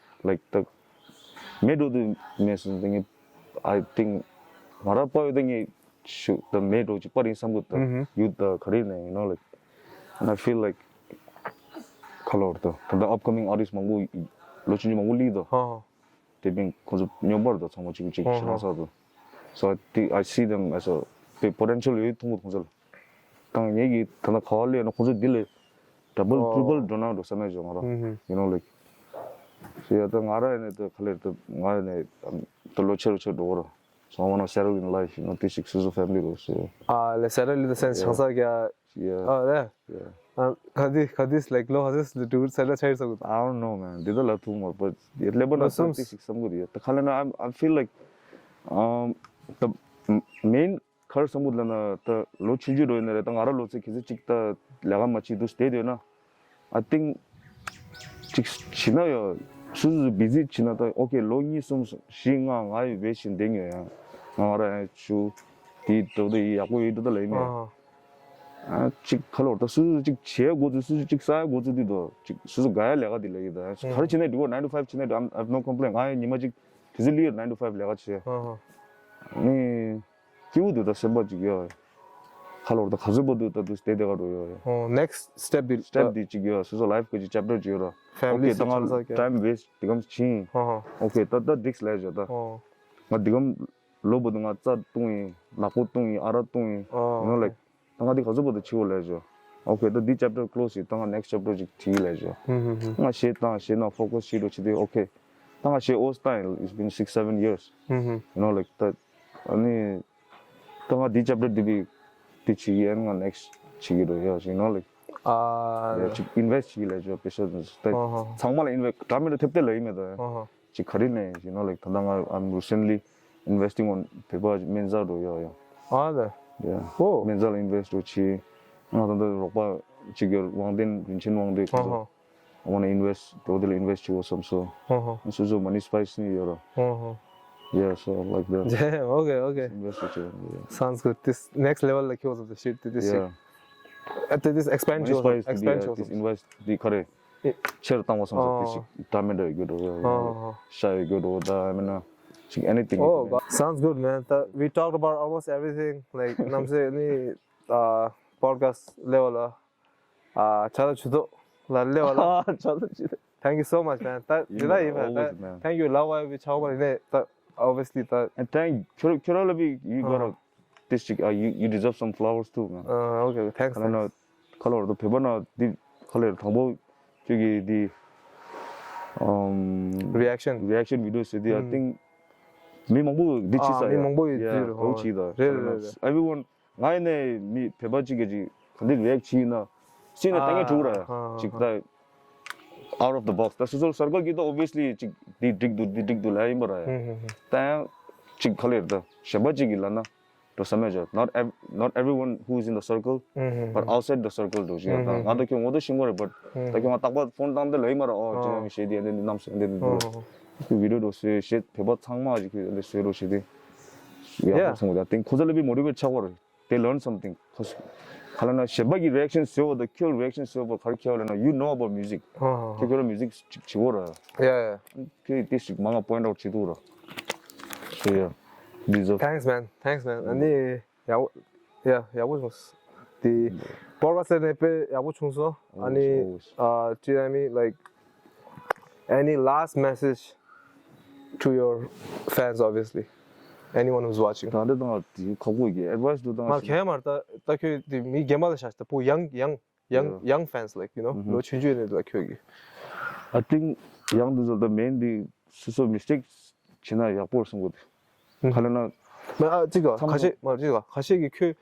Like the མེ་འགྲོ་དུ་མེད་སོང་དེ་ངས་I think ང་རང་པ་ཡོད་དེ་ངས་ཤུ་the མེ་འགྲོ་ཅིག་པར་ཡིན་བསམ་གི་འདུག་ཡུ་ད་ག་རེ་ནས་you know like and I feel like ཁ་ལོར་དུ་ད་ད་upcoming artist མང་པོ་ལོ་ཆུང་ཆུང་མང་པོ་ལི་དུ། ཧ་ཧ། དེ་བཞིན་ཁོང་ཚོ་སྨྱོན་པར་དང་ཚང་མ་གཅིག་གཅིག་ཧོ་ཧོ། ཤེས་རང་ས་དུ། So I think I see them as a big potential ཡོད་མཐོང་གི་ཁོང་ཚོ་ལ། དང་ངེད་ཀྱིས་ད་ལྟ་ག་བ་སླེབས་ན་ཁོང་ཚོ་འདི་ལས་double ཨོ། triple འགྲོ་ན་འགྲོ་ས་མེད་བྱུང་ང་རང་ཧུམ་ཧུམ། you know like so yeah ད་ང་རང་ཡིན་ནས་ད་ག་ལེར་ད་ང་ཡིན་ནས་ད་ལོ་ཆེ་རུ་ཆེ་འགྲོ་གི་རེད། So I wanna settle in life, you know, this is Suzu family also. ཨ་ལེ་སེ་ཊལ་ལི་ད་སེམས་ཆང་ས་རྒྱ། Yeah. ཨ་ལེ། Yeah. ཨ་ག་དུས་ག་དུས་like ལོ་ག་དུས་ལ་འགྲུལ་སེ་ཊལ་ཆགས་ཡོད་ས་གི། I don't know man. འདི་ད་ལ་ཐུག་མ་but ཡ་ལེ་བ་ན་ལོ་གསུམ། ད་ཏིག་ཞིག་བསམ་གི་རེད། ད་ག་ལ་ན་I I feel like um the main ཁར་བསམ་གི་ལ་ན་ད་ལོ་ཆུང་ཆུང་འགྲོ་ཡིན་ན་རེད། ད་ང་རང་ལོ་ཚད་གི་ཚད་ཅིག་ད་ལས་ཀ་མ་བྱེད་དུས་བསྡད་ཡོད་ན། I think ཅིག་བྱེད་ན་ཡང་སུ་སུ་བི་ཛི་བྱེད་ན་ད་ཨོ་ཁེ་ལོ་གཉིས་གསུམ་བཞི་ལྔ་ང་ཡི་བེད་བཞིན་བསྡད་ངེས་ཡང་ང་ར་ཡང་ཆུ་དེའི་འགྲོ་དེ་ཡག་པོ་ཡོད་འགྲོ་ད་ལ་ཡིན་མེད། ཨ་ཅིག་ཁ་ལོར་ད་སུ་སུ་ཅིག་བྱེད་དགོས་ཚུལ་སུ་སུ་ཅིག་ས་ཡ་དགོས་ཚུལ་དེ་དོ་ཅིག་སུ་སུ་ག་ཡ་ལས་ཀ་དེ་ལ་ཡིན་ད་ག་རེ་བྱེད་ནས་འགྲིག་གོ nine to five བྱེད་ནས་འགྲིག I have no complaint ང་ཡང་ཉི་མ་ཅིག་དེ་ཚོ་ལི་ཡོད་nine to five ལས་ཀ་བྱེད། ཨ་ནི། སྐྱིད་པོ་འདུག་ད་སེམས་པ་ཅིག་ཡོད། ཁ་ལོར་ད་ག་ཚོད་པོ་འདུག་ད་དུ་སྟེ་དེ་ག་རུ་ཡོད་ཡོད། ཨོ་next step དེ་སི་ཊེབ་དེ་ཅིག་ཡོད་སོ་སོ་ལའིཕ་གི་ཅིག་ཅེབ་ཊར་ཅིག་ཡོད་ར། ཕེ་མི་ལི་ཨོ་ཁེ་ད་ང་སི་ཊུ་ཆུང་ས་ཀྱང་ཊའིམ་ཝེ་སི་ཊི་དེ་གམ་ཕྱིན། ཧོ་ཧོ། ཨོ་ཁེ་ད་ད་འགྲིག་སི་ལས་བྱོས་ད། ཨོ། ང་དེ་གམ་ལོ་བོ་དུ་ང་རྩ་བཏུང་ཡིན་ནག་པོ་བཏུང་ཡིན་ཨ་ར་བཏུང་ཡིན། ཨོ། you know like ད་ང་འདི་ག་ཚོད་བར་དུ་འཆི་བ་ལས་བྱོས། ཨོ་ཁེ་ད་འདི་ཅེབ་ཊར་ཀློ་སི་ད་ང་ནེག་སི་ཊི་ཅེབ་ཊར་ཅིག་བྲིས་ལས་བྱོས། ཧུམ་ཧུམ་ཧུམ། ང་ཞེ་ད་ཞེ་ན་ཕོ་ཀ་སི་བྱེད་འགྲོ་ཆེ་དེ་ཨོ་ཁེ། ད་ང་ཞེ་ཨོ་སི་ད་ཡིན། It's been six seven years. ཧུམ་ཧུམ། you know like ད་ཨ་ནི་ད་ང་འདི་ཅེབ་ཊར་འདི་བི་འདི་བྱེད་ཀྱི་ཡིན། ང་ནེག་སི་ཊི་བྱེད་ཀྱི་འགྲོ་ཡ་ཞིག་you know like ཨ་ཡ་ཅིག་ཨིན་ཝེ་སི་ཊི་བྱེད་ཀྱི་ལས་བྱོས་པེ་ཤ་ད་ཨོ་ཧོ། ཚང་མ་ལ་ཨིན་ཝེ་སི་ཊི་འདྲ་མི་འདྲ་ཐེབས་ཏེ་ལ་ཡིན་མེད་ད། ཨོ་ཧོ། ཅིག་ག་རེ་ནས་you know like ད་ལྟ་ང་I'm recently investing on བོད་པ་སྨན་རྩ་འགྲོ་ཡོད་ཡ། ཨ་ལེ། Yeah. ཨོ། སྨན་རྩ་ལ་ཨིན་ཝེ་སི་ཊི་འགྲོ་བྱེད། ང་ད་ལྟ་རོགས་པ་ཅིག་ཡོད་དབང་ལྡན་རིན་ཆེན་དབང་འདུས་ཁོང་ཚོ་ཨོ་ཧོ། I wanna invest འགྲོ་དེ་ལ་ཨིན་ཝེ་སི་ཊི་བྱེད་དགོས་བསམ་སོང་། ཨོ་ཧོ། སོ་སོ་མ་ནི་སི་པའི་སི་ནི་ཡོད་ར། ཨོ་ཧོ། Yeah, so like that. Yeah, okay, okay. ཨིན་ཝེ་སི་ཊི་བྱེད་ཡ། Sounds good. This next level ལ་ཁྱོད་བཟོ་ཤིག་དེ་དེ་ཞིག Yeah. ཨ་དེ་དེ་ཨེག་སི་པེན་མ་ནི་སི་པའི་སི་ནི་ཨེག་སི་པེན་ཡ་བྱེད་དགོས་བསམ་སོང་། ཨིན་ཝེ་སི་ཊི་ག་རེ། ཨེ། ཆེར་བཏང་བ་སོང་ཙང་ཨོ། དེ་ཞིག་ད་མེད་འདྲ་ཡོད་འགྲོ་ཡོད་ཡོད། ཨོ། ཤ་ཡོད་འགྲོ་ད་མེད་ན་ཅིག་anything Oh, God. Sounds good, man. ད- we talked about almost everything. Like ནམ་སེ་ནི་ཨ་པོ་ཌི་ཁ་སི་ཊི་ལེ་བ་ལ་ཨ་ཆ་ལ་ཆུ་ཐོག་ལ་ལེ་བ་ལ། ཨ་ཆ་ལ་ཆུ་ཐོག Thank you so much, man. ད་ཡིན་འདི་ལ་ཡིན་པ་ད་always, man. Thank you. ལ་བ་བི་ཆ་བ་རེད་ད་obviously ད། And thank ཁྱོད་ཁྱོད་ར་ལ་བི་you gotta ཨ། this chick, uh, you, you deserve some flowers too, man. Uh, okay, thanks, I don't know. Thanks. ཁ་ལོར་དུ་བོད་པ་ན་འདི་ཁ་ལོར་དང་པོ་ཁྱོད་ཀྱི་འདི་um reaction reaction video ཟེར་འདི་I think མི་མང་པོ་འདི་ཅི་ས་ཡ། མི་མང་པོ་ཡི་yeah འདི་རུ་ཅི་ད་རེད་རེད་རེད། Everyone ང་ཡིན་ནས་མི་བོད་པ་ཅིག་གི་ཅིག་ག་འདི་react བྱས་ན་སེམས་ནས་ལྟ་ངན་འགྲོ་ར་ཅིག་ད་out of the box ད་སོ་སོ་circle གི་ད་obviously ཅིག་འདི་འགྲིག་འདུག་འདི་འགྲིག་འདུག་ལབ་ཡིན་པ་ར་ཡ། ད་ཡང་ཅིག་ག་ལེར་ད་གཞན་པ་ཅིག་གི་ལབ་ན། འགྲོ་ས་མེད་ཅོ། Not ev- not everyone who is in the circle, but outside the circle འགྲོ་ཞིག་ཡོད་ད། ང་ད་ཁྱོད་ངོ་ཐོག་ཤེས་ཀྱི་རེད། but ད་ཁྱོད་ང་རྟག་པར་ཕོན་བཏང་དེ་ལ་ཡིན་མ་ར། ཨོ་ཅི་ནས་མི་ཤེས་དེ་འདི་འདི་རྣམ་སེ་འདི་འདི་འདི་ཁྱོད་བི་ཌིའོ་འགྲོ་སེ་ཤེས་བོད་པ་ཚང་མ་ཞིག་ཁྱོད་འདི་སེ་འགྲོ་ཞིག་དེ་ཡག་པོ་ཚང་གི་ད། དེང་ཁོ་ཚོ་ལ་བི་motivate ཆགས་པ་རེད། They learn something. ཁོ་ཚོ་ག་ལ་ན་གཞན་པ་གི་reaction ཟེར་བ་དང་ཁྱོད་reaction ཟེར་བ་ག་རེ་ཁྱད་པར་ལ་ན། you know about music. ཁྱོད་ཁྱོད་ར་music ཅིག་བྱེད་གོ་ར། Yeah, yeah. ཁྱོད་དེ་ཞིག་མང་ང་point out བྱེད་ཐུབ་ར། So yeah, these are Thanks, man. Thanks, man. ཨ་ནི། ཡག་པོ། ཡ་ཡག་པོ་བྱུང་། དེ་པོ་ཌི་ཁ་སི་ཊི་ནས་དཔེ་ཡག་པོ་བྱུང་སོང་། ཨ་ནི་ཨ་ཅི་ཨ་མི་like any last message to your fans, obviously, anyone who's watching. ད་འདི་དང་དེ་ཁག་པོ་གི་advice་དུ་དང་མ་གལ་མར་ད་ད་ཁྱོད་དེ་མི་རྒན་པ་ལ་ཤ་ད་པོ་young young young Yeah. young fans, like, you know, Mhm. ལོ་ཆུང་ཆུང་ནས་ལ་ཁྱོད་ཀྱི། I think young དུ་ཟོ་ད་main་དེ་སོ་སོ་mistake་བྱེད་ན་ཡག་པོ་སོང་གོ་དེ། ཁ་ལ་ན། མ་ཨ་ཅིག་ག་ཁ་ཤས་མ་ཅིག་ག་ཁ་ཤས་ཀྱི་ཁྱོད་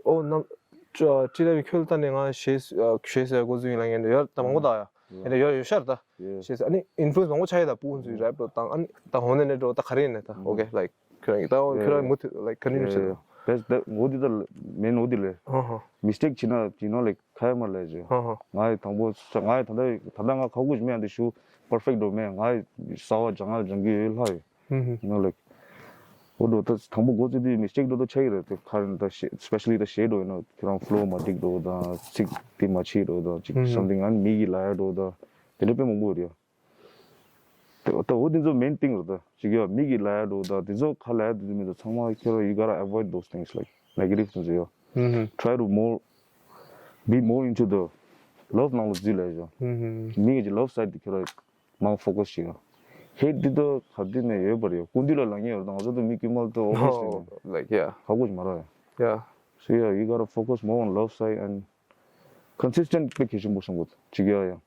ཨོ་ནམ་ཅི་ལ་བི་ཁྱོད་ལ་ལྟ་ནས་ང་ཞེས་ཞེས་ཟེར་གོ་ཚུལ་ཡིན་ལ་ངན་ཡོད་ད་མང་པོ་ད་ཡ་ཡིན་ད་ཡོད་ཡོད་ཤར་ད་ཞེས་ཨ་ནི་influence་མང་པོ་ཆགས་ཡོད་ད་པུ་ཀུན་ཚུལ་rap་ལོ་དང་ཨ་ནི་ད་ཧོ་ནེ་ནེ་འགྲོ་ད་ག་རེ་ཡིན་ནས་ད་okay like ཁྱོད་རང་གི་ད་ཁྱོད་རང་མུ་མཐུད་like continue་བྱེད་ད། Best that ངོ་དེ་ད་མེན་ངོ་དེ་ལས་ཧ་ཧ་mistake་བྱེད་ན་you know like ཁ་ཡ་མ་ལས་ཇོ། ཧ་ཧ། ང་ཡི་དང་པོ་ང་ཡི་ད་ལྟ་ད་ལྟ་ང་ཁག་པོ་ཞིག་མེད་ཡང་དེ་ཞུ་perfect་འགྲོ་མེད་ང་ཡི་གསར་བ་སྦྱང་ང་སྦྱང་གི་ཡོད་ལྷ་ཡོད། ཧུམ་ཧུམ། You know like འོ་འགྲོ་ད་དང་པོ་འགོ་བཙུགས་དུས་mistake་འགྲོ་ད་ཆགས་ཀྱི་རེད་དེ་ཁ་རེ་ད་ཤེ་especially་ད་ཤེས་འགྲོ་ཡིན་ན་ཁྱེད་རང་flow་མ་འགྲིག་འགྲོ་དང་ཚིག་དེ་མ་ཆིག་འགྲོ་དང་ཅིག་ཧུམ་ཧུམ། something་ཨ་ནི་མི་གི་ལ་ཡ་འགྲོ་དང་དེ་འདྲ་དཔེ་མང་པོ་ཡོད་རེད་ཡ། ད་འོ་དེ་ཚོ་main thing་རེད་ད། ཅིག་ཡོད་མི་གི་ལ་ཡ་འགྲོ་ད་དེ་ཚོ་ཁ་ལ་ཡ་དེ་ཚོ་མི་ཚོ་ཚང་མ་ཁྱེད་རང་you gotta avoid those things like negative་དེ་ཚོ་ཡོད། ཧུམ་ཧུམ། Try to more be more into the love་ནང་ལ་འཛུལ་ལ་ཡ་ཡོད། ཧུམ་ཧུམ། མི་གི་love side་དེ་ཁྱེད་རང་མང་focus་བྱེད་ཡོད། hate་དེ་ཚོ་ག་དུས་ནས་ཡོད་པ་རེད་ཡོད་ཀུན་དུས་ལ་ལང་ངེ་ཡོད་རེད་ད་ང་ཚོ་ད་མི་དཀྱུས་མ་ད་obviously་ནས་Oh, like, yeah. ཁག་པོ་ཞིག་མ་རེད་ཡ། Yeah. So yeah, you gotta focus more on love side and consistent་དཔེ་གལ་ཆེན་པོ་སོང་གོ་ཅིག་ཡོད་ཡ།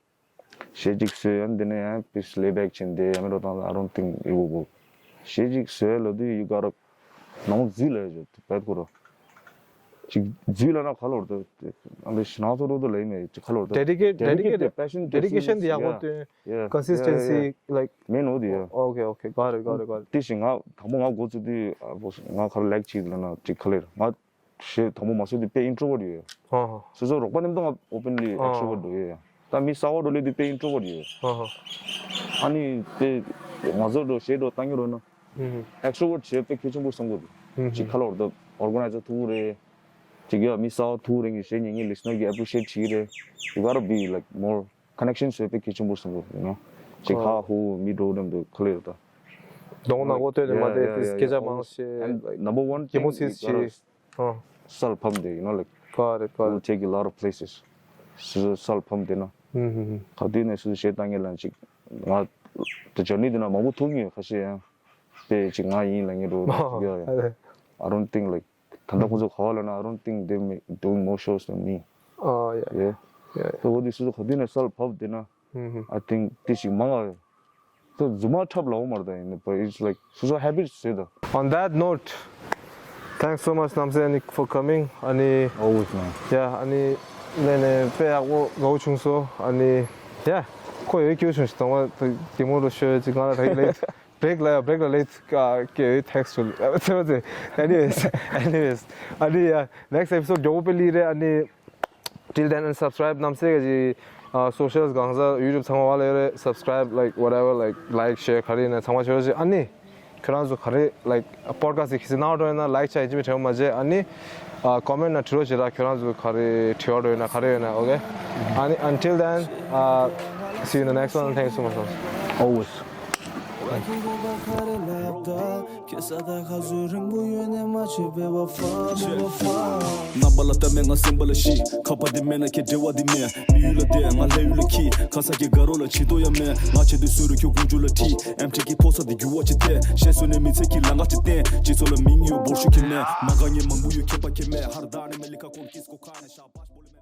གཞས་གཅིག་བཟོས་ཡང་འདི་ནས་ཡང་please lay back་བྱས་འདི་ཡང་མི་འགྲོ་དང་I don't think it will work། གཞས་གཅིག་བཟོས་ལ་དུས་you gotta ནང་འཛུལ་ལ་ཡོད་བེད་ཁོ་རོ། ཅིག་འཛུལ་ལ་ན་ཁ་ལོར་དུ་ཨ་འདི་ཞི་ནང་ཚོ་རོ་དུ་ལས་མེད་ཅིག་ཁ་ལོར་དུ་Dedicate- dedicated- dedicated- passion dedication་དེ་ཡག་པོ་སྟོན། Yeah, yeah, yeah. Consistency, like, མེད་ནོ་དེ་ཡ། Okay, okay, got it, got it, got it. དེ་བཞིན་ང་དང་པོ་ང་འགོ་བཙུགས་དུས་ཨ་ཕོ་ང་ཁར་ལེག་ཅིག་ལ་ན་ཅིག་ཁ་ལེར་ང་གཞས་དང་པོ་མ་བཟོས་དུས་དཔེ་introvert་ཡོད། ཧ་ཧ། སོ་སོ་རོགས་པ་རྣམས་དང་openly ཨ། extrovert་འགྲོ་ཡོད། ད་མི་གསར་བ་འགྲོ་ལེ་དུས་དཔེ་introvert་ཡོད། ཧ་ཧ། ཨ་ནི་དཔེ་ང་ཚོ་འགྲོ་གཞས་འགྲོ་བཏང་གི་རོ་ན་ཧུམ་ཧུམ། extrovert་བྱེད་དཔེ་གལ་ཆེན་པོ་བསམ་གི་འདུག་ཧུམ་ཅིག་ཧུམ། ཁ་ལོར་ད་organizer་ཐུག་རེད། ཅིག་ཡ་མི་གསར་བ་ཐུག་རེད་ངས་གཞས་ཉན་ངས་listener་གི་appreciate་བྱེད་ཀྱི་རེད། You gotta be like more connection་བྱེད་དཔེ་གལ་ཆེན་པོ་བསམ་གི་འདུག you know། ཅིག་ཧ་ཧ་ཧུ་མི་འགྲོ་རེད་འདུག་ཁ་ལེར་ད། གདོང་ནག་པོ་སྟོན་ནས་མ་བསྡད་དེ་སྐད་ཆ་མང་བཤད། And number one thing you gotta ཨ། སལ་ཕམ་དེ་you know like ཀ་རེད་ཀ་will རེད། Take you a lot of places། སོ་སོ་སལ་ཕམ་དེ་ན། ཧུམ་ཧུམ་ཧུམ། ག་དུས་ནས་སོ་སོ་གཞས་བཏང་ངེས་ལ་ཅིག་ང་དེ་journey་དེ་ན་མང་པོ་ཐུག་ངེས་ཁ་ཤས་ཡང་དཔེ་ཅིག་ང་ཡིན་ལ་ངེས་འགྲོ་ཡ་ཡ། I don't think like ད་ལྟ་ཁོ་ཚོ་ག་བ་ལ་ན་I don't think they make doing more shows than me། ཨ་ཡ་ཡ། Yeah. ཡ་ཡ། So འོ་དེ་སོ་སོ་ག་དུས་ནས་སལ་ཕམ་དེ་ན། ཧུམ་ཧུམ། I think་དེ་ཞིག་མང་ང་། So རྫུན་མ་འཁྲབ་ལའོ་མར་ད་ཡིན་but it's like སོ་སོ་habits་ཟེར་ད། On that note, thanks so much, Namsen, for coming. ཨ་ནི། Always, man. Yeah, ཨ་ནི། ལས་ནས་དཔེ་ཡག་པོ་ལའོ་བྱུང་སོ། ཨ་ནི། Yeah. ཁོ་ཡོད་སྐྱོ་བྱུང་ཞིག་དང་བ་དེ་མོ་རུ་ཤོད་ཅིག་ང་ལ་རེག་ལེད། break་ལ་break་ལ་ལེད་ཀ་ཀེ་text་ཚུལ་ཚེ་བ་ཚེ། Anyways, anyways. ཨ་ནི། Yeah, next episode་མགྱོགས་པོ་དཔེ་ལི་རེད། ཨ་ནི། Till then, and subscribe. Namsen གི་ཨ་socials གང་ཟག་YouTube་ཚང་མ་བ་ལས་རེད། Subscribe, like, whatever, like, like, share ག་རེ་ཡིན་ན་ཚང་མ་བྱོས་ཤིག་ཨ་ནི་ཁྱོད་རང་ཚོ་ག་རེ་like podcast་གི་ཁི་སི་ནང་འགྲོ་ཡིན་ན་like་ཆ་ཡིན་ཅི་མི་དྲན་མ་བརྗེད། ཨ་ནི་ཨ་comment་ན་དྲི་རོགས་བྱེད་ར། ཁྱོད་རང་ཚོ་ག་རེ་དྲི་བ་འགྲོ་ཡིན་ན་ག་རེ་ཡོད་ན། Okay. ཨ་ནི་until then, uh, see you in the next one. Thanks so much. Always. ཁྱེད་ས་ད་ཁ་ཟུར་རིང་པོ་ཡོད་ནས་མ་བྱེད་པའི་བ་ཧྥ་བ་ཧྥ། རྣམ་པ་ལ་ལྟ་མེད་ང་སེམས་པ་ལ་ཤི། ཁ་པར་འདི་མེད་ན་ཁྱེད་འབྲེལ་བ་འདི་མེད། མི་ཡུལ་ལ་བསྡད་ང་ལྷ་ཡུལ་ལ་ཁྱི། ཁ་ས་ཀྱི་དགའ་རོགས་ལ་ཕྱི་ཏོ་ཡ་མེད། ང་ཆེད་དུ་སུ་རུ་ཁྱོད་ཀུན་སྤྱོད་ལ་ཁྲིད། ཨེམ་ཁྲི་གི་ཕོ་ས་འདི་རྒྱུ་བ་ཅི་ཐད། ཤེས་སོ་ནས་མི་ཚེ་གི་ལང་ཀ་ཅི་བསྟན། སྤྱི་ཚོགས་ལ་མིང་ཡོད་འབོར་ཤུགས་ཁྱེད་མེད། མ་དགའ་ཉེ་མང་པོ་ཡོད་ཁྱད་པར་ཁྱེད་མེད། ཧར་ད་ནི་མེ་ལི་ཀ་ཀོང་ཀིས་ཀོ་ཁ་ནས་ཤ་བ་ཤ་བོ་ལི།